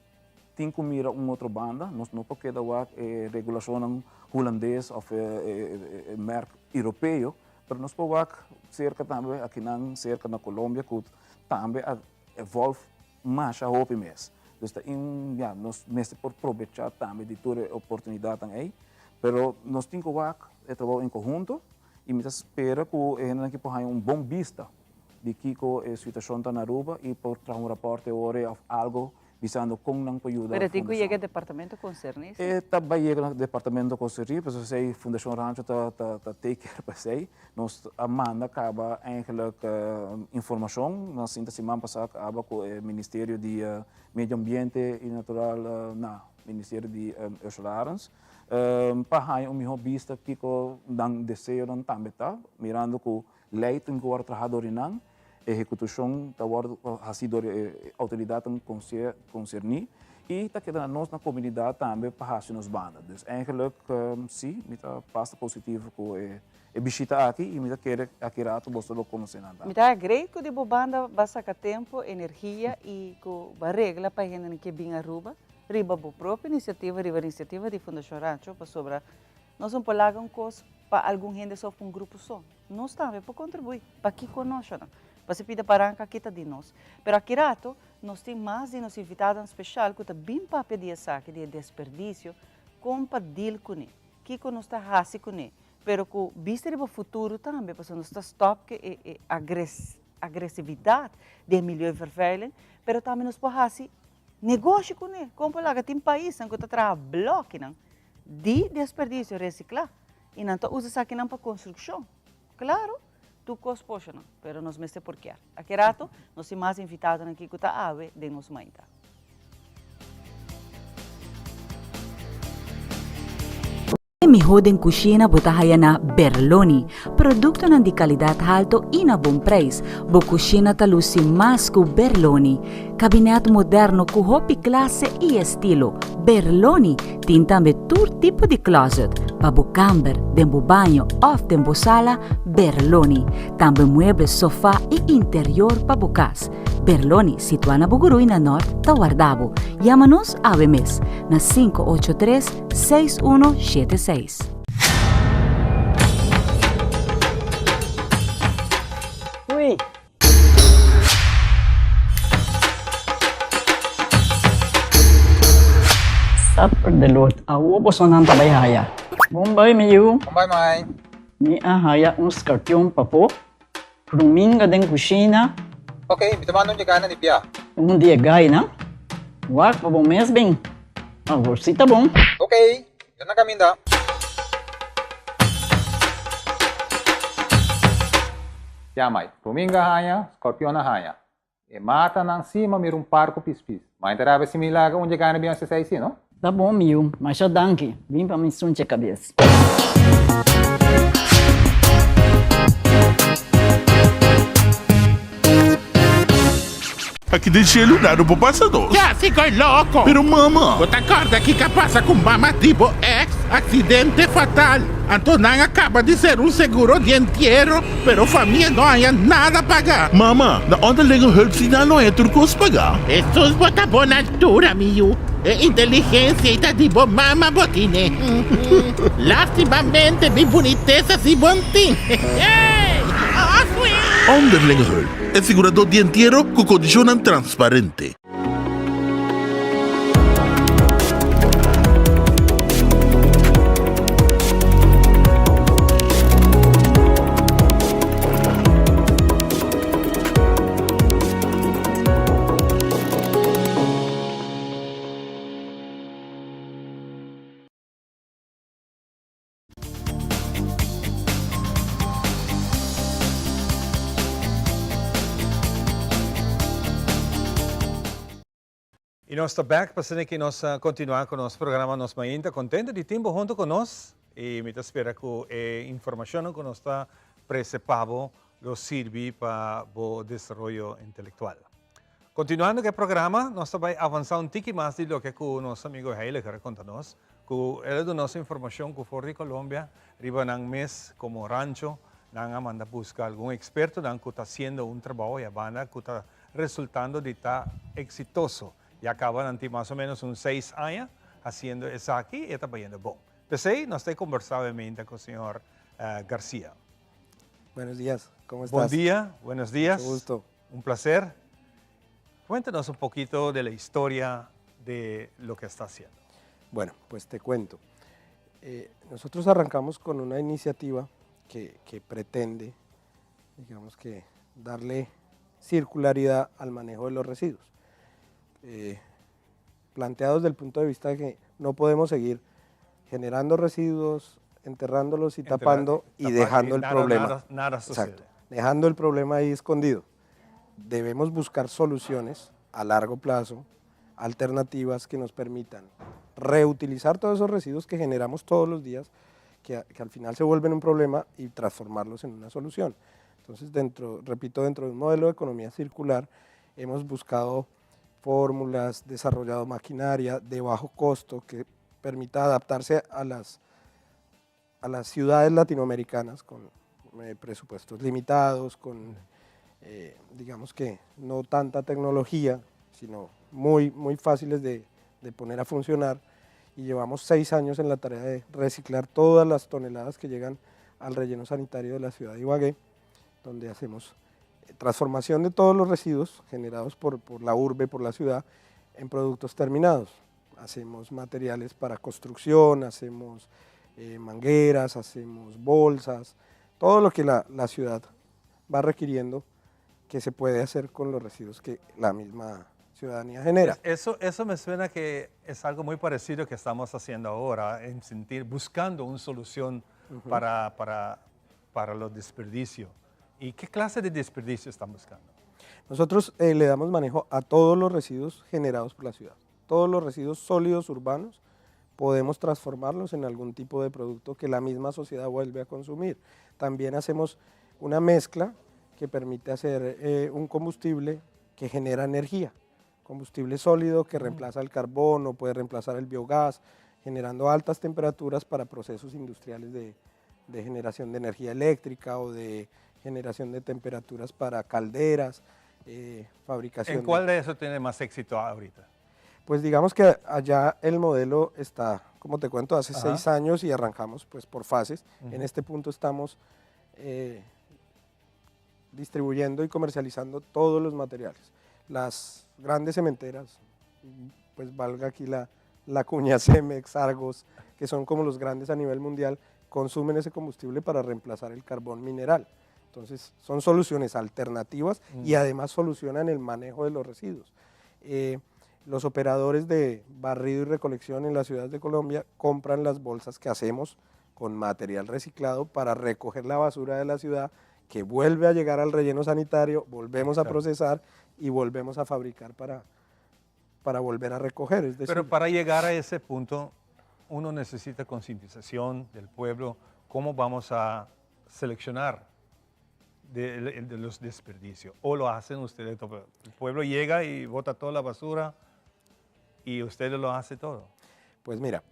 tin cu mira un otro banda, nos no por keda wak e regulacionnan hulandes of e merk europeo, pero nos por wak cerca tambe akinan, cerca na Colombia cu tambe a evolve Masha hopi mes. Dus ta in, ya, nos mester por probecha tambe di tur e oportunidadnan ey, pero nos tin cu wak e trabou en conhunto y mi ta spera cu e hendenan aki por haya un bon bista di kico e situacion ta na Aruba y por traha un rapport e ora of algo bisando con nan por yuda Pero tin cu Fundacion. yega e departamento concerni, si? E ta bay yega na departamento concerni, pasobra esey Fundacion Rancho ta ta ta take care pa esey. Nos a manda caba eigenlijk informacion na sinta siman pasa caba cu e Ministerio di Medio Ambiente y Natural na Ministerio di Ursula Arends pa haya un miho bista kico nan deseonan tambe ta, mirando cu ley tin cu worde traha door di nan, ehecutucion ta worde haci door di e autoridadnan concerni y ta keda na nos na comunidad tambe pa haci nos banda. Dus eigenlijk si, mi ta basta positivo cu e E bishita aki y mi ta kere aki rato boso lo conoce nan tambe. Mi ta agree cu di bo banda ba saca tempo, energia y cu ba regla pa e hendenan ke bin Aruba riba bo propio iniciativa, riba iniciativa di Fundacion Rancho pasobra nos no por laga un cos pa algun hende so of pa un grupo so. Nos tambe por contribui. Pakico no, Shona? Pasobra pida paranca aki ta di nos. Pero aki rato nos tin mas di nos invitadonan special cu ta bin papia di esaki, di e desperdicio, con pa deal cune, kico nos ta haci cune. Pero ku bista riba futuro tambe, pasobra nos ta stòp ku e e agresividat di e milieuvervuiling, pero tambe nos por hasi negoshi kuné. Kon por laga tin paisnan ku ta traha blòkinan di desperdisio resiklá i nan ta usa esakinan pa konstrukshon. Klaro, tur kos poshonan, pero nos mester por kier. Aki rato nos tin mas invitadonan aki ku ta awe den nos mainta. E mihó den kushina bo ta haya na Berloni. Produktonan di kalidat halto i na bon preis. Bo kushina ta lusi mas ku Berloni. Kabinèt moderno ku hopi klase i estilo. Berloni tin tambe tur tipo di klòzet. Pa bo kamber, den bo baño òf den bo sala, Berloni. Tambe mueble, sofá i interior pa bo kas. Berloni, situá na Bugurui na Nòrt, ta warda bo. Yama nos awe mes na 583 6176. Ui. Supper de Lord, awo bosonan ta bai haya. Bon bai mi yu. Bon bai mai. Mi a haya un skarpion papo. Pruminga den kushina. Ok, mi ta manda un dje gana di bia. Un di e gainan. Wak pa bo mes bin. Awor si ta bon. Ok, mi ta na kaminda. Ya mai, pruminga haña, skorpion a haña. E matanan si ma mira un par ku pispis. Ma e ta rabia si mi laga un dje gana bin hasi esei si, no? Ta bon mi yu, masha danki. Bin pa mi sunche kabes. Aki den shelu nada por pasa nos. Ya si koe loko. Pero mama. Bo ta korda kiko a pasa ku mama di bo ex? Aksidente fatal. Anto nan a kaba di ser un seguro di entiero, pero famia no haña nada paga. Mama, na onderlinge hulp si nan lo haña tur kos paga. Hesus bo ta bon altura mi yu. E inteligensia ei ta di bo mama bo tine. Lastimamente mi bunitesa si bon tin. Onderlinge hulp, e sigurador di entiero ku kondishonnan transparente. Y nos ta back pa asina ki nos continua cu nos programa Nos Mainta. Contento di tin bo hunto cu nos y mi ta spera cu e informacionnan cu nos ta prese pa bo lo sirbi pa bo desaroyo intelectual. Continuando cu e programa, nos ta bay avansa un tiki mas di loke cu nos amigo Heiliger a conta nos, cu el a duna nos informacion cu for di Colombia riba nan mes como rancho nan a manda busca algun expertonan cu ta haciendo un trabao y a banda cu ta resultando di ta exitoso. Ya caba nan tin mas o menos un seis aña haciendo esaki y e ta bayendo bon. P'esey nos ta e conversa obviamente cu señor Garcia. Buenos dias, como estás? Bon dia, buenos dias. Mucho gusto. Un placer. Cuéntanos un poquito de la historia de lo que está haciendo. Bueno, pues te cuento. Eh, nosotros arrancamos con una iniciativa que, que pretende, digamos que, darle circularidad al manejo de los residuos. Eh, planteado desde el punto de vista de que no podemos seguir generando residuos, enterrándolos y tapando y dejando el problema. Nada, nada sucede. Exacto, dejando el problema ahí escondido. Debemos buscar soluciones a largo plazo, alternativas que nos permitan reutilizar todos esos residuos que generamos todos los días, que, que al final se vuelven un problema y transformarlos en una solución. Entonces, dentro, repito, dentro de un modelo de economía circular, hemos buscado fórmulas, desarrollado maquinaria de bajo costo que permita adaptarse a las, a las ciudades latinoamericanas con eh, presupuestos limitados, con, eh, digamos que no tanta tecnología, sino muy, muy fáciles de, de poner a funcionar. Y llevamos seis años en la tarea de reciclar todas las toneladas que llegan al relleno sanitario de la ciudad de Ibagué, donde hacemos eh, transformación de todos los residuos generados por, por la urbe, por la ciudad, en productos terminados. Hacemos materiales para construcción, hacemos eh, mangueras, hacemos bolsas, todo lo que la, la ciudad va requiriendo que se puede hacer con los residuos que la misma ciudadanía genera. Eso, eso me suena que es algo muy parecido que estamos haciendo ahora, en sentir, buscando una solución para, para, para los desperdicios. ¿Y qué clase de desperdicio están buscando? Nosotros eh, le damos manejo a todos los residuos generados por la ciudad. Todos los residuos sólidos urbanos podemos transformarlos en algún tipo de producto que la misma sociedad vuelve a consumir. También hacemos una mezcla que permite hacer eh, un combustible que genera energía, combustible sólido que reemplaza el carbón o puede reemplazar el biogás, generando altas temperaturas para procesos industriales de, de generación de energía eléctrica o de generación de temperaturas para calderas, eh, fabricación. ¿En cuál de eso tiene más éxito ahorita? Pues digamos que allá el modelo está, como te cuento, hace seis años y arrancamos pues por fases. En este punto estamos eh, distribuyendo y comercializando todos los materiales. Las grandes cementeras, pues valga aquí la, la cuña Cemex, Argos, que son como los grandes a nivel mundial, consumen ese combustible para reemplazar el carbón mineral. Entonces, son soluciones alternativas y además solucionan el manejo de los residuos. Eh, los operadores de barrido y recolección en las ciudades de Colombia compran las bolsas que hacemos con material reciclado para recoger la basura de la ciudad que vuelve a llegar al relleno sanitario, volvemos a procesar y volvemos a fabricar para, para volver a recoger. Es decir, Pero para llegar a ese punto, uno necesita concientización del pueblo, cómo vamos a seleccionar de, de los desperdicios. O lo hacen ustedes, el pueblo llega y bota toda la basura y ustedes lo hacen todo. Pues mira,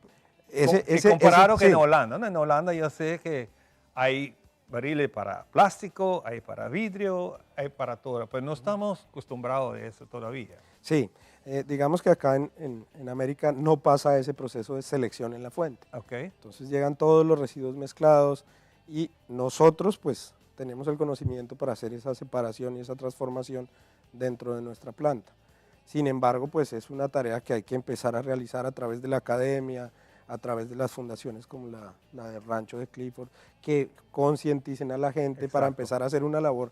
ese, ese, comparado que en Holanda, ¿no? En Holanda yo sé que hay barriles para plástico, hay para vidrio, hay para todo, pero no estamos acostumbrados a eso todavía. Sí, eh, digamos que acá en, en, en, América no pasa ese proceso de selección en la fuente. Okay. Entonces llegan todos los residuos mezclados y nosotros pues tenemos el conocimiento para hacer esa separación y esa transformación dentro de nuestra planta. Sin embargo, pues es una tarea que hay que empezar a realizar a través de la academia, a través de las fundaciones como la, la de Rancho de Clifford, que concienticen a la gente Exacto. para empezar a hacer una labor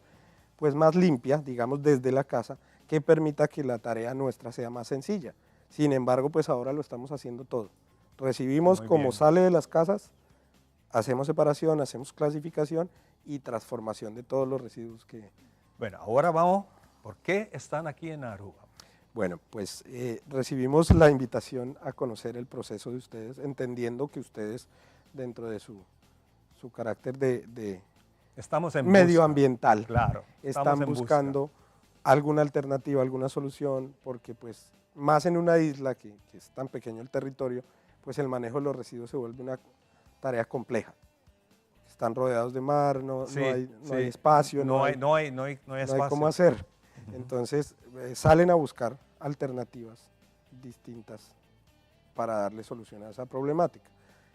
pues más limpia, digamos desde la casa, que permita que la tarea nuestra sea más sencilla. Sin embargo, pues ahora lo estamos haciendo todo. Recibimos Muy como bien. sale de las casas, hacemos separación, hacemos clasificación y transformación de todos los residuos que... Bueno, ahora vamos, ¿por qué están aquí en Aruba? Bueno, pues eh, recibimos la invitación a conocer el proceso de ustedes, entendiendo que ustedes, dentro de su, su carácter de, de estamos en medioambiental, claro, están buscando busca. alguna alternativa, alguna solución, porque pues más en una isla que, que es tan pequeño el territorio, pues el manejo de los residuos se vuelve una tarea compleja. Están rodeados de mar, no, sí, no, hay, no sí. hay, espacio, no, hay, no hay, no hay, no hay, espacio. hay cómo hacer. Entonces eh, salen a buscar alternativas distintas para darle solución a esa problemática.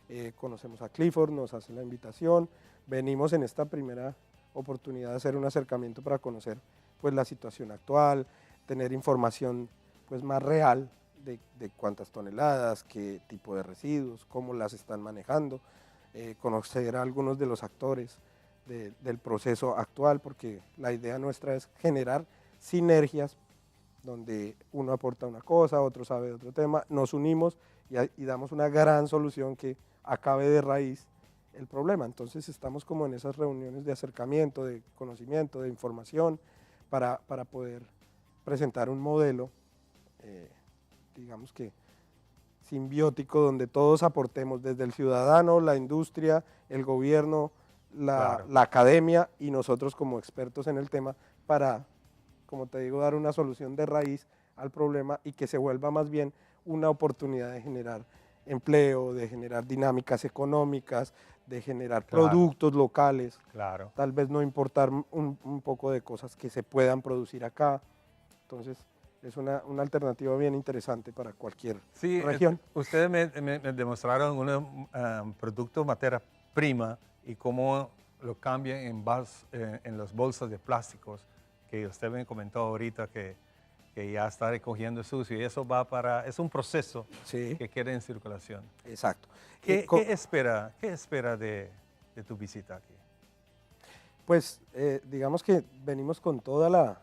Eh, conocemos a Clifford, nos hace la invitación, venimos en esta primera oportunidad de hacer un acercamiento para conocer pues, la situación actual, tener información pues más real de, de cuántas toneladas, qué tipo de residuos, cómo las están manejando, eh, conocer a algunos de los actores del proceso actual, porque la idea nuestra es generar sinergias donde uno aporta una cosa, otro sabe de otro tema, nos unimos y, damos una gran solución que acabe de raíz el problema. Entonces estamos como en esas reuniones de acercamiento, de conocimiento, de información, para, para poder presentar un modelo, eh, digamos que simbiótico, donde todos aportemos, desde el ciudadano, la industria, el gobierno, la, la academia y nosotros como expertos en el tema, para, como te digo, dar una solución de raíz al problema y que se vuelva más bien una oportunidad de generar empleo, de generar dinámicas económicas, de generar productos locales. Claro. Tal vez no importar un, un, poco de cosas que se puedan producir acá. Entonces, es una, una alternativa bien interesante para cualquier sí, eh, región. ustedes me, me, demostraron un um, producto materia prima y cómo lo cambian en, eh, en las bolsas de plásticos que usted me comentó ahorita que que ya está recogiendo sucio y eso va para, es un proceso que queda en circulación. Exacto. ¿Qué, ¿qué espera, qué espera de, de, tu visita aquí? Pues eh, digamos que venimos con toda la,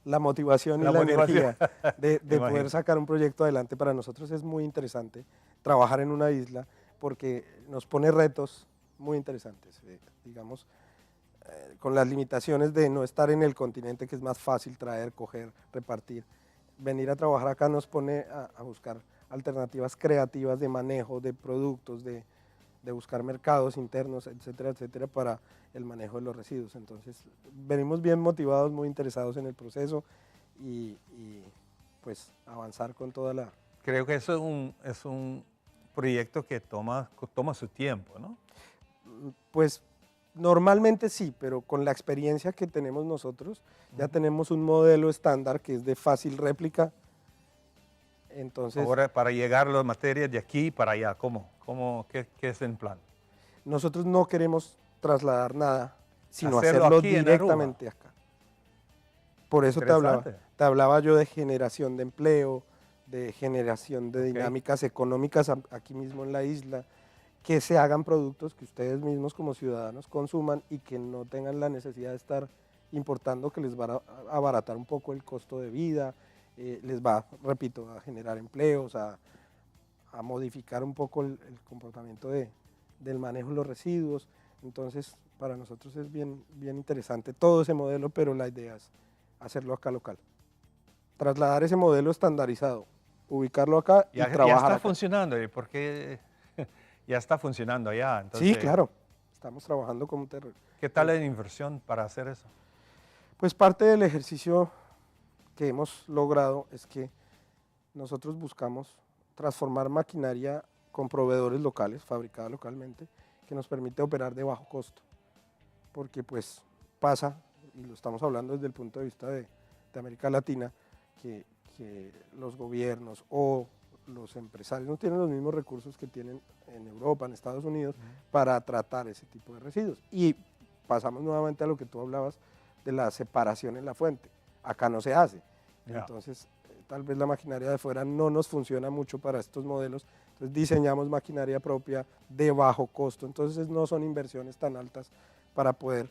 la motivación y la, energía de, de poder sacar un proyecto adelante. Para nosotros es muy interesante trabajar en una isla porque nos pone retos muy interesantes. Eh, digamos, eh, con las limitaciones de no estar en el continente, que es más fácil traer, coger, repartir. Venir a trabajar acá nos pone a, buscar alternativas creativas de manejo de productos, de, de, buscar mercados internos, etcétera, etcétera, para el manejo de los residuos. Entonces, venimos bien motivados, muy interesados en el proceso y, y pues avanzar con toda la... Creo que eso es un, es un proyecto que toma, toma su tiempo, ¿no? Pues Normalmente sí, pero con la experiencia que tenemos nosotros, ya tenemos un modelo estándar que es de fácil réplica. Entonces, Ahora, para llegar a las materias de aquí para allá, ¿cómo? ¿Cómo qué, qué, es el plan? Nosotros no queremos trasladar nada, sino hacerlo, directamente acá. Por eso te hablaba, te hablaba yo de generación de empleo, de generación de dinámicas económicas aquí mismo en la isla, que se hagan productos que ustedes mismos como ciudadanos consuman y que no tengan la necesidad de estar importando, que les va a abaratar un poco el costo de vida, eh, les va, repito, a generar empleos, a, a modificar un poco el, el comportamiento de, del manejo de los residuos. Entonces, para nosotros es bien, bien interesante todo ese modelo, pero la idea es hacerlo acá local. Trasladar ese modelo estandarizado, ubicarlo acá y trabajar. Ya está funcionando, ¿y por qué? ya está funcionando allá. sí, claro. Estamos trabajando como terror. ¿Qué tal la inversión para hacer eso? Pues parte del ejercicio que hemos logrado es que nosotros buscamos transformar maquinaria con proveedores locales, fabricada localmente, que nos permite operar de bajo costo. Porque pues pasa, y lo estamos hablando desde el punto de vista de, de América Latina, que, que los gobiernos o los empresarios no tienen los mismos recursos que tienen en Europa, en Estados Unidos, para tratar ese tipo de residuos. Y pasamos nuevamente a lo que tú hablabas de la separación en la fuente. Acá no se hace. Entonces, eh, tal vez la maquinaria de fuera no nos funciona mucho para estos modelos. Entonces, diseñamos maquinaria propia de bajo costo. Entonces, no son inversiones tan altas para poder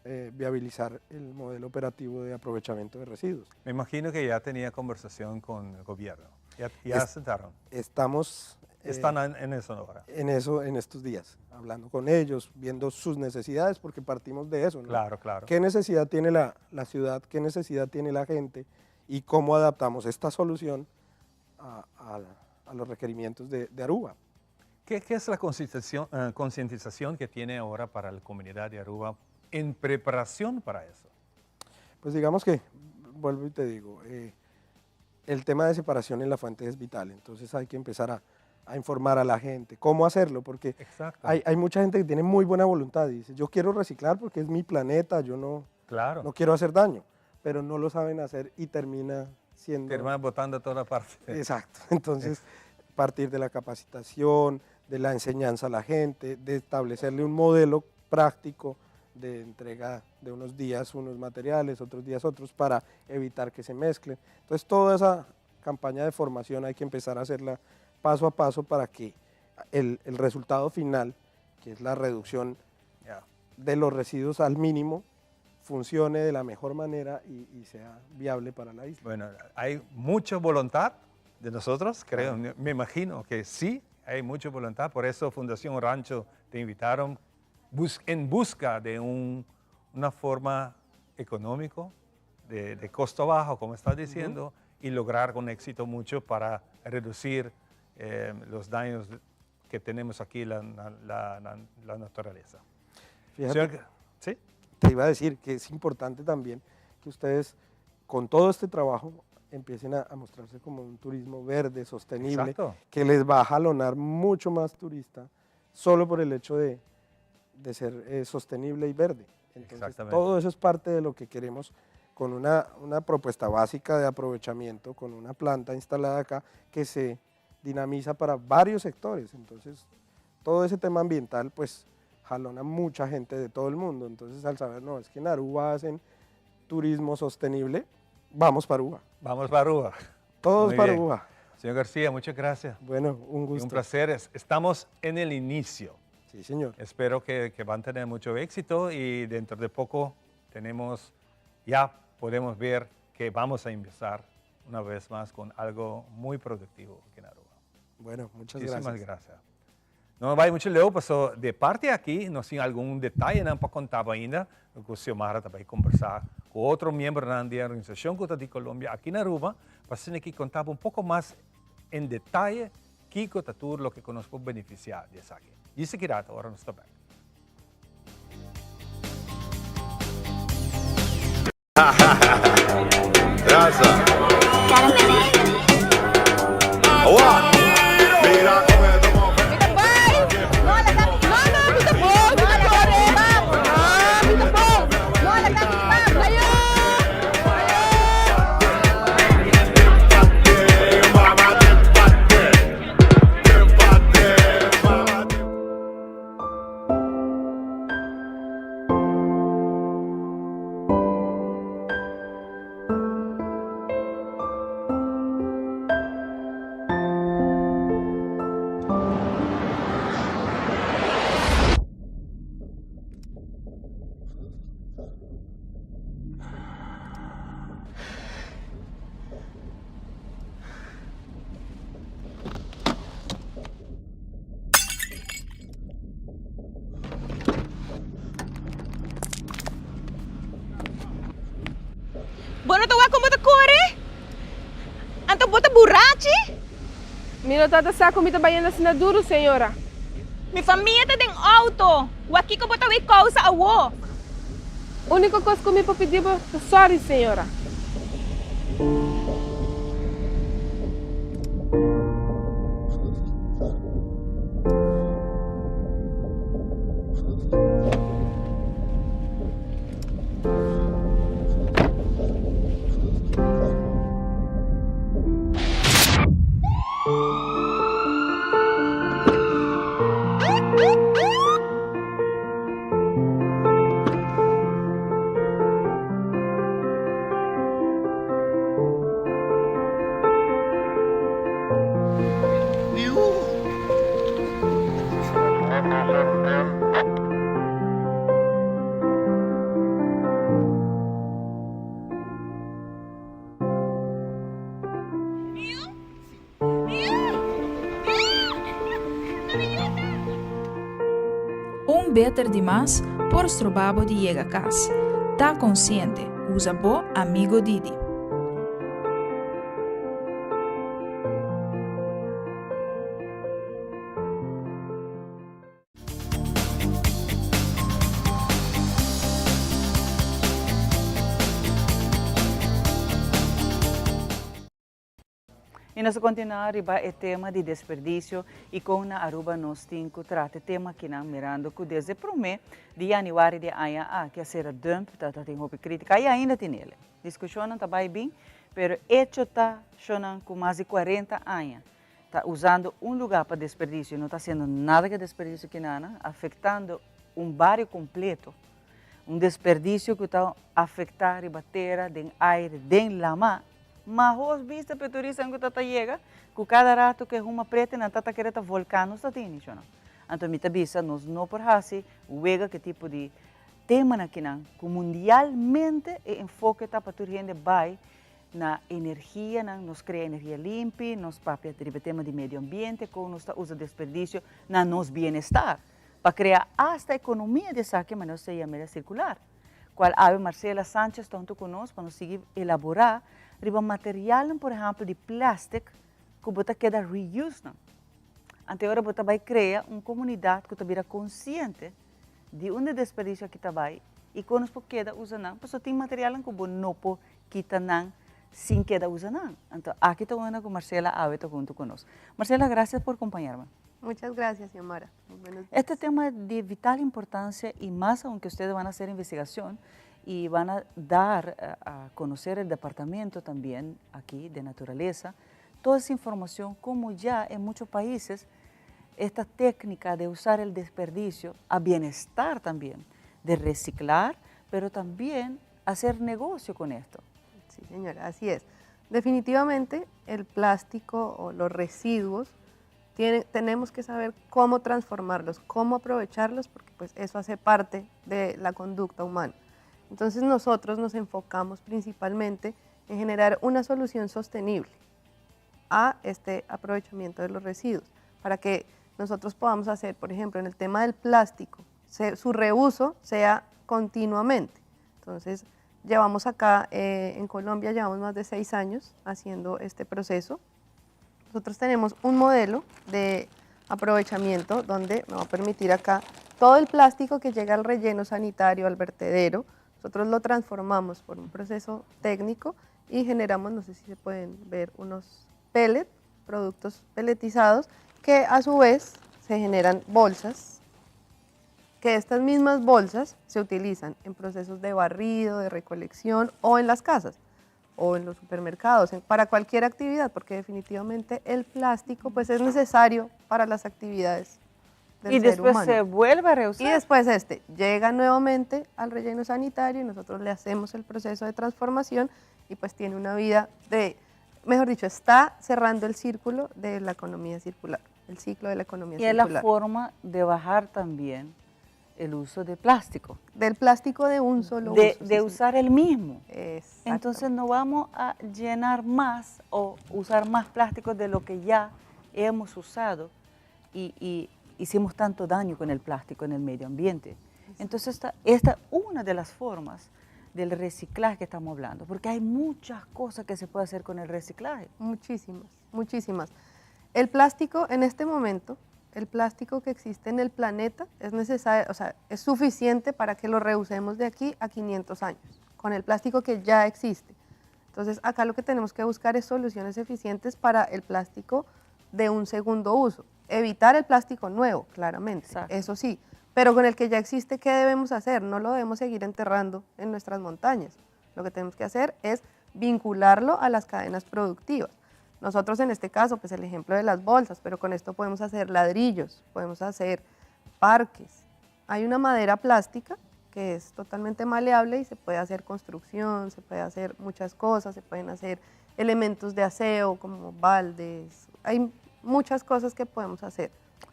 eh, viabilizar el modelo operativo de aprovechamiento de residuos. Me imagino que ya tenía conversación con el gobierno. Ya, ya sentaron. Estamos... Eh, Están en, eso ahora. En eso, en estos días, hablando con ellos, viendo sus necesidades, porque partimos de eso. ¿no? Claro, claro. ¿Qué necesidad tiene la, la ciudad? ¿Qué necesidad tiene la gente? Y cómo adaptamos esta solución a, a, a los requerimientos de, de Aruba. ¿Qué, ¿Qué, es la concientización, eh, concientización que tiene ahora para la comunidad de Aruba en preparación para eso? Pues digamos que, vuelvo y te digo, eh, el tema de separación en la fuente es vital, entonces hay que empezar a, a informar a la gente cómo hacerlo, porque hay, hay, mucha gente que tiene muy buena voluntad y dice, yo quiero reciclar porque es mi planeta, yo no, claro. no quiero hacer daño, pero no lo saben hacer y termina siendo... Termina botando toda parte. Exacto, entonces partir de la capacitación, de la enseñanza a la gente, de establecerle un modelo práctico de entrega de unos días unos materiales, otros días otros, para evitar que se mezclen. Entonces toda esa campaña de formación hay que empezar a hacerla paso a paso para que el, el resultado final, que es la reducción de los residuos al mínimo, funcione de la mejor manera y, y sea viable para la isla. Bueno, hay mucha voluntad de nosotros, creo, me imagino que sí, hay mucha voluntad, por eso Fundación Rancho te invitaron bus en busca de un, una forma económico, de, de costo bajo, como estás diciendo, uh -huh. y lograr con éxito mucho para reducir eh, los daños que tenemos aquí la, la, la, la naturaleza. Fíjate, Señor, ¿sí? Te iba a decir que es importante también que ustedes, con todo este trabajo, empiecen a, a mostrarse como un turismo verde, sostenible, Exacto. que les va a jalonar mucho más turista solo por el hecho de, de ser eh, sostenible y verde. Entonces, todo eso es parte de lo que queremos con una, una propuesta básica de aprovechamiento, con una planta instalada acá que se dinamiza para varios sectores. Entonces, todo ese tema ambiental, pues, jalona mucha gente de todo el mundo. Entonces, al saber, no, es que en Aruba hacen turismo sostenible, vamos para Aruba. Vamos para Aruba. Todos Muy para bien. Aruba. Señor García, muchas gracias. Bueno, un gusto. Un placer. Estamos en el inicio. Sí, señor. Espero que, que van a tener mucho éxito y dentro de poco tenemos, ya podemos ver que vamos a empezar una vez más con algo muy productivo aquí en Aruba. Bueno, muchas Muchísimas gracias. gracias. No bai mucho leu, paso di parti aki, nos tin algun detaye nan pa konta bo ainda, ku Xiomara ta bai kombersá ku otro miembronan di e organisashon ku ta di Colombia aki na Aruba, pa asina ki konta bo un poko mas en detaye kiko ta tur loke ku nos por benefisiá di esaki. Djis aki rato ora nos ta bèk. Bo no ta wak kon bo ta kore? Anto bo ta burachi? Mi no tabata sa ku mi ta bayendo asina duru, señora. Mi famia ta den outo. Wak kiko bo ta wei kousa awo? Úniko kos ku mi por pidi bo ta sòri, señora. Un beter di mas por stroba bo di yega kas. Ta konsiente, usa bo Amigo Didi. Y nos ta continua riba e tema di desperdicio y con na Aruba nos tin cu trata e tema akinan mirando cu desde prome di januari di e aña aki a cera dump ta ta tin hopi critica y ainda tin ele. Discusionnan ta bay bin pero hecho ta shonan cu mas di cuarenta aña ta usando un lugar pa desperdicio y no ta haciendo nada cu e desperdicio kinana afectando un bario completo. Un desperdicio cu ta afecta riba tera, den aire, den lama. Mahos bista p'e turistanan cu ta ta yega, cu cada rato cu e huma prete nan ta ta kere ta volcan nos ta tini, cho no? Anto mi ta bisa nos no por haci wega cu e tipo di temanan akinan cu mundialmente e enfoke ta pa tur hende bay na energianan, nos crea energia limpi, nos papia riba e tema di medio ambiente, con nos ta usa desperdicio na nos bienestar, pa crea hasta economia di esaki manera nos ta yama circular, cual awe Marcela Sanchez ta hunto cu nos pa nos sigui elabora riba materialnan por ehempel di plastic cu bo ta keda reuse nan. Ante ora bo ta bay crea un comunidad cu ta bira consciente di unda e desperdicio aki ta bay y con nos por keda usa nan, pasobra tin materialnan cu bo no por kita nan sin keda usa nan. Anto aki ta unda cu Marcela awe ta hunto cu nos. Marcela, gracias por compañarme. Muchas gracias, Xiomara. Muy buenos días. Este tema de vital importancia y más aunque ustedes van a hacer investigación y van a dar a conocer el departamento también aquí de naturaleza, toda esa información como ya en muchos países esta técnica de usar el desperdicio a bienestar también, de reciclar, pero también hacer negocio con esto. Sí, señora, así es. Definitivamente el plástico o los residuos tenemos que saber cómo transformarlos, cómo aprovecharlos, porque pues eso hace parte de la conducta humana. Entonces nosotros nos enfocamos principalmente en generar una solución sostenible a este aprovechamiento de los residuos, para que nosotros podamos hacer, por ejemplo, en el tema del plástico, su reuso sea continuamente. Entonces, llevamos acá, eh, en Colombia, llevamos más de seis años haciendo este proceso. Nosotros tenemos un modelo de aprovechamiento donde me va a permitir acá todo el plástico que llega al relleno sanitario, al vertedero, nosotros lo transformamos por un proceso técnico y generamos, no sé si se pueden ver, unos pellets, productos pelletizados, que a su vez se generan bolsas, que estas mismas bolsas se utilizan en procesos de barrido, de recolección o en las casas o en los supermercados, para cualquier actividad, porque definitivamente el plástico pues es necesario para las actividades del Y ser después humano. se vuelve a reusar. Y después este llega nuevamente al relleno sanitario y nosotros le hacemos el proceso de transformación y pues tiene una vida de, mejor dicho, está cerrando el círculo de la economía circular, el ciclo de la economía Y es la circular. forma de bajar también el uso de plástico. Del plástico de un solo de, uso. De usar el mismo. Exacto. Entonces no vamos a llenar más o usar más plástico de lo que ya hemos usado y, y hicimos tanto daño con el plástico en el medio ambiente. Entonces esta, esta es una de las formas del reciclaje que estamos hablando, porque hay muchas cosas que se puede hacer con el reciclaje. Muchísimas, muchísimas. El plástico en este momento, el plástico que existe en el planeta es necesario, o sea, es suficiente para que lo reusemos de aquí a 500 años, con el plástico que ya existe. Entonces, acá lo que tenemos que buscar es soluciones eficientes para el plástico de un segundo uso. Evitar el plástico nuevo, claramente, eso sí, pero con el que ya existe, ¿qué debemos hacer? No lo debemos seguir enterrando en nuestras montañas. Lo que tenemos que hacer es vincularlo a las cadenas productivas. Nosotros en este caso, pues el ejemplo de las bolsas, pero con esto podemos hacer ladrillos, podemos hacer parques. Hay una madera plástica que es totalmente maleable y se puede hacer construcción, se puede hacer muchas cosas, se pueden hacer elementos de aseo como baldes, hay muchas cosas que podemos hacer.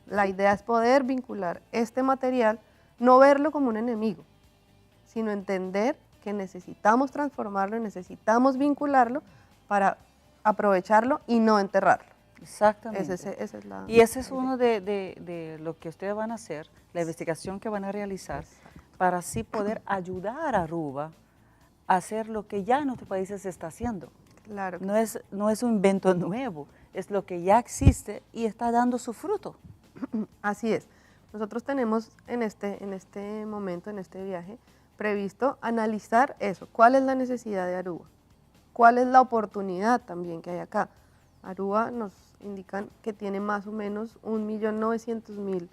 La idea es poder vincular este material, no verlo como un enemigo, sino entender que necesitamos transformarlo, necesitamos vincularlo para aprovecharlo y no enterrarlo. Exactamente. Ese, es la, y ese es uno de, de, de, lo que ustedes van a hacer, la investigación que van a realizar, para así poder ayudar a Aruba a hacer lo que ya en otros países se está haciendo. Claro. No es, no es un invento nuevo, es lo que ya existe y está dando su fruto. Así es. Nosotros tenemos en este, en este momento, en este viaje, previsto analizar eso. ¿Cuál es la necesidad de Aruba? ¿Cuál es la oportunidad también que hay acá? Aruba nos indican que tiene más o menos 1.900.000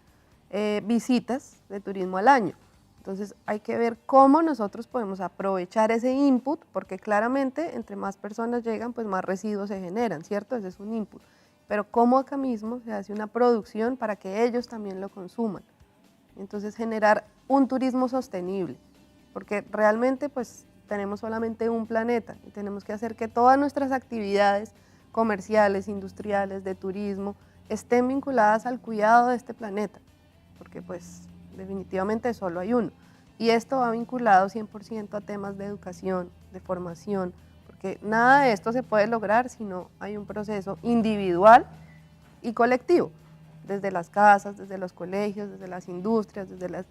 eh, visitas de turismo al año. Entonces hay que ver cómo nosotros podemos aprovechar ese input, porque claramente entre más personas llegan, pues más residuos se generan, ¿cierto? Ese es un input. Pero cómo acá mismo se hace una producción para que ellos también lo consuman. Entonces generar un turismo sostenible, Porque realmente pues tenemos solamente un planeta y tenemos que hacer que todas nuestras actividades comerciales, industriales, de turismo, estén vinculadas al cuidado de este planeta, porque pues definitivamente solo hay uno. Y esto va vinculado 100% a temas de educación, de formación, porque nada de esto se puede lograr si no hay un proceso individual y colectivo, desde las casas, desde los colegios, desde las industrias, desde, las,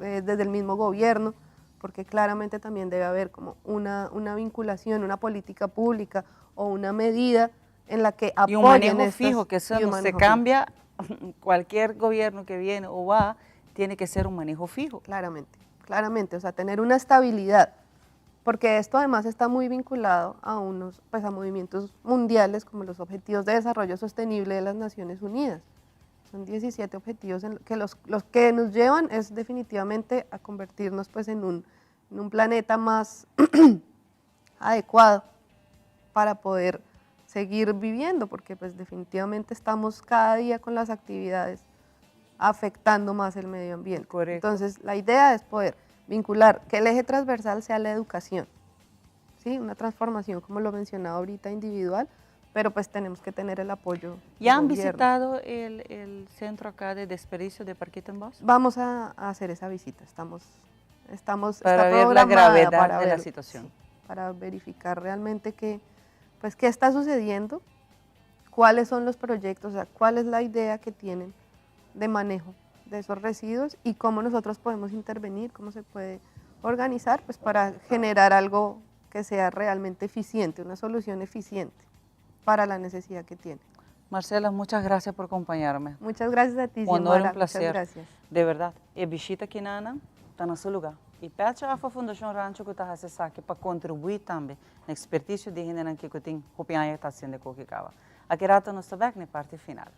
eh, desde el mismo gobierno, porque claramente también debe haber como una, una vinculación, una política pública o una medida en la que apoyen Y un manejo fijo, que eso no se cambia, cualquier gobierno que viene o va, tiene que ser un manejo fijo. Claramente, claramente, o sea, tener una estabilidad, porque esto además está muy vinculado a unos, pues a movimientos mundiales como los Objetivos de Desarrollo Sostenible de las Naciones Unidas. Son 17 objetivos en que los, los que nos llevan es definitivamente a convertirnos pues en un, en un planeta más adecuado para poder seguir viviendo, porque pues definitivamente estamos cada día con las actividades afectando más el medio ambiente. Entonces, la idea es poder vincular que el eje transversal sea la educación, ¿sí? Una transformación, como lo mencionaba ahorita, individual, pero pues tenemos que tener el apoyo. ¿Ya han visitado el, el, centro acá de desperdicio de Parkittenbos? Vamos a, a, hacer esa visita, estamos, estamos para ver la gravedad para de la situación. Sí, para verificar realmente qué, pues, qué está sucediendo, cuáles son los proyectos, o sea, cuál es la idea que tienen de manejo de esos residuos y cómo nosotros podemos intervenir, cómo se puede organizar pues, para generar algo que sea realmente eficiente, una solución eficiente para la necesidad que tiene. Marcela, muchas gracias por acompañarme. Muchas gracias a ti, Un honor, un placer. Muchas gracias. De verdad. E bishita akinan ta na su lugar. Y pet af Fundacion Rancho cu ta haci esaki pa contribui tambe na experticio di hendenan cu tin hopi aña ta haciendo e caba. Aki rato nos ta bek na e parti final.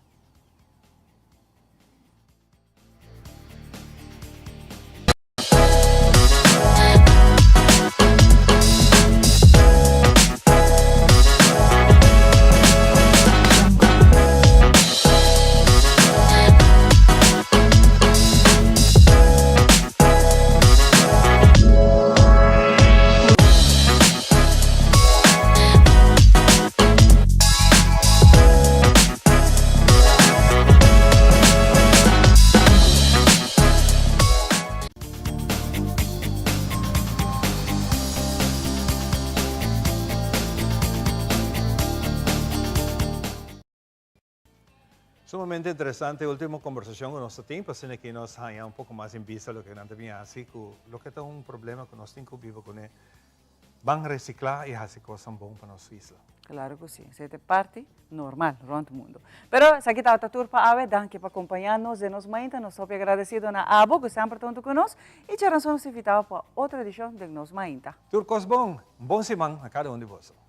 Sumamente interesante e ultimo conversacion cu nos ta tin, pa asina ki nos haña un poco mas en bista loke nan ta bin haci cu loke ta un problema cu nos tin cu biba cune. Ban recicla y haci cosnan bon pa nos isla. Claro cu si, esey ta e parti normal rond mundo. Pero esaki tabata tur pa awe, danki pa compaña nos den nos mainta, nos hopi agradecido na abo cu semper ta hunto cu nos y djaranson nos invitabo pa otro edicion den nos mainta. Tur cos bon, un bon siman na cada un di boso.